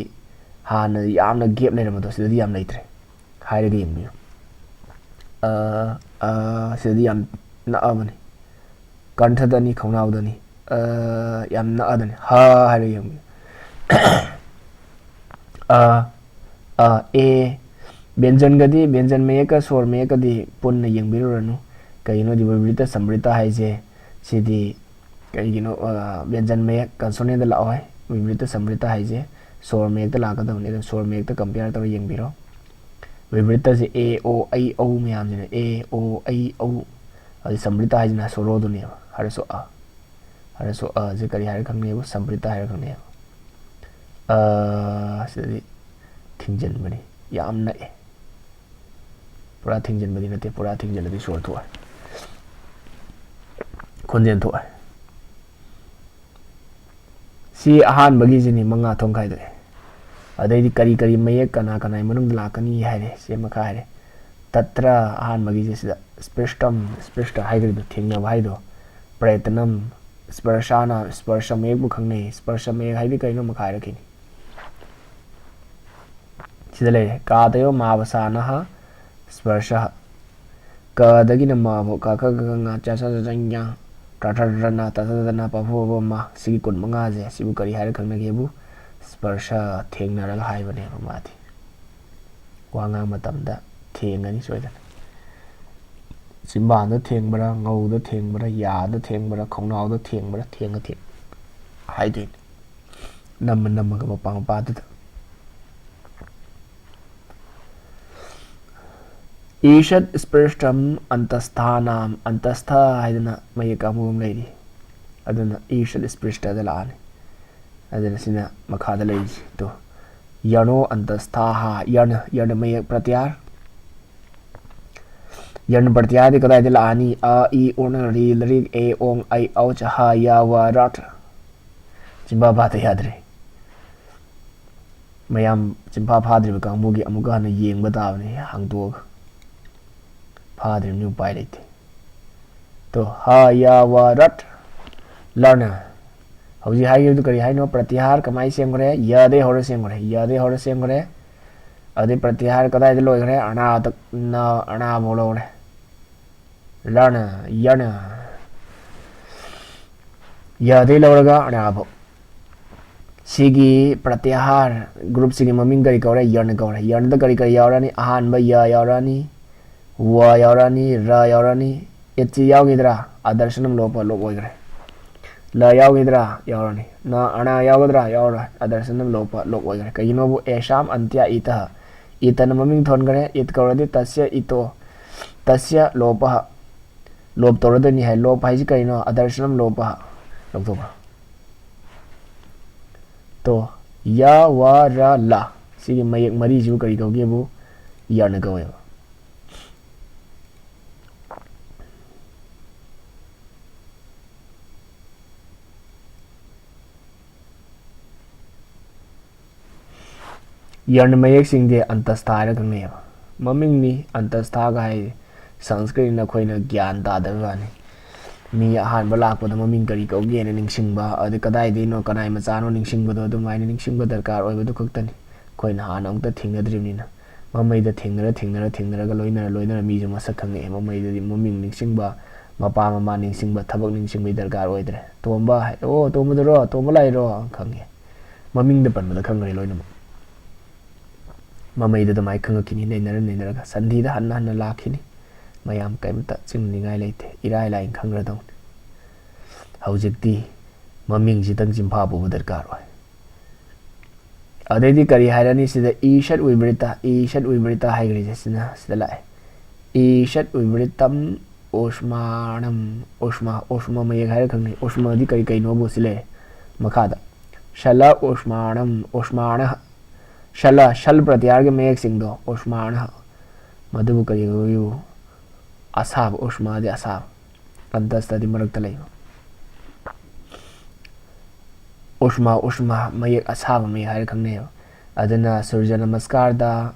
ꯍꯥꯟꯅ ꯌꯥꯝꯅ ꯒꯦꯞ ꯂꯩꯔꯝꯕꯗꯣ ꯁꯤꯗꯗꯤ ꯌꯥꯝ ꯂꯩꯇ꯭ꯔꯦ꯫ ꯍꯥꯏꯔꯒ ꯌꯦꯡꯕꯤꯌꯨ꯫ ꯑ, ꯑ, ꯁꯤꯗꯗꯤ ꯌꯥꯝ ꯅꯛꯑꯕꯅꯤ꯫ ꯀꯟꯊꯗꯅꯤ, ꯈꯧꯅꯥꯎꯗꯅꯤ꯫ ꯑ, ꯌꯥꯝ ꯅꯛꯑꯗꯅꯤ꯫ ꯍ ꯍꯥꯏꯔꯒ ꯌꯦꯡꯕꯤꯌꯨ꯫ ꯑ, ꯑ, ꯑꯦ꯫ ꯕ꯭ꯌꯟꯖꯟꯒꯗꯤ, ꯕ꯭ꯌꯟꯖꯟ ꯃꯌꯦꯛꯀ ꯁꯣꯔ ꯃꯌꯦꯛꯀꯗꯤ ꯄꯨꯟꯅ ꯌꯦꯡꯕꯤꯔꯨꯔꯅꯨ꯫ ꯀꯩꯒꯤꯅꯣꯗꯤ ꯕꯤꯕ꯭ꯔꯤꯇ ꯁꯝꯕ꯭ꯔꯤꯇ ꯍꯥꯏꯁꯦ ꯁꯤꯗꯤ ꯀꯩꯒꯤꯅꯣ, ꯑ, ꯕ꯭ꯌꯟꯖꯟ ꯃꯌꯦꯛ ꯀꯟꯁꯣꯅꯦꯟꯗ ꯂꯥꯛꯑꯣ ꯍꯥꯏ꯫ ꯕꯤꯕ꯭ꯔꯤꯇ ꯁꯝꯕ꯭ꯔꯤꯇ ꯍꯥꯏꯁꯦ ꯁꯣꯔ ꯃꯌꯦꯛꯇ ꯂꯥꯛꯀꯗꯕꯅꯤ꯫ ꯑꯗꯨꯅ ꯁꯣꯔ ꯃꯌꯦꯛꯇ ꯀꯝꯄꯤꯌꯔ ꯇꯧꯔ ꯌꯦꯡꯕꯤꯔꯣ꯫ ꯕꯤꯕ꯭ꯔꯤꯇꯁꯦ ꯑꯦ, ꯑꯣ, ꯑꯩ, ꯑꯧ ꯃꯌꯥꯝꯁꯤꯅ꯫ ꯑꯦ, ꯑꯣ, ꯑꯩ, ꯑꯧ꯫ ꯑꯗꯩ ꯁꯝꯕ꯭ꯔꯤꯇ ꯍꯥꯏꯁꯤꯅ ꯁꯣꯔꯣꯗꯨꯅꯦꯕ꯫ ꯍꯥꯏꯔꯁꯨ ꯑ꯫ ꯍꯥꯏꯔꯁꯨ ꯑꯁꯦ ꯀꯔꯤ ꯍꯥꯏꯔ ꯈꯪꯅꯩꯕ? ꯁꯝꯕ꯭ꯔꯤꯇ ꯍꯥꯏꯔ ꯈꯪꯅꯩꯕ꯫ ꯑ, ꯁꯤꯗꯗꯤ ꯊꯤꯡꯖꯤꯟꯕꯅꯤ꯫ ꯌꯥꯝ ꯅꯛꯑꯦ꯫ ꯄꯨꯔꯥ ꯊꯤꯡꯖꯤꯟꯕꯗꯤ ꯅꯠꯇꯦ, ꯄꯨꯔꯥ ꯊꯤꯡꯖꯤꯜꯂꯗꯤ ꯁꯣꯔ ꯊꯣꯛꯑꯦ, ꯈꯣꯟꯖꯦꯜ ꯊꯣꯛꯑꯦ꯫ ꯁꯤ ꯑꯍꯥꯟꯕꯒꯤꯁꯤꯅꯤ ꯃꯉꯥ ꯊꯣꯛꯅ ꯈꯥꯏꯗꯣꯛꯑꯦ꯫ ꯑꯗꯩꯗꯤ ꯀꯔꯤ ꯀꯔꯤ ꯃꯌꯦꯛ ꯀꯅꯥ ꯀꯅꯥꯒꯤ ꯃꯅꯨꯡꯗ ꯂꯥꯛꯀꯅꯤ ꯍꯥꯏꯔꯦ, ꯁꯤ ꯑꯃ ꯈꯥꯏꯔꯦ꯫ ꯇꯇ꯭ꯔ ꯑꯍꯥꯟꯕꯒꯤꯁꯦ ꯁꯤꯗ ꯁ꯭ꯄ꯭ꯔꯤꯁꯇꯝ, ꯁ꯭ꯄ꯭ꯔꯤꯁꯇ ꯍꯥꯏꯒꯗꯕꯗꯣ, ꯊꯦꯡꯅꯕ ꯍꯥꯏꯗꯣ꯫ ꯄ꯭ꯔꯦꯇꯅꯝ, ꯁ꯭ꯄꯔꯁꯥꯅ, ꯁ꯭ꯄꯔꯁ ꯃꯌꯦꯛꯄꯨ ꯈꯪꯅꯩ꯫ ꯁ꯭ꯄꯔꯁ ꯃꯌꯦꯛ ꯍꯥꯏꯗꯤ ꯀꯩꯅꯣ ꯑꯃ ꯈꯥꯏꯔꯛꯈꯤꯅꯤ꯫ ꯁꯤꯗ ꯂꯩꯔꯦ꯫ ꯀꯥꯗꯌꯣ ꯃꯥꯕꯁꯥꯅꯍ ꯁ꯭ꯄꯔꯁ꯫ ꯀꯗꯒꯤꯅ ꯃꯐꯥꯎ ꯀ ꯈ ꯒ ꯉ ꯆ ꯁ ꯖ ꯖ ꯇ ꯊ ꯗ ꯅ ꯇ ꯊ ꯗ ꯅ ꯄ ꯐ ꯕ ꯃ꯫ ꯁꯤꯒꯤ ꯀꯨꯟꯃꯉꯥꯁꯦ ꯁꯤꯕꯨ ꯀꯔꯤ ꯍꯥꯏꯔ ꯈꯪꯅꯒꯦꯕꯨ? ꯁ꯭ꯄꯔꯁ ꯊꯦꯡꯅꯔꯒ ꯍꯥꯏꯕꯅꯦꯕ ꯃꯥꯗꯤ꯫ ꯋꯥ ꯉꯥꯡ ꯃꯇꯝꯗ ꯊꯦꯡꯒꯅꯤ ꯁꯣꯏꯗꯅ꯫ ꯆꯤꯝꯕꯥꯟꯗ ꯊꯦꯡꯕ꯭ꯔꯥ, ꯉꯧꯗ ꯊꯦꯡꯕ꯭ꯔꯥ, ꯌꯥꯗ ꯊꯦꯡꯕ꯭ꯔꯥ, ꯈꯣꯡꯅꯥꯎꯗ ꯊꯦꯡꯕ꯭ꯔꯥ, ꯊꯦꯡꯉ ꯊꯦꯡ ꯍꯥꯏꯗꯣꯏꯅꯤ꯫ ꯅꯝꯃ ꯅꯝꯃꯒ ꯃꯄꯥ ꯃꯄꯥꯗꯨꯗ꯫ ꯏꯁꯠ ꯁ꯭ꯄ꯭ꯔꯤꯁꯇꯝ ꯑꯟꯇꯁꯊꯥꯅꯥꯝ꯫ ꯑꯟꯇꯁꯊ ꯍꯥꯏꯗꯅ ꯃꯌꯦꯛ ꯀꯥꯡꯕꯨ ꯑꯃ ꯂꯩꯔꯤ꯫ ꯑꯗꯨꯅ ꯏꯁꯠ ꯏꯁꯄ꯭ꯔꯤꯁꯇꯗ ꯂꯥꯛꯑꯅꯤ꯫ ꯑꯗꯨꯅ ꯁꯤꯅ ꯃꯈꯥꯗ ꯂꯩꯔꯤꯁꯤ꯫ ꯇꯣ, ꯌꯔꯅꯣ ꯑꯟꯇꯁꯊꯥꯍꯥ, ꯌꯔꯅ, ꯌꯔꯅ ꯃꯌꯦꯛ ꯄ꯭ꯔꯇꯤꯍꯥꯔ꯫ ꯌꯔꯅ ꯄ꯭ꯔꯇꯤꯍꯥꯔꯗꯤ ꯀꯗꯥꯏꯗ ꯂꯥꯛꯑꯅꯤ? ꯑ, ꯏ, ꯎꯅ, ꯔꯤ, ꯂꯔꯤꯛ, ꯑꯦ, ꯑꯣꯡ, ꯑꯩ, ꯑꯧ, ꯆꯍꯥ, ꯌꯥ, ꯋꯥ, ꯔꯠ꯫ ꯆꯤꯟꯐꯥ ꯐꯥꯗ ꯌꯥꯗ꯭ꯔꯦ꯫ ꯃꯌꯥꯝ ꯆꯤꯟꯐꯥ ꯐꯥꯗ꯭ꯔꯤꯕ ꯀꯥꯡꯕꯨꯒꯤ ꯑꯃꯨꯛꯀ ꯍꯟꯅ ꯌꯦꯡꯕ ꯇꯥꯕꯅꯤ ꯍꯥꯡꯗꯣꯛꯑꯒ꯫ ꯐꯥꯗ꯭ꯔꯤꯕꯅꯤ, ꯎꯄꯥꯏ ꯂꯩꯇꯦ꯫ ꯇꯣ, ꯍ, ꯌ, ꯋ, ꯔꯠ, ꯂꯔꯅ꯫ ꯍꯧꯖꯤꯛ ꯍꯥꯏꯈꯤꯕꯗꯨ ꯀꯔꯤ ꯍꯥꯏꯅꯣ? ꯄ꯭ꯔꯇꯤꯍꯥꯔ ꯀꯃꯥꯏꯅ ꯁꯦꯝꯈ꯭ꯔꯦ? ꯌꯗꯩ ꯍꯧꯔ ꯁꯦꯝꯈ꯭ꯔꯦ꯫ ꯌꯗꯩ ꯍꯧꯔ ꯁꯦꯝꯈ꯭ꯔꯦ꯫ ꯑꯗꯩ ꯄ꯭ꯔꯇꯤꯍꯥꯔ ꯀꯗꯥꯏꯗ ꯂꯣꯏꯈ꯭ꯔꯦ? ꯑꯅꯥꯗ, ꯅ, ꯑꯅꯥꯐꯥꯎ ꯂꯧꯔꯦ꯫ ꯂꯔꯅ, ꯌꯔꯅ꯫ ꯌꯗꯩ ꯂꯧꯔꯒ ꯑꯅꯥꯐꯥꯎ꯫ ꯁꯤꯒꯤ ꯄ꯭ꯔꯇꯤꯍꯥꯔ ꯒ꯭ꯔꯨꯞꯁꯤꯒꯤ ꯃꯃꯤꯡ ꯀꯔꯤ ꯀꯧꯔꯦ? ꯌꯔꯅ ꯀꯧꯔꯦ꯫ ꯌꯔꯅꯗ ꯀꯔꯤ ꯀꯔꯤ ꯌꯥꯎꯔꯅꯤ? ꯑꯍꯥꯟꯕ ꯌ ꯌꯥꯎꯔꯅꯤ, ꯋ ꯌꯥꯎꯔꯅꯤ, ꯔ ꯌꯥꯎꯔꯅꯤ꯫ ꯏꯠꯁꯤ ꯌꯥꯎꯈꯤꯗ꯭ꯔꯥ? ꯑꯗꯔꯁꯅꯝ ꯂꯣꯄ, ꯂꯣꯞ ꯑꯣꯏꯈ꯭ꯔꯦ꯫ ꯂ ꯌꯥꯎꯈꯤꯗ꯭ꯔꯥ? ꯌꯥꯎꯔꯅꯤ꯫ ꯅ, ꯑꯅ ꯌꯥꯎꯒꯗ꯭ꯔꯥ? ꯌꯥꯎꯔꯣꯏ꯫ ꯑꯗꯔꯁꯅꯝ ꯂꯣꯄ, ꯂꯣꯞ ꯑꯣꯏꯈ꯭ꯔꯦ꯫ ꯀꯩꯒꯤꯅꯣꯕꯨ? ꯑꯦꯁꯥꯝ ꯑꯟꯇ꯭ꯌ ꯏꯇ꯫ ꯏꯇꯅ ꯃꯃꯤꯡ ꯊꯣꯟꯈ꯭ꯔꯦ꯫ ꯏꯠ ꯀꯧꯔꯗꯤ ꯇꯁ꯭ꯌ ꯏꯇꯣ, ꯇꯁ꯭ꯌ ꯂꯣꯄ꯫ ꯂꯣꯞ ꯇꯧꯔꯗꯣꯏꯅꯤ ꯍꯥꯏ꯫ ꯂꯣꯞ ꯍꯥꯏꯁꯤ ꯀꯔꯤꯅꯣ? ꯑꯗꯔꯁꯅꯝ ꯂꯣꯄ꯫ ꯂꯧꯊꯣꯛꯈ꯭ꯔꯣ꯫ ꯇꯣ, ꯌ, ꯋ, ꯔ, ꯂ꯫ ꯁꯤꯒꯤ ꯃꯌꯦꯛ ꯃꯔꯤꯁꯤꯕꯨ ꯀꯔꯤ ꯀꯧꯒꯦꯕꯨ? ꯌꯔꯅ ꯀꯧꯋꯦꯕ꯫ ꯌꯔꯅ ꯃꯌꯦꯛꯁꯤꯡꯗꯤ ꯑꯟꯇꯁꯊꯥ ꯍꯥꯏꯔ ꯈꯪꯅꯩꯌꯦꯕ꯫ ꯃꯃꯤꯡꯅꯤ, ꯑꯟꯇꯁꯊꯥꯒ ꯍꯥꯏ ꯁꯪꯁꯀ꯭ꯔꯤꯠꯅ ꯑꯩꯈꯣꯏꯅ ꯒ꯭ꯌꯥꯟ ꯇꯥꯗꯕ ꯋꯥꯅꯤ꯫ ꯃꯤ ꯑꯍꯥꯟꯕ ꯂꯥꯛꯄꯗ ꯃꯃꯤꯡ ꯀꯔꯤ ꯀꯧꯒꯦꯅ ꯅꯤꯡꯁꯤꯡꯕ, ꯑꯗꯩ ꯀꯗꯥꯏꯗꯩꯅꯣ, ꯀꯅꯥꯏ ꯃꯆꯥꯅꯣ ꯅꯤꯡꯁꯤꯡꯕꯗꯣ ꯑꯗꯨꯃꯥꯏꯅ ꯅꯤꯡꯁꯤꯡꯕ ꯗꯔꯀꯥꯔ ꯑꯣꯏꯕꯗꯨ ꯈꯛꯇꯅꯤ꯫ ꯑꯩꯈꯣꯏꯅ ꯍꯥꯟꯅ ꯑꯃꯨꯛꯇ ꯊꯦꯡꯅꯗ꯭ꯔꯤꯕꯅꯤꯅ꯫ ꯃꯃꯩꯗ ꯊꯦꯡꯅꯔ, ꯊꯦꯡꯅꯔ, ꯊꯦꯡꯅꯔꯒ ꯂꯣꯏꯅꯔ, ꯂꯣꯏꯅꯔ ꯃꯤꯁꯨ ꯃꯁꯛ ꯈꯪꯉꯛꯑꯦ꯫ ꯃꯃꯩꯗꯗꯤ ꯃꯃꯤꯡ ꯅꯤꯡꯁꯤꯡꯕ, ꯃꯄꯥ ꯃꯃꯥ ꯅꯤꯡꯁꯤꯡꯕ, ꯊꯕꯛ ꯅꯤꯡꯁꯤꯡꯕꯒꯤ ꯗꯔꯀꯥꯔ ꯑꯣꯏꯗ꯭ꯔꯦ꯫ ꯇꯣꯝꯕ ꯍꯥꯏ, "ꯑꯣ, ꯇꯣꯝꯕꯗꯨꯔꯣ? ꯇꯣꯝꯕ ꯂꯥꯛꯏꯔꯣ?" ꯈꯪꯉꯦ꯫ ꯃꯃꯤꯡꯗ ꯄꯟꯕꯗ ꯈꯪꯈ꯭ꯔꯦ ꯂꯣꯏꯅꯃꯛ꯫ ꯃꯃꯩꯗ ꯑꯗꯨꯃꯥꯏꯅ ꯈꯪꯉꯛꯈꯤꯅꯤ, ꯅꯩꯅꯔ ꯅꯩꯅꯔꯒ꯫ ꯁꯟꯙꯤꯗ ꯍꯟꯅ ꯍꯟꯅ ꯂꯥꯛꯈꯤꯅꯤ꯫ ꯃꯌꯥꯝ ꯀꯩꯝꯇ ꯆꯤꯡꯅꯅꯤꯡꯉꯥꯏ ꯂꯩꯇꯦ, ꯏꯔꯥꯏ ꯂꯥꯏꯅ ꯈꯪꯈ꯭ꯔꯗꯧꯅꯤ꯫ ꯍꯧꯖꯤꯛꯇꯤ ꯃꯃꯤꯡꯁꯤꯗꯪ ꯆꯤꯟꯐꯥ ꯄꯨꯕ ꯗꯔꯀꯥꯔ ꯑꯣꯏ꯫ ꯑꯗꯩꯗꯤ ꯀꯔꯤ ꯍꯥꯏꯔꯅꯤ ꯁꯤꯗ? ꯏꯁꯠ ꯋꯤꯕ꯭ꯔꯤꯇ, ꯏꯁꯠ ꯋꯤꯕ꯭ꯔꯤꯇ ꯍꯥꯏꯈ꯭ꯔꯤꯁꯦ ꯁꯤꯅ ꯁꯤꯗ ꯂꯥꯛꯑꯦ꯫ ꯏꯁꯠ ꯋꯤꯕ꯭ꯔꯤꯇꯝ ꯎꯁꯃꯥꯅꯝ, ꯎꯁꯃꯥ, ꯎꯁꯃꯥ ꯃꯌꯦꯛ ꯍꯥꯏꯔ ꯈꯪꯅꯩ꯫ ꯎꯁꯃꯥꯗꯤ ꯀꯔꯤ ꯀꯩꯅꯣꯕꯨ ꯁꯤ ꯂꯩꯔꯦ ꯃꯈꯥꯗ꯫ ꯁꯂ ꯎꯁꯃꯥꯅꯝ, ꯎꯁꯃꯥꯅ, ꯁꯂ, ꯁꯜ ꯄ꯭ꯔꯇꯤꯍꯥꯔꯒꯤ ꯃꯌꯦꯛꯁꯤꯡꯗꯣ, ꯎꯁꯃꯥꯅ, ꯃꯗꯨꯕꯨ ꯀꯔꯤ ꯀꯧꯏꯕꯨ? ꯑꯁꯥꯕ, ꯎꯁꯃꯥꯗꯤ ꯑꯁꯥꯕ, ꯑꯟꯇꯁꯇꯗꯤ ꯃꯔꯛꯇ ꯂꯩꯕ꯫ ꯎꯁꯃꯥ, ꯎꯁꯃꯥ, ꯃꯌꯦꯛ ꯑꯁꯥꯕ ꯃꯌꯦꯛ ꯍꯥꯏꯔ ꯈꯪꯅꯩꯌꯦꯕ꯫ ꯑꯗꯨꯅ ꯁꯨꯔꯖ ꯅꯃꯁꯀꯥꯔꯗ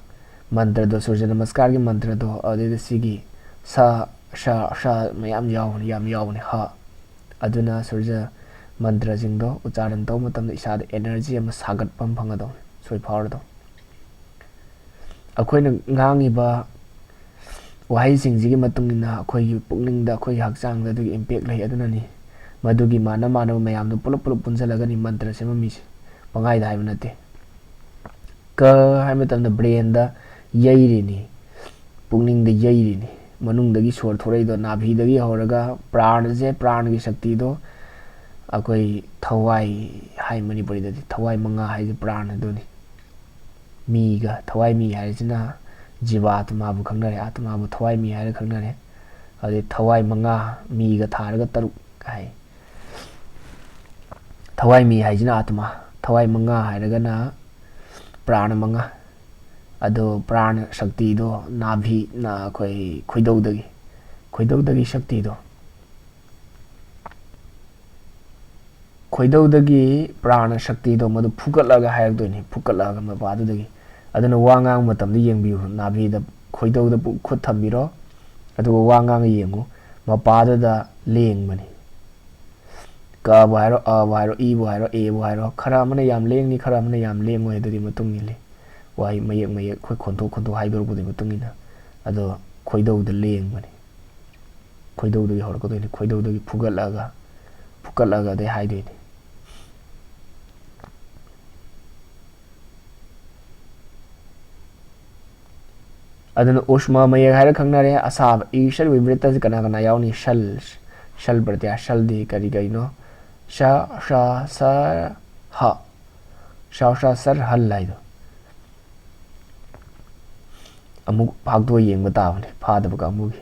ꯃꯟꯇ꯭ꯔꯗꯣ, ꯁꯨꯔꯖ ꯅꯃꯁꯀꯥꯔꯒꯤ ꯃꯟꯇ꯭ꯔꯗꯣ, ꯑꯗꯨꯗꯩꯗ ꯁꯤꯒꯤ ꯁ, ꯁ, ꯁ ꯃꯌꯥꯝ ꯌꯥꯎꯕꯅꯤ, ꯌꯥꯝ ꯌꯥꯎꯕꯅꯤ, ꯍ꯫ ꯑꯗꯨꯅ ꯁꯨꯔꯖ ꯃꯟꯇ꯭ꯔꯁꯤꯡꯗꯣ ꯎꯆꯥꯔꯟ ꯇꯧꯕ ꯃꯇꯝꯗ ꯏꯁꯥꯗ energy ꯑꯃ ꯁꯥꯒꯠꯄ ꯑꯃ ꯐꯪꯒꯗꯧꯅꯤ, ꯁꯣꯏ ꯐꯥꯎꯔꯗꯧꯅꯤ꯫ ꯑꯩꯈꯣꯏꯅ ꯉꯥꯡꯉꯤꯕ ꯋꯥꯍꯩꯁꯤꯡꯁꯤꯒꯤ ꯃꯇꯨꯡ ꯏꯟꯅ ꯑꯩꯈꯣꯏꯒꯤ ꯄꯨꯛꯅꯤꯡꯗ, ꯑꯩꯈꯣꯏꯒꯤ ꯍꯛꯆꯥꯡꯗ ꯑꯗꯨꯒꯤ impact ꯂꯩ꯫ ꯑꯗꯨꯅꯅꯤ ꯃꯗꯨꯒꯤ ꯃꯥꯟꯅ ꯃꯥꯟꯅꯕ ꯃꯌꯥꯝꯗꯨ ꯄꯨꯂꯞ ꯄꯨꯂꯞ ꯄꯨꯟꯁꯤꯜꯂꯒꯅꯤ ꯃꯟꯇ꯭ꯔ ꯁꯦꯝꯃꯝꯃꯤꯁꯦ꯫ ꯄꯪꯍꯥꯏꯗ ꯍꯥꯏꯕ ꯅꯠꯇꯦ꯫ ꯀ ꯍꯥꯏꯕ ꯃꯇꯝꯗ brainꯗ ꯌꯩꯔꯤꯅꯤ, ꯄꯨꯛꯅꯤꯡꯗ ꯌꯩꯔꯤꯅꯤ꯫ ꯃꯅꯨꯡꯗꯒꯤ ꯁꯣꯔ ꯊꯣꯔꯛꯏꯗꯣ, ꯅꯥꯚꯤꯗꯒꯤ ꯍꯧꯔꯒ ꯄ꯭ꯔꯥꯟꯁꯦ, ꯄ꯭ꯔꯥꯟꯒꯤ ꯁꯛꯇꯤꯗꯣ ꯑꯩꯈꯣꯏ ꯊꯋꯥꯏ ꯍꯥꯏ ꯃꯅꯤꯄꯨꯔꯤꯗꯗꯤ, ꯊꯋꯥꯏ ꯃꯉꯥ ꯍꯥꯏꯁꯦ ꯄ꯭ꯔꯥꯟ ꯑꯗꯨꯅꯤ꯫ ꯃꯤꯒ, ꯊꯋꯥꯏ ꯃꯤ ꯍꯥꯏꯔꯤꯁꯤꯅ ꯖꯤꯕꯥꯇꯃꯥꯕꯨ ꯈꯪꯅꯔꯦ, ꯑꯥꯇꯃꯥꯕꯨ ꯊꯋꯥꯏ ꯃꯤ ꯍꯥꯏꯔ ꯈꯪꯅꯔꯦ꯫ ꯑꯗꯩ ꯊꯋꯥꯏ ꯃꯉꯥ, ꯃꯤꯒ ꯊꯥꯔꯒ ꯇꯔꯨꯛ ꯍꯥꯏ꯫ ꯊꯋꯥꯏ ꯃꯤ ꯍꯥꯏꯁꯤꯅ ꯑꯥꯇꯃꯥ, ꯊꯋꯥꯏ ꯃꯉꯥ ꯍꯥꯏꯔꯒꯅ ꯄ꯭ꯔꯥꯟ ꯃꯉꯥ꯫ ꯑꯗꯣ ꯄ꯭ꯔꯥꯟ ꯁꯛꯇꯤꯗꯣ ꯅꯥꯚꯤꯅ ꯑꯩꯈꯣꯏ ꯈꯣꯏꯗꯧꯗꯒꯤ, ꯈꯣꯏꯗꯧꯗꯒꯤ ꯁꯛꯇꯤꯗꯣ, ꯈꯣꯏꯗꯧꯗꯒꯤ ꯄ꯭ꯔꯥꯟ ꯁꯛꯇꯤꯗꯣ ꯃꯗꯨ ꯐꯨꯒꯠꯂꯒ ꯍꯥꯏꯔꯛꯇꯣꯏꯅꯤ, ꯐꯨꯒꯠꯂꯛꯑꯒ ꯃꯄꯥꯗꯨꯗꯒꯤ꯫ ꯑꯗꯨꯅ ꯋꯥ ꯉꯥꯡꯕ ꯃꯇꯝꯗ ꯌꯦꯡꯕꯤꯌꯨ, ꯅꯥꯚꯤꯗ, ꯈꯣꯏꯗꯧꯗ ꯄꯨ-, ꯈꯨꯠ ꯊꯝꯕꯤꯔꯣ, ꯑꯗꯨꯒ ꯋꯥ ꯉꯥꯡꯉ ꯌꯦꯡꯉꯨ, ꯃꯄꯥꯗꯨꯗ ꯂꯦꯡꯕꯅꯤ꯫ ꯀꯕꯨ ꯍꯥꯏꯔꯣ, ꯑꯕꯨ ꯍꯥꯏꯔꯣ, ꯏꯕꯨ ꯍꯥꯏꯔꯣ, ꯑꯦꯕꯨ ꯍꯥꯏꯔꯣ, ꯈꯔ ꯑꯃꯅ ꯌꯥꯝ ꯂꯦꯡꯅꯤ, ꯈꯔ ꯑꯃꯅ ꯌꯥꯝ ꯂꯦꯡꯉꯣꯏ, ꯑꯗꯨꯗꯤ ꯃꯇꯨꯡ ꯏꯜꯂꯤ꯫ ꯋꯥꯍꯩ ꯃꯌꯦꯛ ꯃꯌꯦꯛ ꯑꯩꯈꯣꯏ ꯈꯣꯟꯊꯣꯛ ꯈꯣꯟꯊꯣꯛ ꯍꯥꯏꯗꯣꯔꯛꯄꯗꯨꯒꯤ ꯃꯇꯨꯡ ꯏꯟꯅ꯫ ꯑꯗꯣ ꯈꯣꯏꯗꯧꯗ ꯂꯦꯡꯕꯅꯤ, ꯈꯣꯏꯗꯧꯗꯒꯤ ꯍꯧꯔꯛꯀꯗꯣꯏꯅꯤ, ꯈꯣꯏꯗꯧꯗꯒꯤ ꯐꯨꯒꯠꯂꯛꯑꯒ, ꯐꯨꯒꯠꯂꯒ ꯑꯗꯩ ꯍꯥꯏꯗꯣꯏꯅꯤ꯫ ꯑꯗꯨꯅ ꯎꯁꯃꯥ ꯃꯌꯦꯛ ꯍꯥꯏꯔ ꯈꯪꯅꯔꯦ꯫ ꯑꯁꯥꯕ, ꯏꯁꯔ ꯋꯤꯕ꯭ꯔꯤꯇꯁꯤ ꯀꯅꯥ ꯀꯅꯥ ꯌꯥꯎꯅꯤ? ꯁꯜ, ꯁꯜ ꯄ꯭ꯔꯇꯤꯍꯥꯔ, ꯁꯜꯗꯤ ꯀꯔꯤ ꯀꯔꯤꯅꯣ? ꯁ, ꯁ, ꯁ, ꯍ꯫ ꯁ, ꯁ, ꯁꯔ, ꯍꯜ ꯍꯥꯏꯗꯣ꯫ ꯑꯃꯨꯛ ꯐꯥꯛꯇꯣꯛꯑ ꯌꯦꯡꯕ ꯇꯥꯕꯅꯤ, ꯐꯥꯗꯕ ꯀꯥꯡꯕꯨꯒꯤ꯫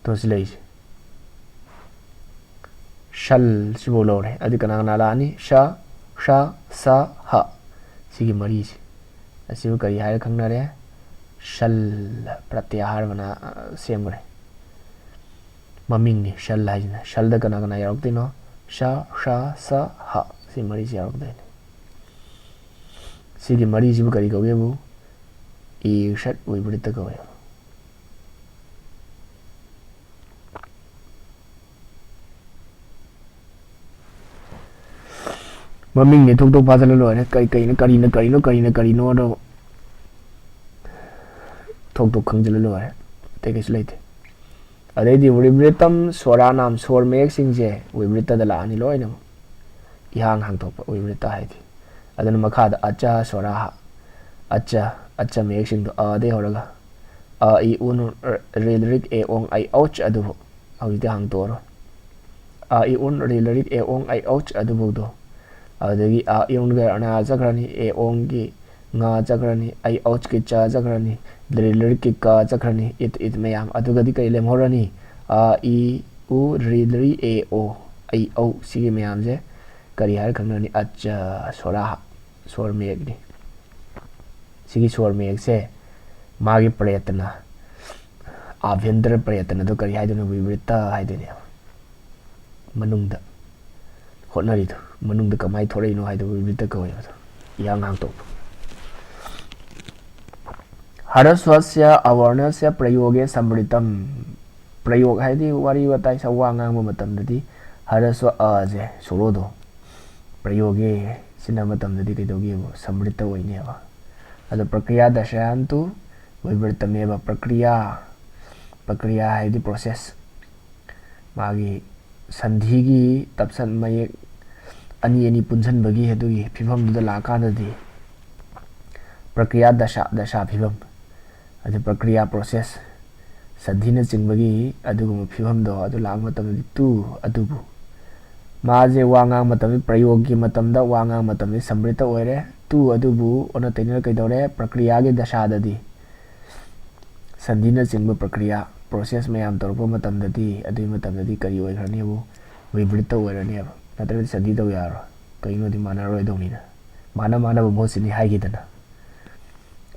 ꯇꯣ ꯁꯤ ꯂꯩꯁꯦ꯫ ꯁꯜ ꯁꯤꯐꯥꯎ ꯂꯧꯔꯦ꯫ ꯑꯗꯨ ꯀꯅꯥ ꯀꯅꯥ ꯂꯥꯛꯑꯅꯤ? ꯁ, ꯁ, ꯁ, ꯍ꯫ ꯁꯤꯒꯤ ꯃꯔꯤꯁꯦ꯫ ꯑꯁꯤꯕꯨ ꯀꯔꯤ ꯍꯥꯏꯔ ꯈꯪꯅꯔꯦ? ꯁꯜ ꯄ꯭ꯔꯇ꯭ꯌꯥꯍꯥꯔ ꯃꯅꯥ, ꯑ, ꯁꯦꯝꯈ꯭ꯔꯦ꯫ ꯃꯃꯤꯡꯅꯤ ꯁꯜ ꯍꯥꯏꯁꯤꯅ꯫ ꯁꯜꯗ ꯀꯅꯥ ꯀꯅꯥ ꯌꯥꯎꯔꯛꯇꯣꯏꯅꯣ? ꯁ, ꯁ, ꯁ, ꯍ꯫ ꯁꯤ ꯃꯔꯤꯁꯤ ꯌꯥꯎꯔꯛꯇꯣꯏꯅꯤ꯫ ꯁꯤꯒꯤ ꯃꯔꯤꯁꯤꯕꯨ ꯀꯔꯤ ꯀꯧꯒꯦꯕꯨ? ꯏꯔꯁꯠ ꯋꯤꯄꯔꯤꯇ ꯀꯧꯋꯦꯕ꯫ ꯃꯃꯤꯡꯅꯤ ꯊꯣꯛ ꯊꯣꯛ ꯐꯥꯖꯤꯜꯂ ꯂꯣꯏꯔꯦ꯫ ꯀꯔꯤ, ꯀꯩꯅꯣ, ꯀꯔꯤꯅ ꯀꯔꯤꯅꯣ, ꯀꯔꯤꯅ ꯀꯔꯤꯅꯣꯗꯣ ꯊꯣꯛ ꯊꯣꯛ ꯈꯪꯖꯤꯜꯂ ꯂꯣꯏꯔꯦ꯫ ꯑꯇꯩ ꯀꯩꯁꯨ ꯂꯩꯇꯦ꯫ ꯑꯗꯩꯗꯤ ꯋꯤꯄꯔꯤꯇꯝ ꯁ꯭ꯋꯔꯥꯅꯥꯝ, ꯁ꯭ꯋꯔ ꯃꯌꯦꯛꯁꯤꯡꯁꯦ ꯋꯤꯄꯔꯤꯇꯗ ꯂꯥꯛꯑꯅꯤ ꯂꯣꯏꯅꯃꯛ꯫ ꯏꯍꯥꯡ ꯍꯥꯡꯗꯣꯛꯄ ꯋꯤꯄꯔꯤꯇ ꯍꯥꯏꯗꯤ꯫ ꯑꯗꯨꯅ ꯃꯈꯥꯗ ꯑꯆ ꯁ꯭ꯋꯔꯥꯍ, ꯑꯆ, ꯑꯆ ꯃꯌꯦꯛꯁꯤꯡꯗꯣ ꯑꯗꯩ ꯍꯧꯔꯒ ꯑ, ꯏ, ꯎ, ꯅꯨ, ꯔ, ꯔꯤ, ꯂ, ꯔꯤꯛ, ꯑꯦ, ꯑꯣꯡ, ꯑꯩ, ꯑꯧꯆ ꯑꯗꯨꯕꯨ ꯍꯧꯖꯤꯛꯇꯤ ꯍꯥꯡꯇꯣꯛꯑꯔꯣꯏ꯫ ꯑ, ꯏ, ꯎ, ꯔꯤ, ꯂ, ꯔꯤꯛ, ꯑꯦ, ꯑꯣꯡ, ꯑꯩ, ꯑꯧꯆ ꯑꯗꯨꯐꯥꯎꯗꯣ꯫ ꯑꯗꯨꯗꯒꯤ ꯑ, ꯏ, ꯎ, ꯒ, ꯔ, ꯅ ꯆꯠꯈ꯭ꯔꯅꯤ, ꯑꯦ, ꯑꯣꯡꯒꯤ ꯉ ꯆꯠꯈ꯭ꯔꯅꯤ, ꯑꯩ, ꯑꯧꯆꯀꯤ ꯆ ꯆꯠꯈ꯭ꯔꯅꯤ, ꯔꯤ, ꯂ, ꯔꯤꯛꯀꯤ ꯀ ꯆꯠꯈ꯭ꯔꯅꯤ, ꯏꯠ, ꯏꯠ ꯃꯌꯥꯝ꯫ ꯑꯗꯨꯒꯗꯤ ꯀꯔꯤ ꯂꯦꯝꯍꯧꯔꯅꯤ? ꯑ, ꯏ, ꯎ, ꯔꯤ, ꯂ, ꯔꯤ, ꯑꯦ, ꯑꯣ, ꯑꯩ, ꯑꯧ꯫ ꯁꯤꯒꯤ ꯃꯌꯥꯝꯁꯦ ꯀꯔꯤ ꯍꯥꯏꯔ ꯈꯪꯅꯅꯤ? ꯑꯆ ꯁ꯭ꯋꯔꯥꯍ, ꯁ꯭ꯋꯔ ꯃꯌꯦꯛꯅꯤ꯫ ꯁꯤꯒꯤ ꯁ꯭ꯋꯔ ꯃꯌꯦꯛꯁꯦ ꯃꯥꯒꯤ ꯄ꯭ꯔꯌꯠꯅ, ꯑꯥꯚ꯭ꯌꯟꯇꯔ ꯄ꯭ꯔꯌꯠꯅꯗꯣ ꯀꯔꯤ ꯍꯥꯏꯗꯣꯏꯅꯣ? ꯋꯤꯄꯔꯤꯇ ꯍꯥꯏꯗꯣꯏꯅꯦꯕ꯫ ꯃꯅꯨꯡꯗ ꯍꯣꯠꯅꯔꯤꯗꯣ, ꯃꯅꯨꯡꯗ ꯀꯃꯥꯏꯅ ꯊꯣꯛꯂꯛꯏꯅꯣ ꯍꯥꯏꯗꯣ ꯋꯤꯄꯔꯤꯇ ꯀꯧꯋꯦꯕ꯫ ꯏꯍꯥꯡ ꯍꯥꯡꯇꯣꯛꯄ꯫ ꯍ꯭ꯔꯁ꯭ꯋꯁ꯭ꯌ ꯑꯋꯔꯅꯁ꯭ꯌ ꯄ꯭ꯔꯌꯣꯒꯦ ꯁꯝꯄ꯭ꯔꯤꯇꯝ꯫ ꯄ꯭ꯔꯌꯣꯒ ꯍꯥꯏꯗꯤ ꯋꯥꯔꯤ ꯋꯥꯇꯥꯏ ꯁ-, ꯋꯥ ꯉꯥꯡꯕ ꯃꯇꯝꯗꯗꯤ ꯍ꯭ꯔꯁ꯭ꯋ ꯑꯁꯦ, ꯁꯣꯔꯣꯗꯣ, ꯄ꯭ꯔꯌꯣꯒꯦ ꯁꯤꯖꯤꯟꯅꯕ ꯃꯇꯝꯗꯗꯤ ꯀꯩꯗꯧꯒꯦꯕ? ꯁꯝꯄ꯭ꯔꯤꯇ ꯑꯣꯏꯅꯦꯕ꯫ ꯑꯗꯣ ꯄ꯭ꯔꯀ꯭ꯔꯤꯌꯥ ꯗꯁꯥꯌꯥꯟꯇꯨ ꯋꯤꯄꯔꯤꯇꯃꯦꯕ꯫ ꯄ꯭ꯔꯀ꯭ꯔꯤꯌꯥ, ꯄ꯭ꯔꯀ꯭ꯔꯤꯌꯥ ꯍꯥꯏꯗꯤ ꯄ꯭ꯔꯣꯁꯦꯁ꯫ ꯃꯥꯒꯤ ꯁꯟꯙꯤꯒꯤ ꯇꯞꯁꯟ ꯃꯌꯦꯛ ꯑꯅꯤ ꯑꯅꯤ ꯄꯨꯟꯁꯤꯟꯕꯒꯤ ꯑꯗꯨꯒꯤ ꯐꯤꯕꯝꯗꯨꯗ ꯂꯥꯛꯑꯀꯥꯟꯗꯗꯤ ꯄ꯭ꯔꯀ꯭ꯔꯤꯌꯥ ꯗꯁꯥ, ꯗꯁꯥ ꯐꯤꯕꯝ, ꯑꯗꯨ ꯄ꯭ꯔꯀ꯭ꯔꯤꯌꯥ ꯄ꯭ꯔꯣꯁꯦꯁ, ꯁꯟꯙꯤꯅꯆꯤꯡꯕꯒꯤ ꯑꯗꯨꯒꯨꯝꯕ ꯐꯤꯕꯝꯗꯣ ꯑꯗꯨ ꯂꯥꯛꯄ ꯃꯇꯝꯗꯗꯤ ꯇꯨ ꯑꯗꯨꯕꯨ, ꯃꯥꯁꯦ ꯋꯥ ꯉꯥꯡꯕ ꯃꯇꯝꯗ, ꯄ꯭ꯔꯌꯣꯒꯀꯤ ꯃꯇꯝꯗ ꯋꯥ ꯉꯥꯡꯕ ꯃꯇꯝꯗ ꯁꯝꯄ꯭ꯔꯤꯇ ꯑꯣꯏꯔꯦ꯫ ꯇꯨ ꯑꯗꯨꯕꯨ ꯑꯣꯟꯅ ꯇꯩꯅꯅ ꯀꯩꯗꯧꯔꯦ? ꯄ꯭ꯔꯀ꯭ꯔꯤꯌꯥꯒꯤ ꯗꯁꯥꯗꯗꯤ ꯁꯟꯙꯤꯅꯆꯤꯡꯕ ꯄ꯭ꯔꯀ꯭ꯔꯤꯌꯥ, ꯄ꯭ꯔꯣꯁꯦꯁ ꯃꯌꯥꯝ ꯇꯧꯔꯛꯄ ꯃꯇꯝꯗꯗꯤ, ꯑꯗꯨꯒꯤ ꯃꯇꯝꯗꯗꯤ ꯀꯔꯤ ꯑꯣꯏꯈ꯭ꯔꯅꯤꯕꯨ? ꯕꯤꯕ꯭ꯔꯤꯠꯇ ꯑꯣꯏꯔꯅꯦꯕ꯫ ꯅꯠꯇ꯭ꯔꯗꯤ ꯁꯟꯙꯤ ꯇꯧ ꯌꯥꯔꯣꯏ꯫ ꯀꯩꯒꯤꯅꯣꯗꯤ ꯃꯥꯟꯅꯔꯣꯏꯗꯧꯅꯤꯅ꯫ ꯃꯥꯟꯅ ꯃꯥꯟꯅꯕ ꯃꯍꯨꯠ ꯁꯤꯟꯅꯤ ꯍꯥꯏꯈꯤꯗꯅ꯫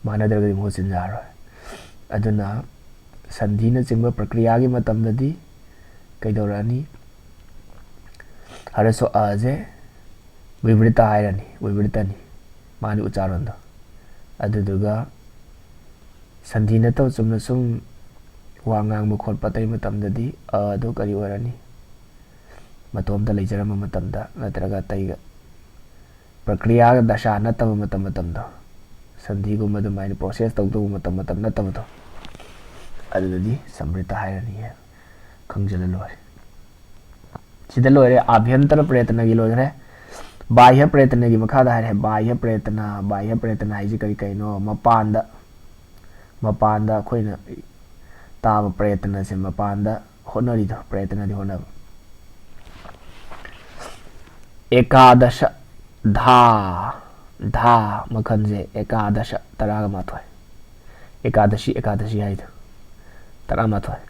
ꯃꯥꯟꯅꯗ꯭ꯔꯒꯗꯤ ꯃꯍꯨꯠ ꯁꯤꯟ ꯌꯥꯔꯣꯏ꯫ ꯑꯗꯨꯅ ꯁꯟꯙꯤꯅꯆꯤꯡꯕ ꯄ꯭ꯔꯀ꯭ꯔꯤꯌꯥꯒꯤ ꯃꯇꯝꯗꯗꯤ ꯀꯩꯗꯧꯔꯛꯑꯅꯤ? ꯍꯔꯁꯣ ꯑꯁꯦ ꯕꯤꯕ꯭ꯔꯤꯇ ꯍꯥꯏꯔꯅꯤ, ꯕꯤꯕ꯭ꯔꯤꯇꯅꯤ ꯃꯥꯒꯤ ꯎꯆꯥꯔꯣꯟꯗꯣ꯫ ꯑꯗꯨꯗꯨꯒ ꯁꯟꯙꯤ ꯅꯠꯇꯕ ꯆꯨꯝꯅ ꯁꯨꯝ ꯋꯥ ꯉꯥꯡꯕ ꯈꯣꯠꯄ ꯑꯇꯩ ꯃꯇꯝꯗꯗꯤ ꯑ ꯑꯗꯨ ꯀꯔꯤ ꯑꯣꯏꯔꯅꯤ? ꯃꯇꯣꯝꯇ ꯂꯩꯖꯔꯝꯕ ꯃꯇꯝꯗ ꯅꯠꯇ꯭ꯔꯒ ꯑꯇꯩꯒ ꯄ꯭ꯔꯀ꯭ꯔꯤꯌꯥꯒ ꯗꯁꯥ ꯅꯠꯇꯕ ꯃꯇꯝ ꯃꯇꯝꯗꯣ, ꯁꯟꯙꯤꯒꯨꯝꯕ ꯑꯗꯨꯃꯥꯏꯅ ꯄ꯭ꯔꯣꯁꯦꯁ ꯇꯧꯗꯧꯕ ꯃꯇꯝ ꯃꯇꯝ ꯅꯠꯇꯕꯗꯣ, ꯑꯗꯨꯗꯗꯤ ꯁꯝꯕ꯭ꯔꯤꯇ ꯍꯥꯏꯔꯅꯤꯌꯦ꯫ ꯈꯪꯖꯤꯜꯂ ꯂꯣꯏꯔꯦ꯫ ꯁꯤꯗ ꯂꯣꯏꯔꯦ ꯑꯥꯚ꯭ꯌꯟꯇꯔ ꯄ꯭ꯔꯦꯇꯅꯒꯤ ꯂꯣꯏꯈ꯭ꯔꯦ꯫ ꯕꯥꯍ꯭ꯌ ꯄ꯭ꯔꯦꯇꯅꯒꯤ ꯃꯈꯥꯗ ꯍꯥꯏꯔꯦ꯫ ꯕꯥꯍ꯭ꯌ ꯄ꯭ꯔꯦꯇꯅ, ꯕꯥꯍ꯭ꯌ ꯄ꯭ꯔꯦꯇꯅ ꯍꯥꯏꯁꯤ ꯀꯔꯤ ꯀꯔꯤꯅꯣ? ꯃꯄꯥꯟꯗ, ꯃꯄꯥꯟꯗ ꯑꯩꯈꯣꯏꯅ ꯇꯥꯕ ꯄ꯭ꯔꯦꯇꯅꯁꯦ ꯃꯄꯥꯟꯗ ꯍꯣꯠꯅꯔꯤꯗꯣ, ꯄ꯭ꯔꯦꯇꯅꯗꯤ ꯍꯣꯠꯅꯕ꯫ ꯑꯦꯀꯥꯗꯁ ꯙꯥ, ꯙꯥ ꯃꯈꯜꯁꯦ ꯑꯦꯀꯥꯗꯁ, ꯇꯔꯥꯒ ꯃꯥꯊꯣꯏ꯫ ꯑꯦꯀꯥꯗꯁꯤ, ꯑꯦꯀꯥꯗꯁꯤ ꯍꯥꯏꯗꯣ ꯇꯔꯥꯃꯥꯊꯣꯏ꯫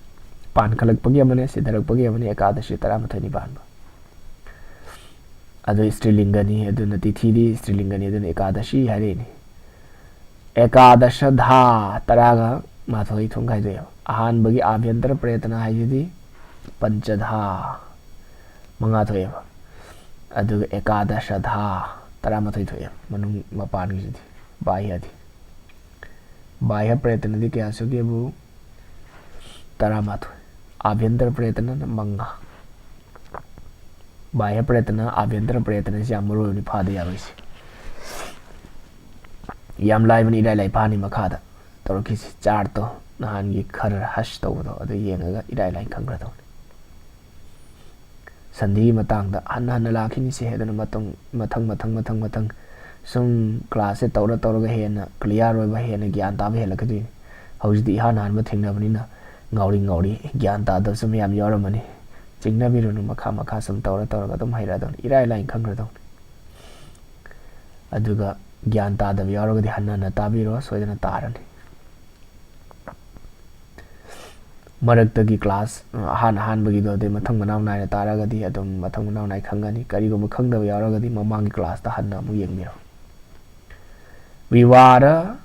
ꯄꯥꯟꯈꯠꯂꯛꯄꯒꯤ ꯑꯃꯅꯦ, ꯁꯤꯙꯔꯛꯄꯒꯤ ꯑꯃꯅꯦ, ꯑꯦꯀꯥꯗꯁꯤ ꯇꯔꯥꯃꯥꯊꯣꯏꯅꯤ ꯄꯥꯟꯕ꯫ ꯑꯗꯨ ꯏꯁꯇ꯭ꯔꯤꯂꯤꯡꯒꯅꯤ, ꯑꯗꯨꯅ ꯇꯤꯊꯤꯗꯤ ꯏꯁꯇ꯭ꯔꯤꯂꯤꯡꯒꯅꯤ, ꯑꯗꯨꯅ ꯑꯦꯀꯥꯗꯁꯤ ꯍꯥꯏꯔꯛꯏꯅꯤ꯫ ꯑꯦꯀꯥꯗꯁ ꯙꯥ, ꯇꯔꯥꯒ ꯃꯥꯊꯣꯏ ꯊꯣꯡ ꯈꯥꯏꯗꯣꯛꯑꯦꯕ꯫ ꯑꯍꯥꯟꯕꯒꯤ ꯑꯥꯚ꯭ꯌꯟꯇꯔ ꯄ꯭ꯔꯦꯇꯅ ꯍꯥꯏꯁꯤꯗꯤ ꯄꯟꯆꯙꯥ, ꯃꯉꯥ ꯊꯣꯛꯑꯦꯕ꯫ ꯑꯗꯨꯒ ꯑꯦꯀꯥꯗꯁ ꯙꯥ, ꯇꯔꯥꯃꯥꯊꯣꯏ ꯊꯣꯛꯑꯦꯕ, ꯃꯅꯨꯡ ꯃꯄꯥꯟꯒꯤꯁꯤꯗꯤ, ꯕꯥꯍ꯭ꯌꯗꯤ꯫ ꯕꯥꯍ꯭ꯌ ꯄ꯭ꯔꯦꯇꯅꯗꯤ ꯀꯌꯥ ꯁꯨꯒꯦꯕꯨ? ꯇꯔꯥꯃꯥꯊꯣꯏ꯫ ꯑꯥꯚ꯭ꯌꯟꯇꯔ ꯄ꯭ꯔꯦꯇꯅꯅ ꯃꯉꯥ꯫ ꯕꯥꯍ꯭ꯌ ꯄ꯭ꯔꯦꯇꯅ, ꯑꯥꯚ꯭ꯌꯟꯇꯔ ꯄ꯭ꯔꯦꯇꯅꯁꯤ ꯌꯥꯝ ꯃꯔꯨ ꯑꯣꯏꯕꯅꯤ, ꯐꯥꯗ ꯌꯥꯔꯣꯏꯁꯤ꯫ ꯌꯥꯝ ꯂꯥꯏꯕꯅꯤ, ꯏꯔꯥꯏ ꯂꯥꯏ ꯐꯥꯅꯤ ꯃꯈꯥꯗ ꯇꯧꯔꯛꯈꯤꯁꯤ꯫ ꯆꯥꯔꯠꯇꯣ ꯅꯍꯥꯟꯒꯤ ꯈꯔ ꯍꯁ ꯇꯧꯕꯗꯣ ꯑꯗꯨ ꯌꯦꯡꯉꯒ ꯏꯔꯥꯏ ꯂꯥꯏꯅ ꯈꯪꯈ꯭ꯔꯗꯧꯅꯤ꯫ ꯁꯟꯙꯤꯒꯤ ꯃꯇꯥꯡꯗ ꯍꯟꯅ ꯍꯟꯅ ꯂꯥꯛꯈꯤꯅꯤꯁꯦ꯫ ꯑꯗꯨꯅ ꯃꯇꯨꯡ, ꯃꯊꯪ, ꯃꯊꯪ, ꯃꯊꯪ, ꯃꯊꯪ ꯁꯨꯝ ꯀ꯭ꯂꯥꯁꯁꯦ ꯇꯧꯔ ꯇꯧꯔꯒ ꯍꯦꯟꯅ ꯀ꯭ꯂꯤꯌꯥꯔ ꯑꯣꯏꯕ, ꯍꯦꯟꯅ ꯒ꯭ꯌꯥꯟ ꯇꯥꯕ ꯍꯦꯜꯂꯛꯀꯗꯣꯏꯅꯤ꯫ ꯍꯧꯖꯤꯛꯇꯤ ꯏꯍꯥꯟ ꯍꯥꯟꯕ ꯊꯦꯡꯅꯕꯅꯤꯅ ꯉꯥꯎꯔꯤ ꯉꯥꯎꯔꯤ, ꯒ꯭ꯌꯥꯟ ꯇꯥꯗꯕꯁꯨ ꯃꯌꯥꯝ ꯌꯥꯎꯔꯝꯃꯅꯤ꯫ ꯆꯤꯡꯅꯕꯤꯔꯨꯅꯨ, ꯃꯈꯥ ꯃꯈꯥ ꯁꯨꯝ ꯇꯧꯔ ꯇꯧꯔꯒ ꯑꯗꯨꯝ ꯍꯩꯔꯛꯑꯗꯧꯅꯤ, ꯏꯔꯥꯏ ꯂꯥꯏꯅ ꯈꯪꯈ꯭ꯔꯗꯧꯅꯤ꯫ ꯑꯗꯨꯒ ꯒ꯭ꯌꯥꯟ ꯇꯥꯗꯕ ꯌꯥꯎꯔꯒꯗꯤ ꯍꯟꯅ ꯍꯟꯅ ꯇꯥꯕꯤꯔꯣ, ꯁꯣꯏꯗꯅ ꯇꯥꯔꯅꯤ꯫ ꯃꯔꯛꯇꯒꯤ ꯀ꯭ꯂꯥꯁ ꯑꯍꯥꯟ ꯑꯍꯥꯟꯕꯒꯤꯗꯣ, ꯑꯗꯩ ꯃꯊꯪ ꯃꯅꯥꯎ ꯅꯥꯏꯅ ꯇꯥꯔꯒꯗꯤ ꯑꯗꯨꯝ ꯃꯊꯪ ꯃꯅꯥꯎ ꯅꯥꯏꯅ ꯈꯪꯒꯅꯤ꯫ ꯀꯔꯤꯒꯨꯝꯕ ꯈꯪꯗꯕ ꯌꯥꯎꯔꯒꯗꯤ ꯃꯃꯥꯡꯒꯤ ꯀ꯭ꯂꯥꯁꯇ ꯍꯟꯅ ꯑꯃꯨꯛ ꯌꯦꯡꯕꯤꯔꯣ꯫ ꯋꯤꯋꯥꯔ,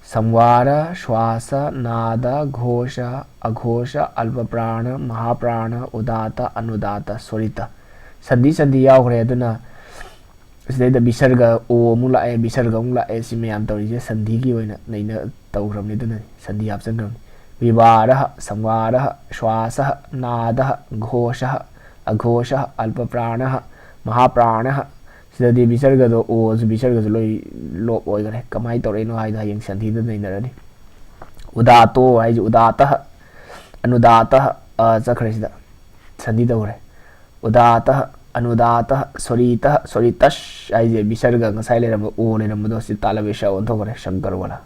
ꯁꯝꯋꯥꯔ, ꯁ꯭ꯋꯥꯁ, ꯅꯥꯗ, ꯘꯣꯁ, ꯑꯘꯣꯁ, ꯑꯜꯄ ꯄ꯭ꯔꯥꯅ, ꯃꯍꯥꯄ꯭ꯔꯥꯅ, ꯎꯗꯥꯇ, ꯑꯅꯨꯗꯥꯇ, ꯁꯣꯔꯤꯇ꯫ ꯁꯟꯙꯤ ꯁꯟꯙꯤ ꯌꯥꯎꯈ꯭ꯔꯦ꯫ ꯑꯗꯨꯅ ꯁꯤꯗꯩꯗ ꯕꯤꯁꯔꯒ ꯑꯣ ꯑꯃꯨꯛ ꯂꯥꯛꯑꯦ, ꯕꯤꯁꯔꯒ ꯑꯃꯨꯛ ꯂꯥꯛꯑꯦ꯫ ꯁꯤ ꯃꯌꯥꯝ ꯇꯧꯔꯤꯁꯦ ꯁꯟꯙꯤꯒꯤ ꯑꯣꯏꯅ ꯅꯩꯅ ꯇꯧꯈ꯭ꯔꯕꯅꯤ, ꯑꯗꯨꯅꯅꯤ ꯁꯟꯙꯤ ꯍꯥꯞꯆꯟꯈ꯭ꯔꯕꯅꯤ꯫ ꯋꯤꯋꯥꯔ, ꯁꯝꯋꯥꯔ, ꯁ꯭ꯋꯥꯁ, ꯅꯥꯗ, ꯘꯣꯁ, ꯑꯘꯣꯁ, ꯑꯜꯄ ꯄ꯭ꯔꯥꯅ, ꯃꯍꯥꯄ꯭ꯔꯥꯅ꯫ ꯁꯤꯗꯗꯤ ꯕꯤꯁꯔꯒꯗꯣ, ꯑꯣꯁꯨ ꯕꯤꯁꯔꯒꯁꯨ ꯂꯣꯏ ꯂꯣꯞ ꯑꯣꯏꯈ꯭ꯔꯦ꯫ ꯀꯃꯥꯏꯅ ꯇꯧꯔꯛꯏꯅꯣ ꯍꯥꯏꯗꯣ ꯍꯌꯦꯡ ꯁꯟꯙꯤꯗ ꯅꯩꯅꯔꯅꯤ꯫ ꯎꯗꯥꯇꯣ ꯍꯥꯏꯁꯦ ꯎꯗꯥꯇ, ꯑꯅꯨꯗꯥꯇ, ꯑ, ꯆꯠꯈ꯭ꯔꯦ ꯁꯤꯗ꯫ ꯁꯟꯙꯤ ꯇꯧꯈ꯭ꯔꯦ꯫ ꯎꯗꯥꯇ, ꯑꯅꯨꯗꯥꯇ, ꯁꯣꯔꯤꯇ, ꯁꯣꯔꯤꯇꯁ ꯍꯥꯏꯁꯦ ꯕꯤꯁꯔꯒ ꯉꯁꯥꯏ ꯂꯩꯔꯝꯕ ꯑꯣ ꯂꯩꯔꯝꯕꯗꯣ ꯁꯤ ꯇꯥꯂꯕꯦꯁ ꯑꯣꯟꯊꯣꯛꯈ꯭ꯔꯦ꯫ ꯁꯪꯀꯔ ꯋꯥꯂꯥ,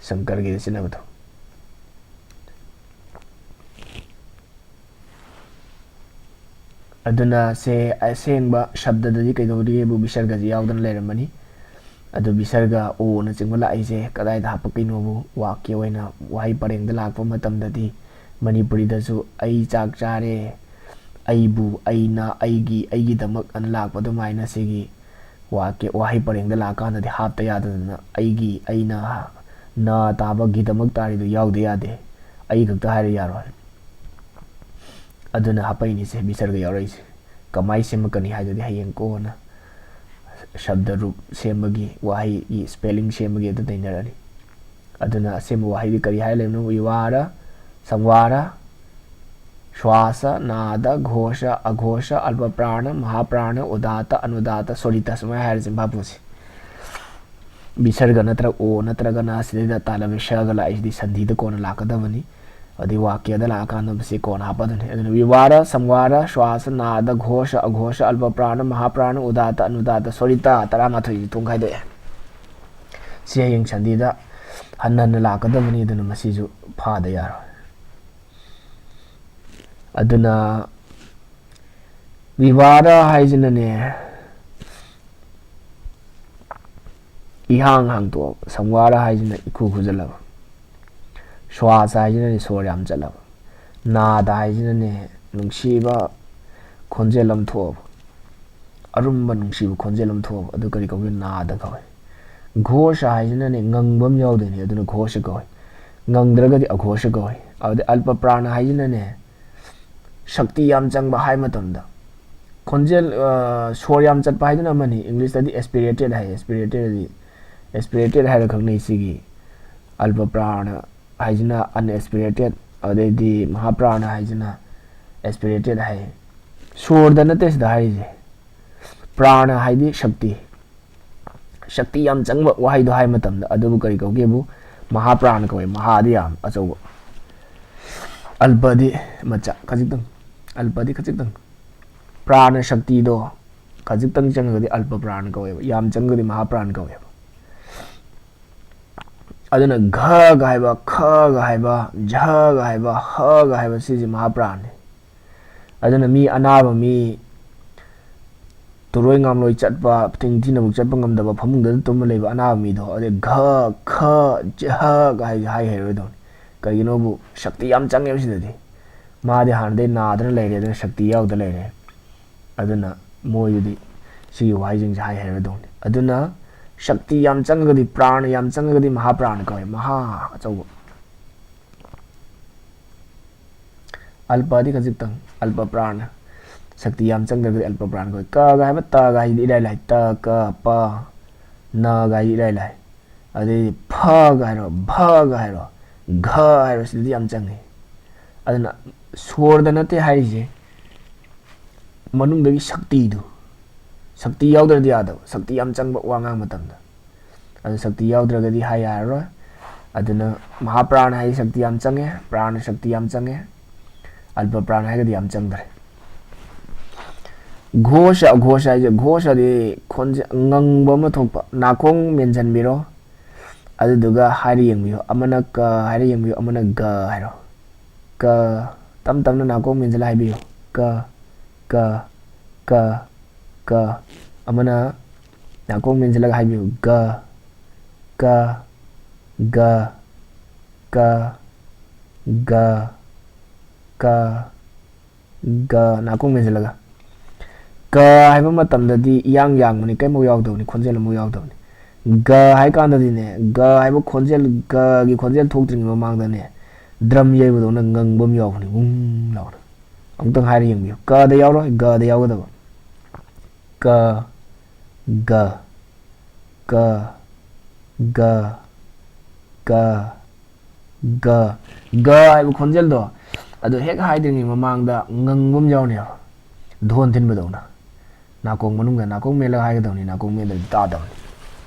ꯁꯪꯀꯔꯒꯤꯗ ꯁꯤꯖꯤꯟꯅꯕꯗꯣ꯫ ꯑꯗꯨꯅ ꯁꯦ ꯑꯁꯦꯡꯕ ꯁꯕꯗꯗꯗꯤ ꯀꯩꯗꯧꯔꯤꯒꯦꯕꯨ ꯕꯤꯁꯔꯒꯁꯤ ꯌꯥꯎꯗꯅ ꯂꯩꯔꯝꯃꯅꯤ꯫ ꯑꯗꯨ ꯕꯤꯁꯔꯒ ꯑꯣꯅꯆꯤꯡꯕ ꯂꯥꯛꯏꯁꯦ ꯀꯗꯥꯏꯗ ꯍꯥꯄꯛꯀꯩꯅꯣꯕꯨ ꯋꯥꯛꯀꯤ ꯑꯣꯏꯅ ꯋꯥꯍꯩ ꯄꯔꯦꯡꯗ ꯂꯥꯛꯄ ꯃꯇꯝꯗꯗꯤ ꯃꯅꯤꯄꯨꯔꯤꯗꯁꯨ "ꯑꯩ ꯆꯥꯛ ꯆꯥꯔꯦ", "ꯑꯩꯕꯨ", "ꯑꯩꯅ", "ꯑꯩꯒꯤ", "ꯑꯩꯒꯤꯗꯃꯛ" ꯑꯅ ꯂꯥꯛꯄ ꯑꯗꯨꯃꯥꯏꯅ ꯁꯤꯒꯤ ꯋꯥꯛꯀꯤ ꯋꯥꯍꯩ ꯄꯔꯦꯡꯗ ꯂꯥꯛꯀꯥꯟꯗꯗꯤ ꯍꯥꯞꯇ ꯌꯥꯗꯗꯅ "ꯑꯩꯒꯤ", "ꯑꯩꯅ", "ꯅ" ꯇꯥꯕ "ꯒꯤꯗꯃꯛ" ꯇꯥꯔꯤꯗꯨ ꯌꯥꯎꯗ ꯌꯥꯗꯦ꯫ "ꯑꯩ" ꯈꯛꯇ ꯍꯥꯏꯔ ꯌꯥꯔꯣꯏ꯫ ꯑꯗꯨꯅ ꯍꯥꯄꯛꯏꯅꯤꯁꯦ ꯕꯤꯁꯔꯒ ꯌꯥꯎꯔꯛꯏꯁꯦ꯫ ꯀꯃꯥꯏ ꯁꯦꯝꯃꯛꯀꯅꯤ ꯍꯥꯏꯗꯨꯗꯤ ꯍꯌꯦꯡ ꯀꯣꯟꯅ ꯁꯕꯗ ꯔꯨꯞ ꯁꯦꯝꯕꯒꯤ, ꯋꯥꯍꯩꯒꯤ ꯁ꯭ꯄꯦꯂꯤꯡ ꯁꯦꯝꯕꯒꯤ ꯑꯗꯨ ꯅꯩꯅꯔꯅꯤ꯫ ꯑꯗꯨꯅ ꯑꯁꯦꯡꯕ ꯋꯥꯍꯩꯗꯤ ꯀꯔꯤ ꯍꯥꯏ ꯂꯩꯕꯅꯣ? ꯋꯤꯋꯥꯔ, ꯁꯝꯋꯥꯔ, ꯁ꯭ꯋꯥꯁ, ꯅꯥꯗ, ꯘꯣꯁ, ꯑꯘꯣꯁ, ꯑꯜꯄ ꯄ꯭ꯔꯥꯅ, ꯃꯍꯥꯄ꯭ꯔꯥꯅ, ꯎꯗꯥꯇ, ꯑꯅꯨꯗꯥꯇ, ꯁꯣꯔꯤꯇ ꯁꯨꯃꯥꯏꯅ ꯍꯥꯏꯔ ꯆꯤꯟꯐꯥ ꯄꯨꯁꯤ꯫ ꯕꯤꯁꯔꯒ ꯅꯠꯇ꯭ꯔꯒ ꯑꯣ ꯅꯠꯇ꯭ꯔꯒꯅ ꯁꯤꯗꯩꯗ ꯇꯥꯂꯕꯦꯁꯒ ꯂꯥꯛꯏꯁꯤꯗꯤ ꯁꯟꯙꯤꯗ ꯀꯣꯟꯅ ꯂꯥꯛꯀꯗꯕꯅꯤ꯫ ꯑꯗꯩ ꯋꯥꯀ꯭ꯌꯗ ꯂꯥꯛꯑꯀꯥꯟꯗ ꯃꯁꯤ ꯀꯣꯟꯅ ꯍꯥꯞꯄꯗꯨꯅꯤ꯫ ꯑꯗꯨꯅ ꯋꯤꯋꯥꯔ, ꯁꯝꯋꯥꯔ, ꯁ꯭ꯋꯥꯁ, ꯅꯥꯗ, ꯘꯣꯁ, ꯑꯘꯣꯁ, ꯑꯜꯄ ꯄ꯭ꯔꯥꯅ, ꯃꯍꯥꯄ꯭ꯔꯥꯅ, ꯎꯗꯥꯇ, ꯑꯅꯨꯗꯥꯇ, ꯁꯣꯔꯤꯇ, ꯇꯔꯥꯃꯥꯊꯣꯏꯁꯤ ꯊꯣꯡ ꯈꯥꯏꯗꯣꯛꯑꯦ꯫ ꯁꯤ ꯍꯌꯦꯡ ꯁꯟꯙꯤꯗ ꯍꯟꯅ ꯍꯟꯅ ꯂꯥꯛꯀꯗꯕꯅꯤ꯫ ꯑꯗꯨꯅ ꯃꯁꯤꯁꯨ ꯐꯥꯗ ꯌꯥꯔꯣꯏ꯫ ꯑꯗꯨꯅ ꯋꯤꯋꯥꯔ ꯍꯥꯏꯁꯤꯅꯅꯦ ꯏꯍꯥꯡ ꯍꯥꯡꯇꯣꯛꯑꯕ, ꯁꯝꯋꯥꯔ ꯍꯥꯏꯁꯤꯅ ꯏꯈꯨ ꯈꯨꯖꯜꯂꯕ, ꯁ꯭ꯋꯥꯁ ꯍꯥꯏꯁꯤꯅꯅꯦ ꯁꯣꯔ ꯌꯥꯝ ꯆꯠꯂꯕ, ꯅꯥꯗ ꯍꯥꯏꯁꯤꯅꯅꯦ ꯅꯨꯡꯁꯤꯕ ꯈꯣꯟꯖꯦꯜ ꯑꯃ ꯊꯣꯛꯑꯕ, ꯑꯔꯨꯝꯕ ꯅꯨꯡꯁꯤꯕ ꯈꯣꯟꯖꯦꯜ ꯑꯃ ꯊꯣꯛꯑꯕ, ꯑꯗꯨ ꯀꯔꯤ ꯀꯧꯒꯦ? ꯅꯥꯗ ꯀꯧꯏ꯫ ꯘꯣꯁ ꯍꯥꯏꯁꯤꯅꯅꯦ ꯉꯪꯕ ꯑꯃ ꯌꯥꯎꯗꯣꯏꯅꯦ, ꯑꯗꯨꯅ ꯘꯣꯁ ꯀꯧꯏ꯫ ꯉꯪꯗ꯭ꯔꯒꯗꯤ ꯑꯘꯣꯁ ꯀꯧꯏ꯫ ꯑꯗꯨꯗꯤ ꯑꯜꯄ ꯄ꯭ꯔꯥꯅ ꯍꯥꯏꯁꯤꯅꯅꯦ ꯁꯛꯇꯤ ꯌꯥꯝ ꯆꯪꯕ ꯍꯥꯏ ꯃꯇꯝꯗ, ꯈꯣꯟꯖꯦꯜ, ꯑ, ꯁꯣꯔ ꯌꯥꯝ ꯆꯠꯄ ꯍꯥꯏꯗꯨꯅ ꯑꯃꯅꯤ, ꯏꯪꯂꯤꯁꯇꯗꯤ ꯑꯦꯁꯄꯤꯔꯦꯇꯦꯠ ꯍꯥꯏ, ꯑꯦꯁꯄꯤꯔꯦꯇꯦꯠ ꯍꯥꯏꯗꯤ, ꯑꯦꯁꯄꯤꯔꯦꯇꯦꯠ ꯍꯥꯏꯔ ꯈꯪꯅꯩ ꯁꯤꯒꯤ꯫ ꯑꯜꯄ ꯄ꯭ꯔꯥꯅ ꯍꯥꯏꯁꯤꯅ ꯑꯟꯑꯦꯁꯄꯤꯔꯦꯇꯦꯠ, ꯑꯗꯩꯗꯤ ꯃꯍꯥꯄ꯭ꯔꯥꯅ ꯍꯥꯏꯁꯤꯅ ꯑꯦꯁꯄꯤꯔꯦꯇꯦꯠ ꯍꯥꯏ꯫ ꯁꯣꯔꯗ ꯅꯠꯇꯦ ꯁꯤꯗ ꯍꯥꯏꯔꯤꯁꯦ꯫ ꯄ꯭ꯔꯥꯅ ꯍꯥꯏꯗꯤ ꯁꯛꯇꯤ, ꯁꯛꯇꯤ ꯌꯥꯝ ꯆꯪꯕ ꯋꯥꯍꯩꯗꯣ ꯍꯥꯏ ꯃꯇꯝꯗ ꯑꯗꯨꯕꯨ ꯀꯔꯤ ꯀꯧꯒꯦꯕꯨ? ꯃꯍꯥꯄ꯭ꯔꯥꯅ ꯀꯧꯋꯦ꯫ ꯃꯍꯥꯗꯤ ꯌꯥꯝ ꯑꯆꯧꯕ, ꯑꯜꯄꯗꯤ ꯃꯆꯥ, ꯈꯖꯤꯛꯇꯪ꯫ ꯑꯜꯄꯗꯤ ꯈꯖꯤꯛꯇꯪ꯫ ꯄ꯭ꯔꯥꯅ ꯁꯛꯇꯤꯗꯣ ꯈꯖꯤꯛꯇꯪ ꯆꯪꯉꯒꯗꯤ ꯑꯜꯄ ꯄ꯭ꯔꯥꯅ ꯀꯧꯋꯦꯕ, ꯌꯥꯝ ꯆꯪꯉꯒꯗꯤ ꯃꯍꯥꯄ꯭ꯔꯥꯅ ꯀꯧꯋꯦꯕ꯫ ꯑꯗꯨꯅ ꯘꯒ ꯍꯥꯏꯕ, ꯈꯒ ꯍꯥꯏꯕ, ꯖꯒ ꯍꯥꯏꯕ, ꯍꯒ ꯍꯥꯏꯕ, ꯁꯤꯁꯦ ꯃꯍꯥꯄ꯭ꯔꯥꯅꯤ꯫ ꯑꯗꯨꯅ ꯃꯤ ꯑꯅꯥꯕ ꯃꯤ, ꯇꯨꯔꯣꯏ ꯉꯥꯝꯂꯣꯏ ꯆꯠꯄ, ꯊꯤꯡ ꯊꯤꯅꯕꯨ ꯆꯠꯄ ꯉꯝꯗꯕ, ꯐꯃꯨꯡꯗ ꯇꯨꯝꯃ ꯂꯩꯕ ꯑꯅꯥꯕ ꯃꯤꯗꯣ, ꯑꯗꯩ ꯘ, ꯈ, ꯖ, ꯍ ꯍꯥꯏ ꯍꯥꯏ ꯍꯩꯔꯣꯏꯗꯧꯅꯤ꯫ ꯀꯩꯒꯤꯅꯣꯕꯨ ꯁꯛꯇꯤ ꯌꯥꯝ ꯆꯪꯉꯦꯕ ꯁꯤꯗꯗꯤ꯫ ꯃꯥꯗꯤ ꯍꯥꯟꯅꯗꯩ ꯅꯥꯗꯅ ꯂꯩꯔꯦ, ꯑꯗꯨꯅ ꯁꯛꯇꯤ ꯌꯥꯎꯗ ꯂꯩꯔꯦ꯫ ꯑꯗꯨꯅ ꯃꯣꯏꯗꯨꯗꯤ ꯁꯤꯒꯤ ꯋꯥꯍꯩꯁꯤꯡꯁꯦ ꯍꯥꯏ ꯍꯩꯔꯣꯏꯗꯧꯅꯤ꯫ ꯑꯗꯨꯅ ꯁꯛꯇꯤ ꯌꯥꯝ ꯆꯪꯉꯒꯗꯤ, ꯄ꯭ꯔꯥꯅ ꯌꯥꯝ ꯆꯪꯉꯒꯗꯤ ꯃꯍꯥꯄ꯭ꯔꯥꯅ ꯀꯧꯋꯦ, ꯃꯍꯥ ꯑꯆꯧꯕ꯫ ꯑꯜꯄꯗꯤ ꯈꯖꯤꯛꯇꯪ, ꯑꯜꯄ ꯄ꯭ꯔꯥꯅ꯫ ꯁꯛꯇꯤ ꯌꯥꯝ ꯆꯪꯗ꯭ꯔꯒꯗꯤ ꯑꯜꯄ ꯄ꯭ꯔꯥꯅ ꯀꯧꯋꯦ꯫ ꯀꯒ ꯍꯥꯏꯕ, ꯇꯒ ꯍꯥꯏꯗꯤ ꯏꯔꯥꯏ ꯂꯥꯏ꯫ ꯇ, ꯀ, ꯄ, ꯅꯒ ꯍꯥꯏꯗꯤ ꯏꯔꯥꯏ ꯂꯥꯏ꯫ ꯑꯗꯩꯗꯤ ꯐꯒ ꯍꯥꯏꯔꯣ, ꯚꯒ ꯍꯥꯏꯔꯣ, ꯘ ꯍꯥꯏꯔꯣ, ꯁꯤꯗꯗꯤ ꯌꯥꯝ ꯆꯪꯉꯤ꯫ ꯑꯗꯨꯅ ꯁꯣꯔꯗ ꯅꯠꯇꯦ ꯍꯥꯏꯔꯤꯁꯦ, ꯃꯅꯨꯡꯗꯒꯤ ꯁꯛꯇꯤꯗꯨ, ꯁꯛꯇꯤ ꯌꯥꯎꯗ꯭ꯔꯗꯤ ꯌꯥꯗꯕ, ꯁꯛꯇꯤ ꯌꯥꯝ ꯆꯪꯕ ꯋꯥ ꯉꯥꯡ ꯃꯇꯝꯗ꯫ ꯑꯗꯨ ꯁꯛꯇꯤ ꯌꯥꯎꯗ꯭ꯔꯒꯗꯤ ꯍꯥꯏ ꯌꯥꯔꯔꯣꯏ꯫ ꯑꯗꯨꯅ ꯃꯍꯥꯄ꯭ꯔꯥꯅ ꯍꯥꯏꯗꯤ ꯁꯛꯇꯤ ꯌꯥꯝ ꯆꯪꯉꯦ, ꯄ꯭ꯔꯥꯅ ꯁꯛꯇꯤ ꯌꯥꯝ ꯆꯪꯉꯦ, ꯑꯜꯄ ꯄ꯭ꯔꯥꯅ ꯍꯥꯏꯔꯒꯗꯤ ꯌꯥꯝ ꯆꯪꯗ꯭ꯔꯦ꯫ ꯘꯣꯁ, ꯑꯘꯣꯁ ꯍꯥꯏꯁꯦ, ꯘꯣꯁ ꯍꯥꯏꯗꯤ ꯈꯣꯟꯖꯦꯜ ꯉꯪꯕ ꯑꯃ ꯊꯣꯛꯄ꯫ ꯅꯥꯀꯣꯡ ꯃꯦꯟꯁꯤꯟꯕꯤꯔꯣ꯫ ꯑꯗꯨꯗꯨꯒ ꯍꯥꯏꯔ ꯌꯦꯡꯕꯤꯌꯨ꯫ ꯑꯃꯅ ꯀ ꯍꯥꯏꯔ ꯌꯦꯡꯕꯤꯌꯨ, ꯑꯃꯅ ꯒ ꯍꯥꯏꯔꯣ꯫ ꯀ, ꯇꯞ ꯇꯞꯅ ꯅꯥꯀꯣꯡ ꯃꯦꯟꯁꯤꯜꯂ ꯍꯥꯏꯕꯤꯌꯨ꯫ ꯀ, ꯀ, ꯀ, ꯀ, ꯀ꯫ ꯑꯃꯅ ꯅꯥꯀꯣꯡ ꯃꯦꯟꯁꯤꯜꯂꯒ ꯍꯥꯏꯕꯤꯌꯨ꯫ ꯒ, ꯀ, ꯒ, ꯀ, ꯒ, ꯀ, ꯒ, ꯅꯥꯀꯣꯡ ꯃꯦꯟꯁꯤꯜꯂꯒ꯫ ꯀ ꯍꯥꯏꯕ ꯃꯇꯝꯗꯗꯤ ꯏꯌꯥꯡ ꯌꯥꯡꯕꯅꯤ, ꯀꯔꯤꯝꯐꯥꯎ ꯌꯥꯎꯗꯕꯅꯤ, ꯈꯣꯟꯖꯦꯜ ꯑꯃꯐꯥꯎ ꯌꯥꯎꯗꯕꯅꯤ꯫ ꯒ ꯍꯥꯏ ꯀꯥꯟꯗꯗꯤꯅꯦ, ꯒ ꯍꯥꯏꯕ ꯈꯣꯟꯖꯦꯜ, ꯒꯒꯤ ꯈꯣꯟꯖꯦꯜ ꯊꯣꯛꯇ꯭ꯔꯤꯉꯩ ꯃꯃꯥꯡꯗꯅꯦ, ꯗ꯭ꯔꯝ ꯌꯩꯕꯗꯧꯅ ꯉꯪꯕ ꯑꯃ ꯌꯥꯎꯕꯅꯤ, ꯎꯪ ꯂꯥꯎꯅ꯫ ꯑꯃꯨꯛꯇꯪ ꯍꯥꯏꯔ ꯌꯦꯡꯕꯤꯌꯨ꯫ ꯀꯗ ꯌꯥꯎꯔꯣꯏ, ꯒꯗ ꯌꯥꯎꯒꯗꯕ꯫ ꯀ, ꯒ, ꯀ, ꯒ, ꯀ, ꯒ, ꯒ ꯍꯥꯏꯕ ꯈꯣꯟꯖꯦꯜꯗꯣ, ꯑꯗꯨ ꯍꯦꯛ ꯍꯥꯏꯗ꯭ꯔꯤꯉꯩ ꯃꯃꯥꯡꯗ ꯉꯪꯕ ꯑꯃ ꯌꯥꯎꯅꯦꯕ, ꯙꯣꯟ ꯊꯤꯟꯕꯗꯧꯅ꯫ ꯅꯥꯀꯣꯡ ꯃꯅꯨꯡꯗ ꯅꯥꯀꯣꯡ ꯃꯦꯜꯂꯒ ꯍꯥꯏꯒꯗꯧꯅꯤ, ꯅꯥꯀꯣꯡ ꯃꯦꯜꯂꯗꯤ ꯇꯥꯗꯕꯅꯤ꯫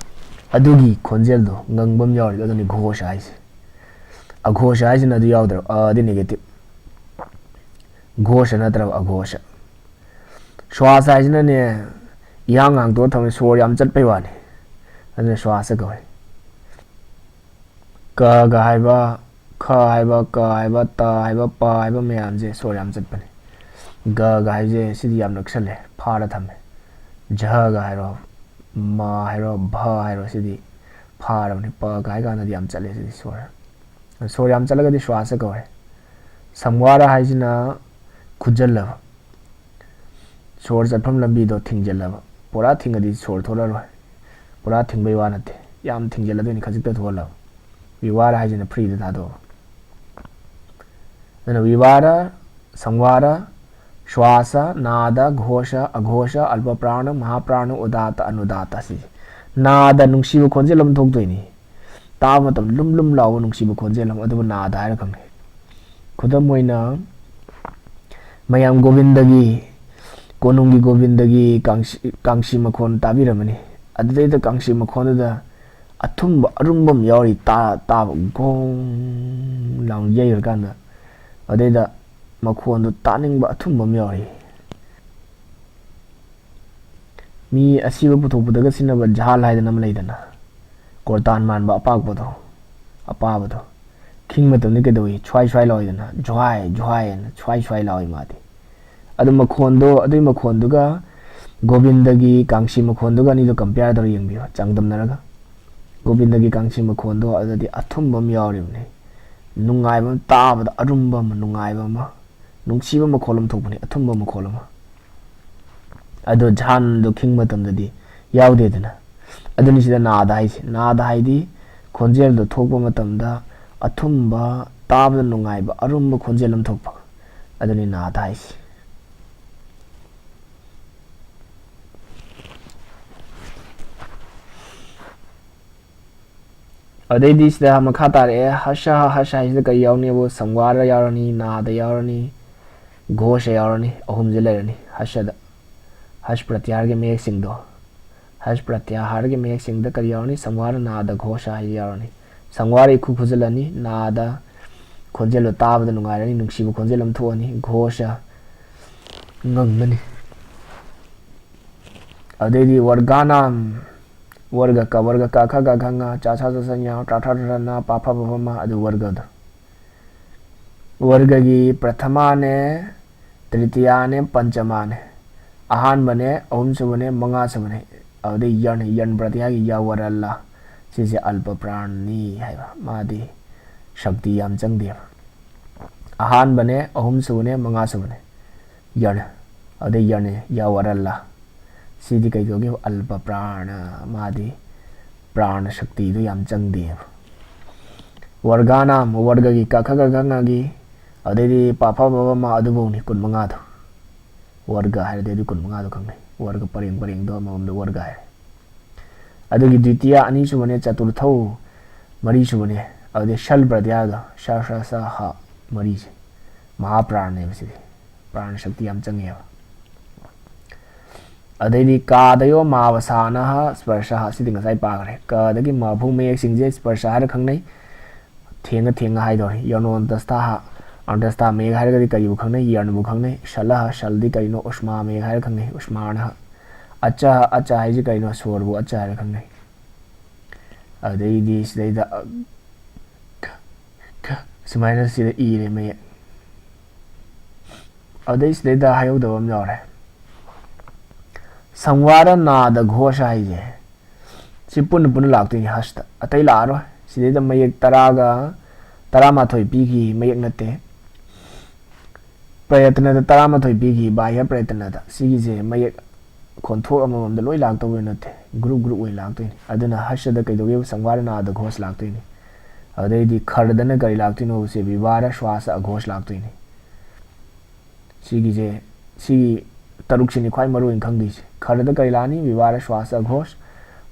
ꯑꯗꯨꯒꯤ ꯈꯣꯟꯖꯦꯜꯗꯣ, ꯉꯪꯕ ꯑꯃ ꯌꯥꯎꯔꯤꯗꯣ, ꯑꯗꯨꯅꯤ ꯘꯣꯁ ꯍꯥꯏꯁꯦ꯫ ꯑꯘꯣꯁ ꯍꯥꯏꯁꯤꯅ ꯑꯗꯨ ꯌꯥꯎꯗ꯭ꯔꯣ? ꯑꯗꯤ negative꯫ ꯘꯣꯁ ꯅꯠꯇ꯭ꯔꯕ ꯑꯘꯣꯁ꯫ ꯁ꯭ꯋꯥꯁ ꯍꯥꯏꯁꯤꯅꯅꯦ, ꯏꯍꯥꯡ ꯍꯥꯡꯗꯣꯛꯑ ꯊꯝꯃꯦ, ꯁꯣꯔ ꯌꯥꯝ ꯆꯠꯄꯩ ꯋꯥꯅꯤ, ꯑꯗꯨꯅ ꯁ꯭ꯋꯥꯁ ꯀꯧꯋꯦ꯫ ꯀꯒ ꯍꯥꯏꯕ, ꯈ ꯍꯥꯏꯕ, ꯀ ꯍꯥꯏꯕ, ꯇ ꯍꯥꯏꯕ, ꯄ ꯍꯥꯏꯕ ꯃꯌꯥꯝꯁꯦ ꯁꯣꯔ ꯌꯥꯝ ꯆꯠꯄꯅꯦ꯫ ꯒꯒ ꯍꯥꯏꯕꯁꯦ ꯁꯤꯗꯤ ꯌꯥꯝ ꯅꯛꯁꯜꯂꯦ, ꯐꯥꯔ ꯊꯝꯃꯦ꯫ ꯖꯒ ꯍꯥꯏꯔꯣ, ꯃ ꯍꯥꯏꯔꯣ, ꯚ ꯍꯥꯏꯔꯣ, ꯁꯤꯗꯤ ꯐꯥꯔꯕꯅꯤ꯫ ꯄꯒ ꯍꯥꯏ ꯀꯥꯟꯗꯗꯤ ꯌꯥꯝ ꯆꯠꯂꯦ ꯁꯤꯗꯤ ꯁꯣꯔ꯫ ꯁꯣꯔ ꯌꯥꯝ ꯆꯠꯂꯒꯗꯤ ꯁ꯭ꯋꯥꯁ ꯀꯧꯋꯦ꯫ ꯁꯝꯋꯥꯔ ꯍꯥꯏꯁꯤꯅ ꯈꯨꯠꯖꯜꯂꯕ, ꯁꯣꯔ ꯆꯠꯐꯝ ꯂꯝꯕꯤꯗꯣ ꯊꯤꯡꯖꯤꯜꯂꯕ꯫ ꯄꯨꯔꯥ ꯊꯤꯡꯉꯗꯤ ꯁꯣꯔ ꯊꯣꯛꯂꯔꯣꯏ꯫ ꯄꯨꯔꯥ ꯊꯤꯡꯕꯩ ꯋꯥ ꯅꯠꯇꯦ, ꯌꯥꯝ ꯊꯤꯡꯖꯤꯜꯂꯗꯣꯏꯅꯤ, ꯈꯖꯤꯛꯇ ꯊꯣꯛꯍꯜꯂꯕ꯫ ꯋꯤꯋꯥꯔ ꯍꯥꯏꯁꯤꯅ ꯐ꯭ꯔꯤꯗ ꯊꯥꯗꯣꯛꯑꯕ꯫ ꯑꯗꯨꯅ ꯋꯤꯋꯥꯔ, ꯁꯝꯋꯥꯔ, ꯁ꯭ꯋꯥꯁ, ꯅꯥꯗ, ꯘꯣꯁ, ꯑꯘꯣꯁ, ꯑꯜꯄ ꯄ꯭ꯔꯥꯅ, ꯃꯍꯥꯄ꯭ꯔꯥꯅ, ꯎꯗꯥꯇ, ꯑꯅꯨꯗꯥꯇ ꯁꯤꯁꯦ꯫ ꯅꯥꯗ ꯅꯨꯡꯁꯤꯕ ꯈꯣꯟꯖꯦꯜ ꯑꯃ ꯊꯣꯛꯇꯣꯏꯅꯤ꯫ ꯇꯥꯕ ꯃꯇꯝꯗ ꯂꯨꯝ ꯂꯨꯝ ꯂꯥꯎꯕ ꯅꯨꯡꯁꯤꯕ ꯈꯣꯟꯖꯦꯜ ꯑꯃ, ꯑꯗꯨꯕꯨ ꯅꯥꯗ ꯍꯥꯏꯔ ꯈꯪꯅꯩ꯫ ꯈꯨꯗꯝ ꯑꯣꯏꯅ, ꯃꯌꯥꯝ ꯒꯣꯕꯤꯟꯗꯒꯤ, ꯀꯣꯅꯨꯡꯒꯤ ꯒꯣꯕꯤꯟꯗꯒꯤ ꯀꯥꯡꯁꯤ, ꯀꯥꯡꯁꯤ ꯃꯈꯣꯟ ꯇꯥꯕꯤꯔꯝꯃꯅꯤ꯫ ꯑꯗꯨꯗꯩꯗ ꯀꯥꯡꯁꯤ ꯃꯈꯣꯟꯗꯨꯗ ꯑꯊꯨꯝꯕ ꯑꯔꯨꯝꯕ ꯑꯃ ꯌꯥꯎꯔꯤ, ꯇꯥ-, ꯇꯥꯕ ꯒꯣꯡ ꯂꯥꯎꯅ ꯌꯩꯔꯀꯥꯟꯗ꯫ ꯑꯗꯩꯗ ꯃꯈꯣꯟꯗꯨ ꯇꯥꯅꯤꯡꯕ ꯑꯊꯨꯝꯕ ꯑꯃ ꯌꯥꯎꯔꯤ꯫ ꯃꯤ ꯑꯁꯤꯕ ꯄꯨꯊꯣꯛꯄꯗꯒ ꯁꯤꯖꯤꯟꯅꯕ ꯖꯍꯥꯜ ꯍꯥꯏꯗꯅ ꯑꯃ ꯂꯩꯗꯅ, ꯀꯣꯔꯇꯥꯟ ꯃꯥꯟꯕ ꯑꯄꯥꯛꯄꯗꯣ, ꯑꯄꯥꯕꯗꯣ, ꯈꯤꯡ ꯃꯇꯝꯗ ꯀꯩꯗꯧꯏ? ꯁ꯭ꯋꯥꯏ ꯁ꯭ꯋꯥꯏ ꯂꯥꯎꯏꯗꯅ, ꯖ꯭ꯋꯥꯏ ꯖ꯭ꯋꯥꯏ ꯍꯥꯏꯅ ꯁ꯭ꯋꯥꯏ ꯁ꯭ꯋꯥꯏ ꯂꯥꯎꯏ ꯃꯥꯗꯤ꯫ ꯑꯗꯨ ꯃꯈꯣꯟꯗꯣ, ꯑꯗꯨꯏ ꯃꯈꯣꯟꯗꯨꯒ ꯒꯣꯕꯤꯟꯗꯒꯤ ꯀꯥꯡꯁꯤ ꯃꯈꯣꯟꯗꯨꯒ ꯑꯅꯤꯗꯣ compare ꯇꯧꯔ ꯌꯦꯡꯕꯤꯌꯨ, ꯆꯥꯡꯗꯝꯅꯔꯒ꯫ ꯒꯣꯕꯤꯟꯗꯒꯤ ꯀꯥꯡꯁꯤ ꯃꯈꯣꯟꯗꯣ ꯑꯗꯨꯗꯤ ꯑꯊꯨꯝꯕ ꯑꯃ ꯌꯥꯎꯔꯤꯕꯅꯤ, ꯅꯨꯡꯉꯥꯏꯕ ꯑꯃ, ꯇꯥꯕꯗ ꯑꯔꯨꯝꯕ ꯑꯃ, ꯅꯨꯡꯉꯥꯏꯕ ꯑꯃ꯫ ꯅꯨꯡꯁꯤꯕ ꯃꯈꯣꯜ ꯑꯃ ꯊꯣꯛꯄꯅꯤ, ꯑꯊꯨꯝꯕ ꯃꯈꯣꯜ ꯑꯃ꯫ ꯑꯗꯣ ꯖꯥꯟꯗꯣ ꯈꯤꯡꯕ ꯃꯇꯝꯗꯗꯤ ꯌꯥꯎꯗꯦꯗꯅ꯫ ꯑꯗꯨꯅꯤ ꯁꯤꯗ ꯅꯥꯗ ꯍꯥꯏꯁꯦ꯫ ꯅꯥꯗ ꯍꯥꯏꯗꯤ ꯈꯣꯟꯖꯦꯜꯗꯣ ꯊꯣꯛꯄ ꯃꯇꯝꯗ ꯑꯊꯨꯝꯕ, ꯇꯥꯕꯗ ꯅꯨꯡꯉꯥꯏꯕ, ꯑꯔꯨꯝꯕ ꯈꯣꯟꯖꯦꯜ ꯑꯃ ꯊꯣꯛꯄ, ꯑꯗꯨꯅꯤ ꯅꯥꯗ ꯍꯥꯏꯁꯦ꯫ ꯑꯗꯩꯗꯤ ꯁꯤꯗ ꯃꯈꯥ ꯇꯥꯔꯛꯑꯦ, ꯍꯁ꯫ ꯍꯁ ꯍꯥꯏꯁꯤꯗ ꯀꯔꯤ ꯌꯥꯎꯅꯤꯕꯨ? ꯁꯝꯋꯥꯔ ꯌꯥꯎꯔꯅꯤ, ꯅꯥꯗ ꯌꯥꯎꯔꯅꯤ, ꯘꯣꯁ ꯌꯥꯎꯔꯅꯤ, ꯑꯍꯨꯝꯁꯦ ꯂꯩꯔꯅꯤ ꯍꯁꯗ꯫ ꯍꯁ ꯄ꯭ꯔꯇ꯭ꯌꯥꯍꯥꯔꯒꯤ ꯃꯌꯦꯛꯁꯤꯡꯗꯣ, ꯍꯁ ꯄ꯭ꯔꯇ꯭ꯌꯥꯍꯥꯔꯒꯤ ꯃꯌꯦꯛꯁꯤꯡꯗ ꯀꯔꯤ ꯌꯥꯎꯔꯅꯤ? ꯁꯝꯋꯥꯔ, ꯅꯥꯗ, ꯘꯣꯁ ꯍꯥꯏꯁꯤ ꯌꯥꯎꯔꯅꯤ꯫ ꯁꯝꯋꯥꯔ ꯏꯈꯨ ꯈꯨꯖꯤꯜꯂꯅꯤ, ꯅꯥꯗ, ꯈꯣꯟꯖꯦꯜꯗꯣ ꯇꯥꯕꯗ ꯅꯨꯡꯉꯥꯏꯔꯅꯤ, ꯅꯨꯡꯁꯤꯕ ꯈꯣꯟꯖꯦꯜ ꯑꯃ ꯊꯣꯛꯑꯅꯤ, ꯘꯣꯁ, ꯉꯪꯕꯅꯤ꯫ ꯑꯗꯩꯗꯤ ꯋꯔꯒꯥꯅꯥꯝ, ꯋꯔꯒ ꯀ, ꯋꯔꯒ ꯀ, ꯈ ꯒ ꯘ ꯉ, ꯆ ꯁ ꯖ ꯁ ꯅ, ꯇ ꯊ ꯔ ꯔ ꯅ, ꯄ ꯐ ꯕ ꯚ ꯃ, ꯑꯗꯨ ꯋꯔꯒꯗꯣ꯫ ꯋꯔꯒꯒꯤ ꯄ꯭ꯔꯊꯃꯥꯅꯦ, ꯇ꯭ꯔꯤꯇꯤꯌꯥꯅꯦ, ꯄꯟꯆꯃꯥꯅꯦ꯫ ꯑꯍꯥꯟꯕꯅꯦ, ꯑꯍꯨꯝꯁꯨꯕꯅꯦ, ꯃꯉꯥꯁꯨꯕꯅꯦ꯫ ꯑꯗꯨꯗꯩ ꯌꯟ, ꯌꯟ ꯄ꯭ꯔꯇꯤꯍꯥꯒꯤ ꯌ ꯋꯔ ꯂ꯫ ꯁꯤꯁꯦ ꯑꯜꯄ ꯄ꯭ꯔꯥꯟꯅꯤ ꯍꯥꯏꯕ꯫ ꯃꯥꯗꯤ ꯁꯛꯇꯤ ꯌꯥꯝ ꯆꯪꯗꯦꯕ꯫ ꯑꯍꯥꯟꯕꯅꯦ, ꯑꯍꯨꯝꯁꯨꯕꯅꯦ, ꯃꯉꯥꯁꯨꯕꯅꯦ꯫ ꯌꯟ, ꯑꯗꯩ ꯌꯟ, ꯌ ꯋꯔ ꯂ꯫ ꯁꯤꯗꯤ ꯀꯩꯗꯧꯒꯦ? ꯑꯜꯄ ꯄ꯭ꯔꯥꯅ, ꯃꯥꯗꯤ ꯄ꯭ꯔꯥꯅ ꯁꯛꯇꯤꯗꯣ ꯌꯥꯝ ꯆꯪꯗꯦꯕ꯫ ꯋꯔꯒꯥꯅꯥꯝ, ꯋꯔꯒꯒꯤ ꯀ ꯈ ꯒ ꯘ ꯉꯒꯤ, ꯑꯗꯩꯗꯤ ꯄ ꯐ ꯕ ꯚ ꯃ ꯑꯗꯨꯐꯧꯅꯤ ꯀꯨꯟꯃꯉꯥꯗꯣ꯫ ꯋꯔꯒ ꯍꯥꯏꯔꯗꯤ ꯑꯗꯨ ꯀꯨꯟꯃꯉꯥꯗꯣ ꯈꯪꯅꯩ꯫ ꯋꯔꯒ ꯄꯔꯦꯡ ꯄꯔꯦꯡꯗꯣ ꯑꯃꯃꯝꯗ ꯋꯔꯒ ꯍꯥꯏꯔꯦ꯫ ꯑꯗꯨꯒꯤ ꯗ꯭ꯋꯤꯇꯤꯌꯥ ꯑꯅꯤꯁꯨꯕꯅꯦ, ꯆꯇꯨꯔꯊꯧ ꯃꯔꯤꯁꯨꯕꯅꯦ, ꯑꯗꯨꯗꯩ ꯁꯜ ꯄ꯭ꯔꯗ꯭ꯌꯥꯗꯣ, ꯁ ꯁ ꯁ ꯍ ꯃꯔꯤꯁꯦ ꯃꯍꯥꯄ꯭ꯔꯥꯟꯅꯦꯕ꯫ ꯁꯤꯗꯤ ꯄ꯭ꯔꯥꯟ ꯁꯛꯇꯤ ꯌꯥꯝ ꯆꯪꯉꯦꯕ꯫ ꯑꯗꯩꯗꯤ ꯀꯥꯗꯌꯣ ꯃꯥꯕꯁꯥꯅ ꯍ ꯁ꯭ꯄꯔꯁ ꯍ, ꯁꯤꯗꯤ ꯉꯁꯥꯏ ꯄꯥꯈ꯭ꯔꯦ꯫ ꯀꯗꯒꯤ ꯃꯐꯧ ꯃꯌꯦꯛꯁꯤꯡꯁꯦ ꯁ꯭ꯄꯔꯁ ꯍꯥꯏꯔ ꯈꯪꯅꯩ, ꯊꯦꯡꯉ ꯊꯦꯡꯉ ꯍꯥꯏꯗꯧꯔꯦ꯫ ꯌꯣꯅꯣꯟꯇꯁꯊ ꯍ, ꯑꯟꯇꯁꯊ ꯃꯌꯦꯛ ꯍꯥꯏꯔꯒꯗꯤ ꯀꯔꯤꯕꯨ ꯈꯪꯅꯩ? ꯌꯟꯕꯨ ꯈꯪꯅꯩ꯫ ꯁꯂ ꯍ, ꯁꯜꯗꯤ ꯀꯔꯤꯅꯣ? ꯎꯁꯃꯥ ꯃꯌꯦꯛ ꯍꯥꯏꯔ ꯈꯪꯅꯩ, ꯎꯁꯃꯥꯅ ꯍ꯫ ꯑꯆ ꯍ, ꯑꯆ ꯍꯥꯏꯁꯤ ꯀꯔꯤꯅꯣ? ꯁꯣꯔꯕꯨ ꯑꯆ ꯍꯥꯏꯔ ꯈꯪꯅꯩ꯫ ꯑꯗꯩꯗꯤ ꯁꯤꯗꯩꯗ ꯑ, ꯈ, ꯈ, ꯁꯨꯃꯥꯏꯅ ꯁꯤꯗ ꯏꯔꯦ ꯃꯌꯦꯛ꯫ ꯑꯗꯩ ꯁꯤꯗꯩꯗ ꯍꯥꯏꯍꯧꯗꯕ ꯑꯃ ꯌꯥꯎꯔꯦ꯫ ꯁꯝꯋꯥꯔ ꯅꯥꯗ ꯘꯣꯁ ꯍꯥꯏꯁꯦ ꯁꯤ ꯄꯨꯟꯅ ꯄꯨꯟꯅ ꯂꯥꯛꯇꯣꯏꯅꯤ ꯍꯁꯇ, ꯑꯇꯩ ꯂꯥꯛꯑꯔꯣꯏ꯫ ꯁꯤꯗꯩꯗ ꯃꯌꯦꯛ ꯇꯔꯥꯒ ꯇꯔꯥꯃꯥꯊꯣꯏ ꯄꯤꯈꯤ, ꯃꯌꯦꯛ ꯅꯠꯇꯦ꯫ ꯄ꯭ꯔꯌꯇꯅꯗ ꯇꯔꯥꯃꯥꯊꯣꯏ ꯄꯤꯈꯤ, ꯕꯥꯍ꯭ꯌ ꯄ꯭ꯔꯌꯇꯅꯗ꯫ ꯁꯤꯒꯤꯁꯦ ꯃꯌꯦꯛ ꯈꯣꯟꯊꯣꯛ ꯑꯃꯃꯝꯗ ꯂꯣꯏ ꯂꯥꯛꯇꯧꯕ ꯅꯠꯇꯦ, group group ꯑꯣꯏꯅ ꯂꯥꯛꯇꯣꯏꯅꯤ꯫ ꯑꯗꯨꯅ ꯍꯁꯗ ꯀꯩꯗꯧꯒꯦꯕꯨ ꯁꯝꯋꯥꯔ ꯅꯥꯗ ꯘꯣꯁ ꯂꯥꯛꯇꯣꯏꯅꯤ꯫ ꯑꯗꯩꯗꯤ ꯈꯔꯗꯅ ꯀꯔꯤ ꯂꯥꯛꯇꯣꯏꯅꯣꯁꯦ ꯕꯤꯕꯥꯔ ꯁ꯭ꯋꯥꯁ ꯑꯘꯣꯁ ꯂꯥꯛꯇꯣꯏꯅꯤ꯫ ꯁꯤꯒꯤꯁꯦ, ꯁꯤꯒꯤ ꯇꯔꯨꯛꯁꯤꯅꯤ ꯈ꯭ꯋꯥꯏ ꯃꯔꯨ ꯑꯣꯏꯅ ꯈꯪꯗꯣꯏꯁꯦ꯫ ꯈꯔꯗ ꯀꯔꯤ ꯂꯥꯛꯑꯅꯤ? ꯕꯤꯕꯥꯔ ꯁ꯭ꯋꯥꯁ ꯑꯘꯣꯁ꯫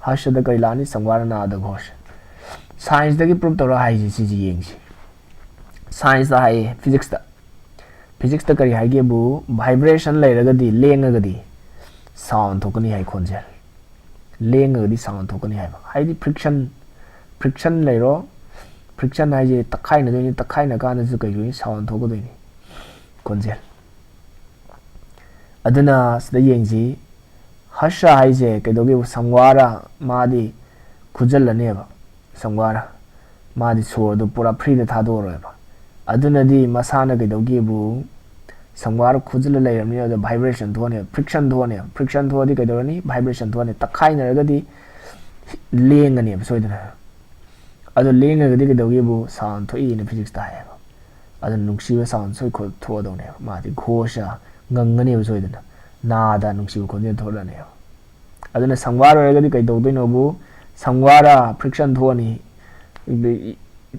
ꯍꯁꯗ ꯀꯔꯤ ꯂꯥꯛꯑꯅꯤ? ꯁꯝꯋꯥꯔ ꯅꯥꯗ ꯘꯣꯁ꯫ Scienceꯇꯒꯤ prove ꯇꯧꯔ ꯍꯥꯏꯁꯦ ꯁꯤꯁꯦ ꯌꯦꯡꯁꯤ꯫ Scienceꯇ ꯍꯥꯏꯌꯦ, physicsꯇ꯫ Physicsꯇ ꯀꯔꯤ ꯍꯥꯏꯒꯦꯕꯨ, vibration ꯂꯩꯔꯒꯗꯤ, ꯂꯦꯡꯉꯒꯗꯤ sound ꯊꯣꯛꯀꯅꯤ ꯍꯥꯏ, ꯈꯣꯟꯖꯦꯜ꯫ ꯂꯦꯡꯉꯒꯗꯤ sound ꯊꯣꯛꯀꯅꯤ ꯍꯥꯏꯕ꯫ ꯍꯥꯏꯗꯤ friction, friction ꯂꯩꯔꯣ, friction ꯍꯥꯏꯁꯦ ꯇꯛꯈꯥꯏꯅꯗꯣꯏꯅꯤ, ꯇꯛꯈꯥꯏꯅ ꯀꯥꯟꯗꯁꯨ ꯀꯩꯗꯣꯏꯅꯤ? Sound ꯊꯣꯛꯀꯗꯣꯏꯅꯤ, ꯈꯣꯟꯖꯦꯜ꯫ ꯑꯗꯨꯅ ꯁꯤꯗ ꯌꯦꯡꯁꯤ, ꯍꯁ ꯍꯥꯏꯁꯦ ꯀꯩꯗꯧꯒꯦꯕꯨ, ꯁꯝꯋꯥꯔ ꯃꯥꯗꯤ ꯈꯨꯖꯜꯂꯅꯦꯕ, ꯁꯝꯋꯥꯔ꯫ ꯃꯥꯗꯤ ꯁꯣꯔꯗꯨ ꯄꯨꯔꯥ freeꯗ ꯊꯥꯗꯣꯛꯑꯔꯣꯏꯕ꯫ ꯑꯗꯨꯅꯗꯤ ꯃꯁꯥꯅ ꯀꯩꯗꯧꯒꯦꯕꯨ, ꯁꯝꯋꯥꯔ ꯈꯨꯖꯜꯂ ꯂꯩꯔꯕꯅꯤꯅ ꯑꯗꯨ vibration ꯊꯣꯛꯑꯅꯦꯕ, friction ꯊꯣꯛꯑꯅꯦꯕ꯫ Friction ꯊꯣꯛꯑꯗꯤ ꯀꯩꯗꯧꯔꯅꯤ? Vibration ꯊꯣꯛꯑꯅꯤ, ꯇꯛꯈꯥꯏꯅꯔꯒꯗꯤ ꯂꯦꯡꯉꯅꯦꯕ ꯁꯣꯏꯗꯅ꯫ ꯑꯗꯣ ꯂꯦꯡꯉꯒꯗꯤ ꯀꯩꯗꯧꯒꯦꯕꯨ? Sound ꯊꯣꯛꯏꯅ physicsꯇ ꯍꯥꯏꯌꯦꯕ꯫ ꯑꯗꯨꯅ ꯅꯨꯡꯁꯤꯕ sound ꯁꯣꯏ ꯈꯣ-, ꯊꯣꯛꯑꯗꯧꯅꯦꯕ꯫ ꯃꯥꯗꯤ ꯘꯣꯁ ꯉꯪꯒꯅꯦꯕ ꯁꯣꯏꯗꯅ, ꯅꯥꯗ ꯅꯨꯡꯁꯤꯕ ꯈꯣꯟꯖꯦꯜ ꯊꯣꯛꯂꯛꯑꯅꯦꯕ꯫ ꯑꯗꯨꯅ ꯁꯝꯋꯥꯔ ꯑꯣꯏꯔꯒꯗꯤ ꯀꯩ ꯇꯧꯗꯣꯏꯅꯣꯕꯨ? ꯁꯝꯋꯥꯔ friction ꯊꯣꯛꯑꯅꯤ꯫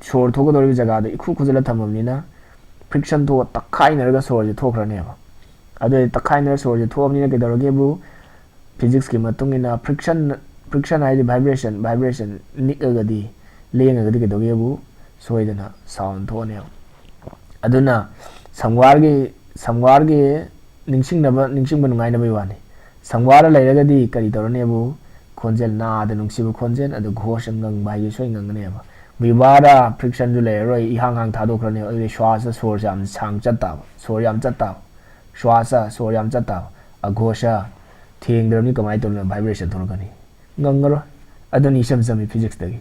ꯁꯣꯔ ꯊꯣꯛꯀꯗꯧꯔꯤꯕ ꯖꯒꯥꯗꯣ ꯏꯈꯨ ꯈꯨꯖꯜꯂ ꯊꯝꯃꯕꯅꯤꯅ friction ꯊꯣꯛꯑ ꯇꯛꯈꯥꯏꯅꯔꯒ ꯁꯣꯔꯁꯦ ꯊꯣꯛꯈ꯭ꯔꯅꯦꯕ꯫ ꯑꯗꯨ ꯇꯛꯈꯥꯏꯅꯔ ꯁꯣꯔꯁꯦ ꯊꯣꯛꯑꯕꯅꯤꯅ ꯀꯩꯗꯧꯔꯒꯦꯕꯨ? Physicsꯀꯤ ꯃꯇꯨꯡ ꯏꯟꯅ friction, friction ꯍꯥꯏꯗꯤ vibration, vibration ꯅꯤꯛꯑꯒꯗꯤ, ꯂꯦꯡꯉꯒꯗꯤ ꯀꯩꯗꯧꯒꯦꯕꯨ? ꯁꯣꯏꯗꯅ sound ꯊꯣꯛꯑꯅꯦꯕ꯫ ꯑꯗꯨꯅ ꯁꯝꯋꯥꯔꯒꯤ, ꯁꯝꯋꯥꯔꯒꯤ ꯅꯤꯡꯁꯤꯡꯅꯕ, ꯅꯤꯡꯁꯤꯡꯕ ꯅꯨꯡꯉꯥꯏꯅꯕꯒꯤ ꯋꯥꯅꯤ꯫ ꯁꯝꯋꯥꯔ ꯂꯩꯔꯒꯗꯤ ꯀꯔꯤ ꯇꯧꯔꯅꯦꯕꯨ? ꯈꯣꯟꯖꯦꯜ, ꯅꯥꯗ ꯅꯨꯡꯁꯤꯕ ꯈꯣꯟꯖꯦꯜ, ꯑꯗꯨ ꯘꯣꯁ ꯉꯪꯕ ꯍꯥꯏꯁꯦ ꯁꯣꯏ ꯉꯪꯒꯅꯦꯕ꯫ ꯕꯤꯕꯥꯔ friction ꯁꯨ ꯂꯩꯔꯔꯣꯏ, ꯏꯍꯥꯡ ꯍꯥꯡ ꯊꯥꯗꯣꯛꯈ꯭ꯔꯅꯦꯕ꯫ ꯑꯗꯨꯗꯤ ꯁ꯭ꯋꯥꯁ, ꯁꯣꯔꯁꯦ ꯌꯥꯝ ꯁꯥꯡ ꯆꯠ ꯇꯥꯕ, ꯁꯣꯔ ꯌꯥꯝ ꯆꯠ ꯇꯥꯕ꯫ ꯁ꯭ꯋꯥꯁ, ꯁꯣꯔ ꯌꯥꯝ ꯆꯠ ꯇꯥꯕ꯫ ꯑꯘꯣꯁ, ꯊꯦꯡꯗ꯭ꯔꯕꯅꯤ ꯀꯃꯥꯏꯅ ꯇꯧꯗꯅ vibration ꯊꯣꯛꯂꯛꯀꯅꯤ? ꯉꯪꯉꯔꯣꯏ꯫ ꯑꯗꯨꯅꯤ ꯏꯆꯝ ꯆꯝꯃꯤ physicsꯇꯒꯤ꯫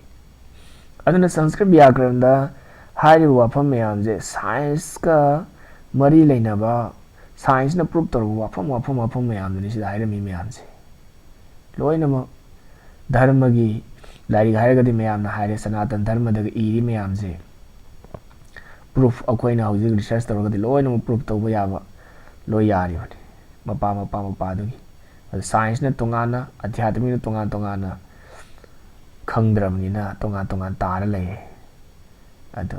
ꯑꯗꯨꯅ ꯁꯪꯁꯀ꯭ꯔꯤꯠ ꯕ꯭ꯌꯥꯀꯔꯟꯗ ꯍꯥꯏꯔꯤꯕ ꯋꯥꯐꯝ ꯃꯌꯥꯝꯁꯦ scienceꯀ ꯃꯔꯤ ꯂꯩꯅꯕ, scienceꯅ prove ꯇꯧꯔꯕ ꯋꯥꯐꯝ, ꯋꯥꯐꯝ, ꯋꯥꯐꯝ ꯃꯌꯥꯝꯗꯨꯅꯤ ꯁꯤꯗ ꯍꯥꯏꯔꯝꯃꯤ ꯃꯌꯥꯝꯁꯦ꯫ ꯂꯣꯏꯅꯃꯛ ꯙꯔꯃꯒꯤ ꯂꯥꯏꯔꯤꯛ ꯍꯥꯏꯔꯒꯗꯤ ꯃꯌꯥꯝꯅ ꯍꯥꯏꯔꯦ, ꯁꯅꯥꯇꯟ ꯙꯔꯃꯗꯒ ꯏꯔꯤ ꯃꯌꯥꯝꯁꯦ꯫ ꯄ꯭ꯔꯨꯐ ꯑꯩꯈꯣꯏꯅ ꯍꯧꯖꯤꯛ ꯔꯤꯁꯔꯁ ꯇꯧꯔꯒꯗꯤ ꯂꯣꯏꯅꯃꯛ ꯄ꯭ꯔꯨꯐ ꯇꯧꯕ ꯌꯥꯕ ꯂꯣꯏ ꯌꯥꯔꯤꯕꯅꯤ, ꯃꯄꯥ ꯃꯄꯥ ꯃꯄꯥꯗꯨꯒꯤ꯫ ꯑꯗꯨ ꯁꯥꯏꯟꯁꯅ ꯇꯣꯉꯥꯟꯅ, ꯑꯙ꯭ꯌꯥꯠꯃꯤꯛꯅ ꯇꯣꯉꯥꯟ ꯇꯣꯉꯥꯟꯅ ꯈꯪꯗ꯭ꯔꯕꯅꯤꯅ ꯇꯣꯉꯥꯟ ꯇꯣꯉꯥꯟ ꯇꯥꯔ ꯂꯩꯔꯦ꯫ ꯑꯗꯣ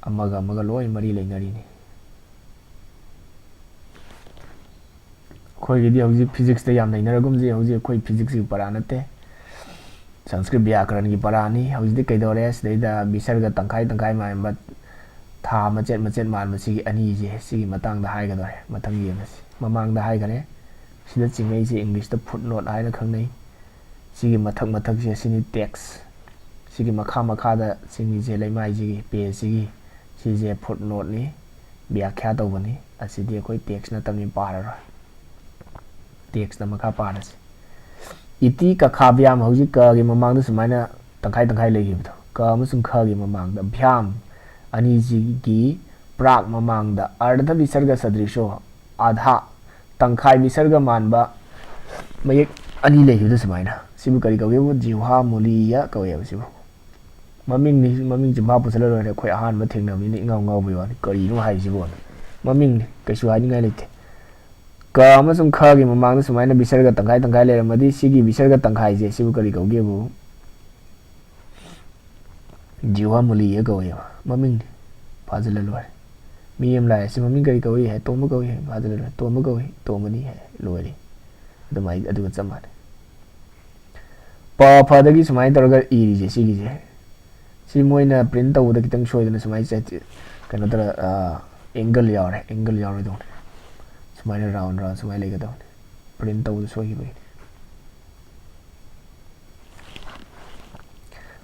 ꯑꯃꯒ ꯑꯃꯒ ꯂꯣꯏ ꯃꯔꯤ ꯂꯩꯅꯔꯤꯅꯤ꯫ ꯑꯩꯈꯣꯏꯒꯤꯗꯤ ꯍꯧꯖꯤꯛ ꯐꯤꯖꯤꯛꯁꯇ ꯌꯥꯝ ꯅꯩꯅꯔꯒꯨꯝꯁꯤ꯫ ꯍꯧꯖꯤꯛ ꯑꯩꯈꯣꯏ ꯐꯤꯖꯤꯛꯁꯀꯤ ꯄꯔꯥ ꯅꯠꯇꯦ, ꯁꯪꯁꯀ꯭ꯔꯤꯠ ꯕ꯭ꯌꯥꯀꯔꯟꯒꯤ ꯄꯔꯥꯅꯤ꯫ ꯍꯧꯖꯤꯛꯇꯤ ꯀꯩꯗꯧꯔꯦ? ꯁꯤꯗꯩꯗ ꯕꯤꯁꯔꯒ ꯇꯪꯈꯥꯏ ꯇꯪꯈꯥꯏ ꯃꯥꯟꯕ, ꯊꯥ ꯃꯆꯦꯠ ꯃꯆꯦꯠ ꯃꯥꯟꯕ, ꯁꯤꯒꯤ ꯑꯅꯤꯁꯦ, ꯁꯤꯒꯤ ꯃꯇꯥꯡꯗ ꯍꯥꯏꯒꯗꯧꯔꯦ꯫ ꯃꯊꯪ ꯌꯦꯡꯉꯁꯤ꯫ ꯃꯃꯥꯡꯗ ꯍꯥꯏꯈꯔꯦ꯫ ꯁꯤꯗ ꯆꯤꯡꯉꯛꯏꯁꯦ ꯏꯪꯂꯤꯁꯇ ꯐꯨꯠ ꯅꯣꯠ ꯍꯥꯏꯅ ꯈꯪꯅꯩ꯫ ꯁꯤꯒꯤ ꯃꯊꯛ ꯃꯊꯛꯁꯦ, ꯁꯤꯅꯤ ꯇꯦꯛꯁ꯫ ꯁꯤꯒꯤ ꯃꯈꯥ ꯃꯈꯥꯗ ꯆꯤꯡꯉꯤꯁꯦ, ꯂꯩꯃꯥꯏꯁꯤꯒꯤ ꯄꯦꯖꯁꯤꯒꯤ, ꯁꯤꯁꯦ ꯐꯨꯠ ꯅꯣꯠꯅꯤ, ꯕ꯭ꯌꯥꯈ꯭ꯌꯥ ꯇꯧꯕꯅꯤ꯫ ꯑꯁꯤꯗꯤ ꯑꯩꯈꯣꯏ ꯇꯦꯛꯁ ꯅꯠꯇꯕꯅꯤꯅ ꯄꯥꯔꯔꯣꯏ꯫ ꯇꯦꯛꯁꯇ ꯃꯈꯥ ꯄꯥꯔꯁꯤ꯫ ꯏꯇꯤ ꯀꯈꯥ ꯕ꯭ꯌꯥꯝ, ꯍꯧꯖꯤꯛ ꯀꯒꯤ ꯃꯃꯥꯡꯗ ꯁꯨꯃꯥꯏꯅ ꯇꯪꯈꯥꯏ ꯇꯪꯈꯥꯏ ꯂꯩꯈꯤꯕꯗꯣ, ꯀ ꯑꯃꯁꯨꯡ ꯈꯒꯤ ꯃꯃꯥꯡꯗ ꯕ꯭ꯌꯥꯝ ꯑꯅꯤꯁꯤꯒꯤ ꯄ꯭ꯔꯥꯛ ꯃꯃꯥꯡꯗ ꯑꯔꯙ ꯕꯤꯁꯔꯒ ꯁꯗ꯭ꯔꯤꯁꯣ, ꯑꯥꯙꯥ, ꯇꯪꯈꯥꯏ ꯕꯤꯁꯔꯒ ꯃꯥꯟꯕ ꯃꯌꯦꯛ ꯑꯅꯤ ꯂꯩꯈꯤꯕꯗꯣ ꯁꯨꯃꯥꯏꯅ꯫ ꯁꯤꯕꯨ ꯀꯔꯤ ꯀꯧꯒꯦꯕꯨ? ꯖꯤꯍ꯭ꯋꯥ ꯃꯨꯂꯤꯌ ꯀꯧꯋꯦꯕ ꯁꯤꯕꯨ꯫ ꯃꯃꯤꯡꯅꯤ, ꯃꯃꯤꯡ ꯆꯤꯟꯐꯥ ꯄꯨꯁꯜꯂ ꯂꯣꯏꯔꯦ꯫ ꯑꯩꯈꯣꯏ ꯑꯍꯥꯟꯕ ꯊꯦꯡꯅꯕꯅꯤꯅ ꯏꯉꯥꯎ ꯉꯥꯎꯕꯩ ꯋꯥꯅꯤ꯫ ꯀꯔꯤꯅꯣ ꯍꯥꯏꯁꯤꯕꯣ? ꯃꯃꯤꯡꯅꯤ, ꯀꯩꯁꯨ ꯍꯥꯏꯅꯤꯡꯉꯥꯏ ꯂꯩꯇꯦ꯫ ꯀ ꯑꯃꯁꯨꯡ ꯈꯒꯤ ꯃꯃꯥꯡꯗ ꯁꯨꯃꯥꯏꯅ ꯕꯤꯁꯔꯒ ꯇꯪꯈꯥꯏ ꯇꯪꯈꯥꯏ ꯂꯩꯔꯝꯃꯗꯤ, ꯁꯤꯒꯤ ꯕꯤꯁꯔꯒ ꯇꯪꯈꯥꯏꯁꯦ ꯁꯤꯕꯨ ꯀꯔꯤ ꯀꯧꯒꯦꯕꯨ? ꯖꯤꯍ꯭ꯋꯥ ꯃꯨꯂꯤꯌ ꯀꯧꯋꯦꯕ꯫ ꯃꯃꯤꯡꯅꯤ꯫ ꯐꯥꯖꯤꯜꯂ ꯂꯣꯏꯔꯦ꯫ ꯃꯤ ꯑꯃ ꯂꯥꯛꯑꯦ, "ꯁꯤ ꯃꯃꯤꯡ ꯀꯔꯤ ꯀꯧꯏ?" ꯍꯥꯏ, "ꯇꯣꯝꯕ ꯀꯧꯏ" ꯍꯥꯏ, ꯐꯥꯖꯤꯜꯂ ꯂꯣꯏꯔꯦ꯫ "ꯇꯣꯝꯕ ꯀꯧꯏ, ꯇꯣꯝꯕꯅꯤ" ꯍꯥꯏ, ꯂꯣꯏꯔꯦ꯫ ꯑꯗꯨꯃꯥꯏꯅ, ꯑꯗꯨꯒ ꯆꯞ ꯃꯥꯟꯅꯩ꯫ ꯄ ꯐꯗꯒꯤ ꯁꯨꯃꯥꯏꯅ ꯇꯧꯔꯒ ꯏꯔꯤꯁꯦ, ꯁꯤꯒꯤꯁꯦ, ꯁꯤ ꯃꯣꯏꯅ ꯄ꯭ꯔꯤꯟ ꯇꯧꯕꯗ ꯈꯤꯇꯪ ꯁꯣꯏꯗꯅ ꯁꯨꯃꯥꯏꯅ ꯆꯠ-, ꯀꯩꯅꯣ ꯇꯧꯔ, ꯑꯦꯡꯒꯜ ꯌꯥꯎꯔꯦ, ꯑꯦꯡꯒꯜ ꯌꯥꯎꯔꯣꯏꯗꯧꯅꯦ꯫ ꯁꯨꯃꯥꯏꯅ ꯔꯥꯎꯟ ꯔꯥꯎꯟ ꯁꯨꯃꯥꯏꯅ ꯂꯩꯒꯗꯧꯅꯦ꯫ ꯄ꯭ꯔꯤꯟ ꯇꯧꯕꯗ ꯁꯣꯏꯈꯤꯕꯒꯤꯅꯤ꯫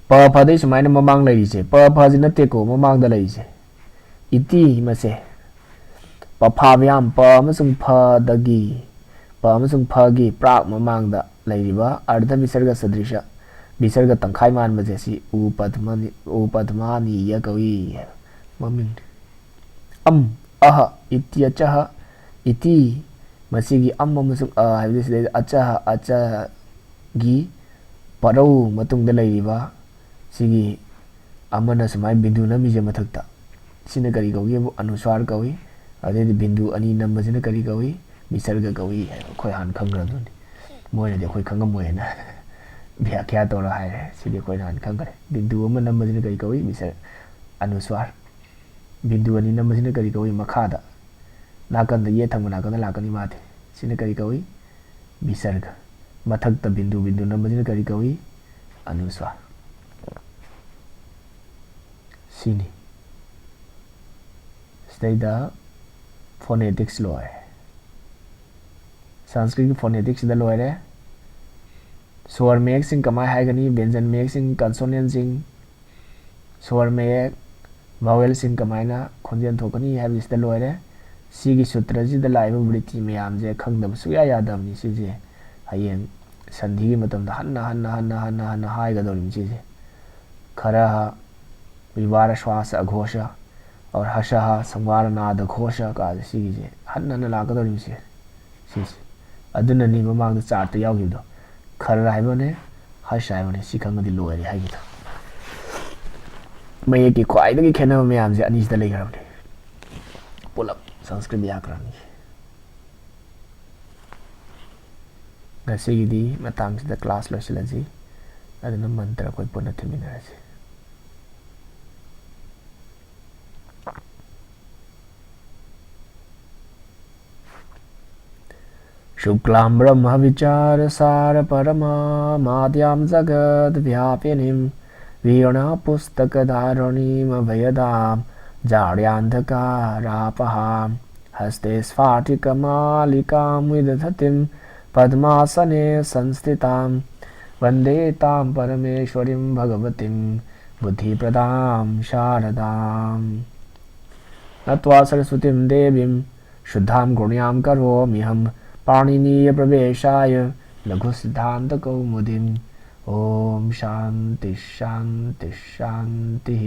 ꯄ ꯐꯗꯩ ꯁꯨꯃꯥꯏꯅ ꯃꯃꯥꯡ ꯂꯩꯔꯤꯁꯦ, ꯄ ꯐꯁꯤ ꯅꯠꯇꯦꯀꯣ, ꯃꯃꯥꯡꯗ ꯂꯩꯔꯤꯁꯦ꯫ ꯏꯇꯤ ꯃꯁꯦ꯫ ꯄꯐꯥꯚ꯭ꯌꯥꯝ, ꯄ ꯑꯃꯁꯨꯡ ꯐꯗꯒꯤ, ꯄ ꯑꯃꯁꯨꯡ ꯐꯒꯤ ꯄ꯭ꯔꯥꯛ ꯃꯃꯥꯡꯗ ꯂꯩꯔꯤꯕ ꯑꯔꯙ ꯕꯤꯁꯔꯒ ꯁꯗ꯭ꯔꯤꯁ, ꯕꯤꯁꯔꯒ ꯇꯪꯈꯥꯏ ꯃꯥꯟꯕꯁꯦ, ꯁꯤ ꯎꯄꯗꯃꯅꯤ-, ꯎꯄꯗꯃꯥꯅꯤꯌ ꯀꯧꯏ ꯍꯥꯏꯕ ꯃꯃꯤꯡꯅꯤ꯫ ꯑꯝ, ꯑꯍ, ꯏꯇ꯭ꯌꯆꯍ, ꯏꯇꯤ, ꯃꯁꯤꯒꯤ ꯑꯝ ꯑꯃꯁꯨꯡ ꯑ ꯍꯥꯏꯕꯗꯤ ꯁꯤꯗꯩꯗ ꯑꯆꯍ, ꯑꯆꯒꯤ ꯄꯔꯧ ꯃꯇꯨꯡꯗ ꯂꯩꯔꯤꯕ ꯁꯤꯒꯤ ꯑꯃꯅ ꯁꯨꯃꯥꯏꯅ ꯕꯤꯟꯗꯨ ꯅꯝꯃꯤꯁꯦ ꯃꯊꯛꯇ, ꯁꯤꯅ ꯀꯔꯤ ꯀꯧꯒꯦꯕꯨ? ꯑꯅꯨꯁ꯭ꯋꯥꯔ ꯀꯧꯏ꯫ ꯑꯗꯩꯗꯤ ꯕꯤꯟꯗꯨ ꯑꯅꯤ ꯅꯝꯕꯁꯤꯅ ꯀꯔꯤ ꯀꯧꯏ? ꯕꯤꯁꯔꯒ ꯀꯧꯏ ꯍꯥꯏꯕ ꯑꯩꯈꯣꯏ ꯍꯥꯟꯅ ꯈꯪꯈ꯭ꯔꯕꯗꯨꯅꯤ꯫ ꯃꯣꯏꯅꯗꯤ ꯑꯩꯈꯣꯏ ꯈꯪꯉꯝꯃꯣꯏꯅ ꯕ꯭ꯌꯥꯈ꯭ꯌꯥ ꯇꯧꯔ ꯍꯥꯏꯔꯦ꯫ ꯁꯤꯗꯤ ꯑꯩꯈꯣꯏꯅ ꯍꯥꯟꯅ ꯈꯪꯈ꯭ꯔꯦ꯫ ꯕꯤꯟꯗꯨ ꯑꯃ ꯅꯝꯕꯁꯤꯅ ꯀꯔꯤ ꯀꯧꯏ? ꯕꯤꯁꯔ, ꯑꯅꯨꯁ꯭ꯋꯥꯔ꯫ ꯕꯤꯟꯗꯨ ꯑꯅꯤ ꯅꯝꯕꯁꯤꯅ ꯀꯔꯤ ꯀꯧꯏ? ꯃꯈꯥꯗ ꯅꯥꯀꯟꯗ ꯌꯦꯠ ꯊꯪꯕ ꯅꯥꯀꯟꯗ ꯂꯥꯛꯀꯅꯤ ꯃꯥꯗꯤ꯫ ꯁꯤꯅ ꯀꯔꯤ ꯀꯧꯏ? ꯕꯤꯁꯔꯒ꯫ ꯃꯊꯛꯇ ꯕꯤꯟꯗꯨ ꯕꯤꯟꯗꯨ ꯅꯝꯕꯁꯤꯅ ꯀꯔꯤ ꯀꯧꯏ? ꯑꯅꯨꯁ꯭ꯋꯥꯔ꯫ ꯁꯤꯅꯤ꯫ ꯁꯤꯗꯩꯗ phonetics ꯂꯣꯏꯔꯦ꯫ ꯁꯪꯁꯀ꯭ꯔꯤꯠꯀꯤ phonetics ꯁꯤꯗ ꯂꯣꯏꯔꯦ꯫ ꯁ꯭ꯋꯔ ꯃꯌꯦꯛꯁꯤꯡ ꯀꯃꯥꯏ ꯍꯥꯏꯒꯅꯤ? ꯕ꯭ꯌꯟꯖꯟ ꯃꯌꯦꯛꯁꯤꯡ, consonant ꯁꯤꯡ, ꯁ꯭ꯋꯔ ꯃꯌꯦꯛ, vowel ꯁꯤꯡ ꯀꯃꯥꯏꯅ ꯈꯣꯟꯖꯦꯜ ꯊꯣꯛꯀꯅꯤ ꯍꯥꯏꯕꯁꯤꯗ ꯂꯣꯏꯔꯦ꯫ ꯁꯤꯒꯤ ꯁꯨꯇ꯭ꯔꯁꯤꯗ ꯂꯥꯛꯏꯕ ꯕ꯭ꯔꯤꯇꯤ ꯃꯌꯥꯝꯁꯦ ꯈꯪꯗꯕ ꯁꯨꯡꯌꯥ ꯌꯥꯗꯕꯅꯤ꯫ ꯁꯤꯁꯦ ꯍꯌꯦꯡ ꯁꯟꯙꯤꯒꯤ ꯃꯇꯝꯗ ꯍꯟꯅ ꯍꯟꯅ ꯍꯟꯅ ꯍꯟꯅ ꯍꯟꯅ ꯍꯥꯏꯒꯗꯧꯔꯤꯕꯅꯤ ꯁꯤꯁꯦ꯫ ꯈꯔ ꯋꯤꯋꯥꯔ ꯁ꯭ꯋꯥꯁ ꯑꯘꯣꯁ, ꯑꯣꯔ ꯍꯁꯍ ꯁꯪꯋꯥꯔ ꯅꯥꯗ ꯘꯣꯁ ꯀꯥꯁꯦ ꯁꯤꯒꯤꯁꯦ ꯍꯟꯅ ꯍꯟꯅ ꯂꯥꯛꯀꯗꯧꯔꯤꯕꯁꯦ ꯁꯤꯁꯦ꯫ ꯑꯗꯨꯅꯅꯤ ꯃꯃꯥꯡꯗ ꯆꯥꯔꯠꯇ ꯌꯥꯎꯈꯤꯕꯗꯣ꯫ ꯈꯔ ꯍꯥꯏꯕꯅꯦ, ꯍꯁ ꯍꯥꯏꯕꯅꯦ, ꯁꯤ ꯈꯪꯉꯗꯤ ꯂꯣꯏꯔꯦ ꯍꯥꯏꯈꯤꯗꯣ꯫ ꯃꯌꯦꯛꯀꯤ ꯈ꯭ꯋꯥꯏꯗꯒꯤ ꯈꯦꯠꯅꯕ ꯃꯌꯥꯝꯁꯦ ꯑꯅꯤꯁꯤꯗ ꯂꯩꯈ꯭ꯔꯕꯅꯦ꯫ ꯄꯨꯂꯞ ꯁꯪꯁꯀ꯭ꯔꯤꯠ ꯕ꯭ꯌꯥꯀꯔꯟꯒꯤ꯫ ꯉꯁꯤꯒꯤꯗꯤ ꯃꯇꯥꯡꯁꯤꯗ ꯀ꯭ꯂꯥꯁ ꯂꯣꯏꯁꯤꯜꯂꯁꯤ꯫ ꯑꯗꯨꯅ ꯃꯟꯇ꯭ꯔ ꯑꯩꯈꯣꯏ ꯄꯨꯟꯅ ꯊꯤꯃꯤꯟꯅꯔꯁꯤ꯫ शुक्लां ब्रह्मविचारसारपरमामाद्यां जगद्व्यापिनीं वीणापुस्तकधारिणीमभयदां जाड्यान्धकारापहां हस्ते स्फाटिकमालिकां विदधतीं पद्मासने संस्थितां वन्दे तां परमेश्वरीं भगवतीं बुद्धिप्रदां शारदाम्। नत्वा सरस्वतीं देवीं शुद्धां गुण्यां करोम्यहं पाणिनीयप्रवेशाय लघुसिद्धान्तकौमुदीम्। ॐ शान्ति शान्ति शान्तिः।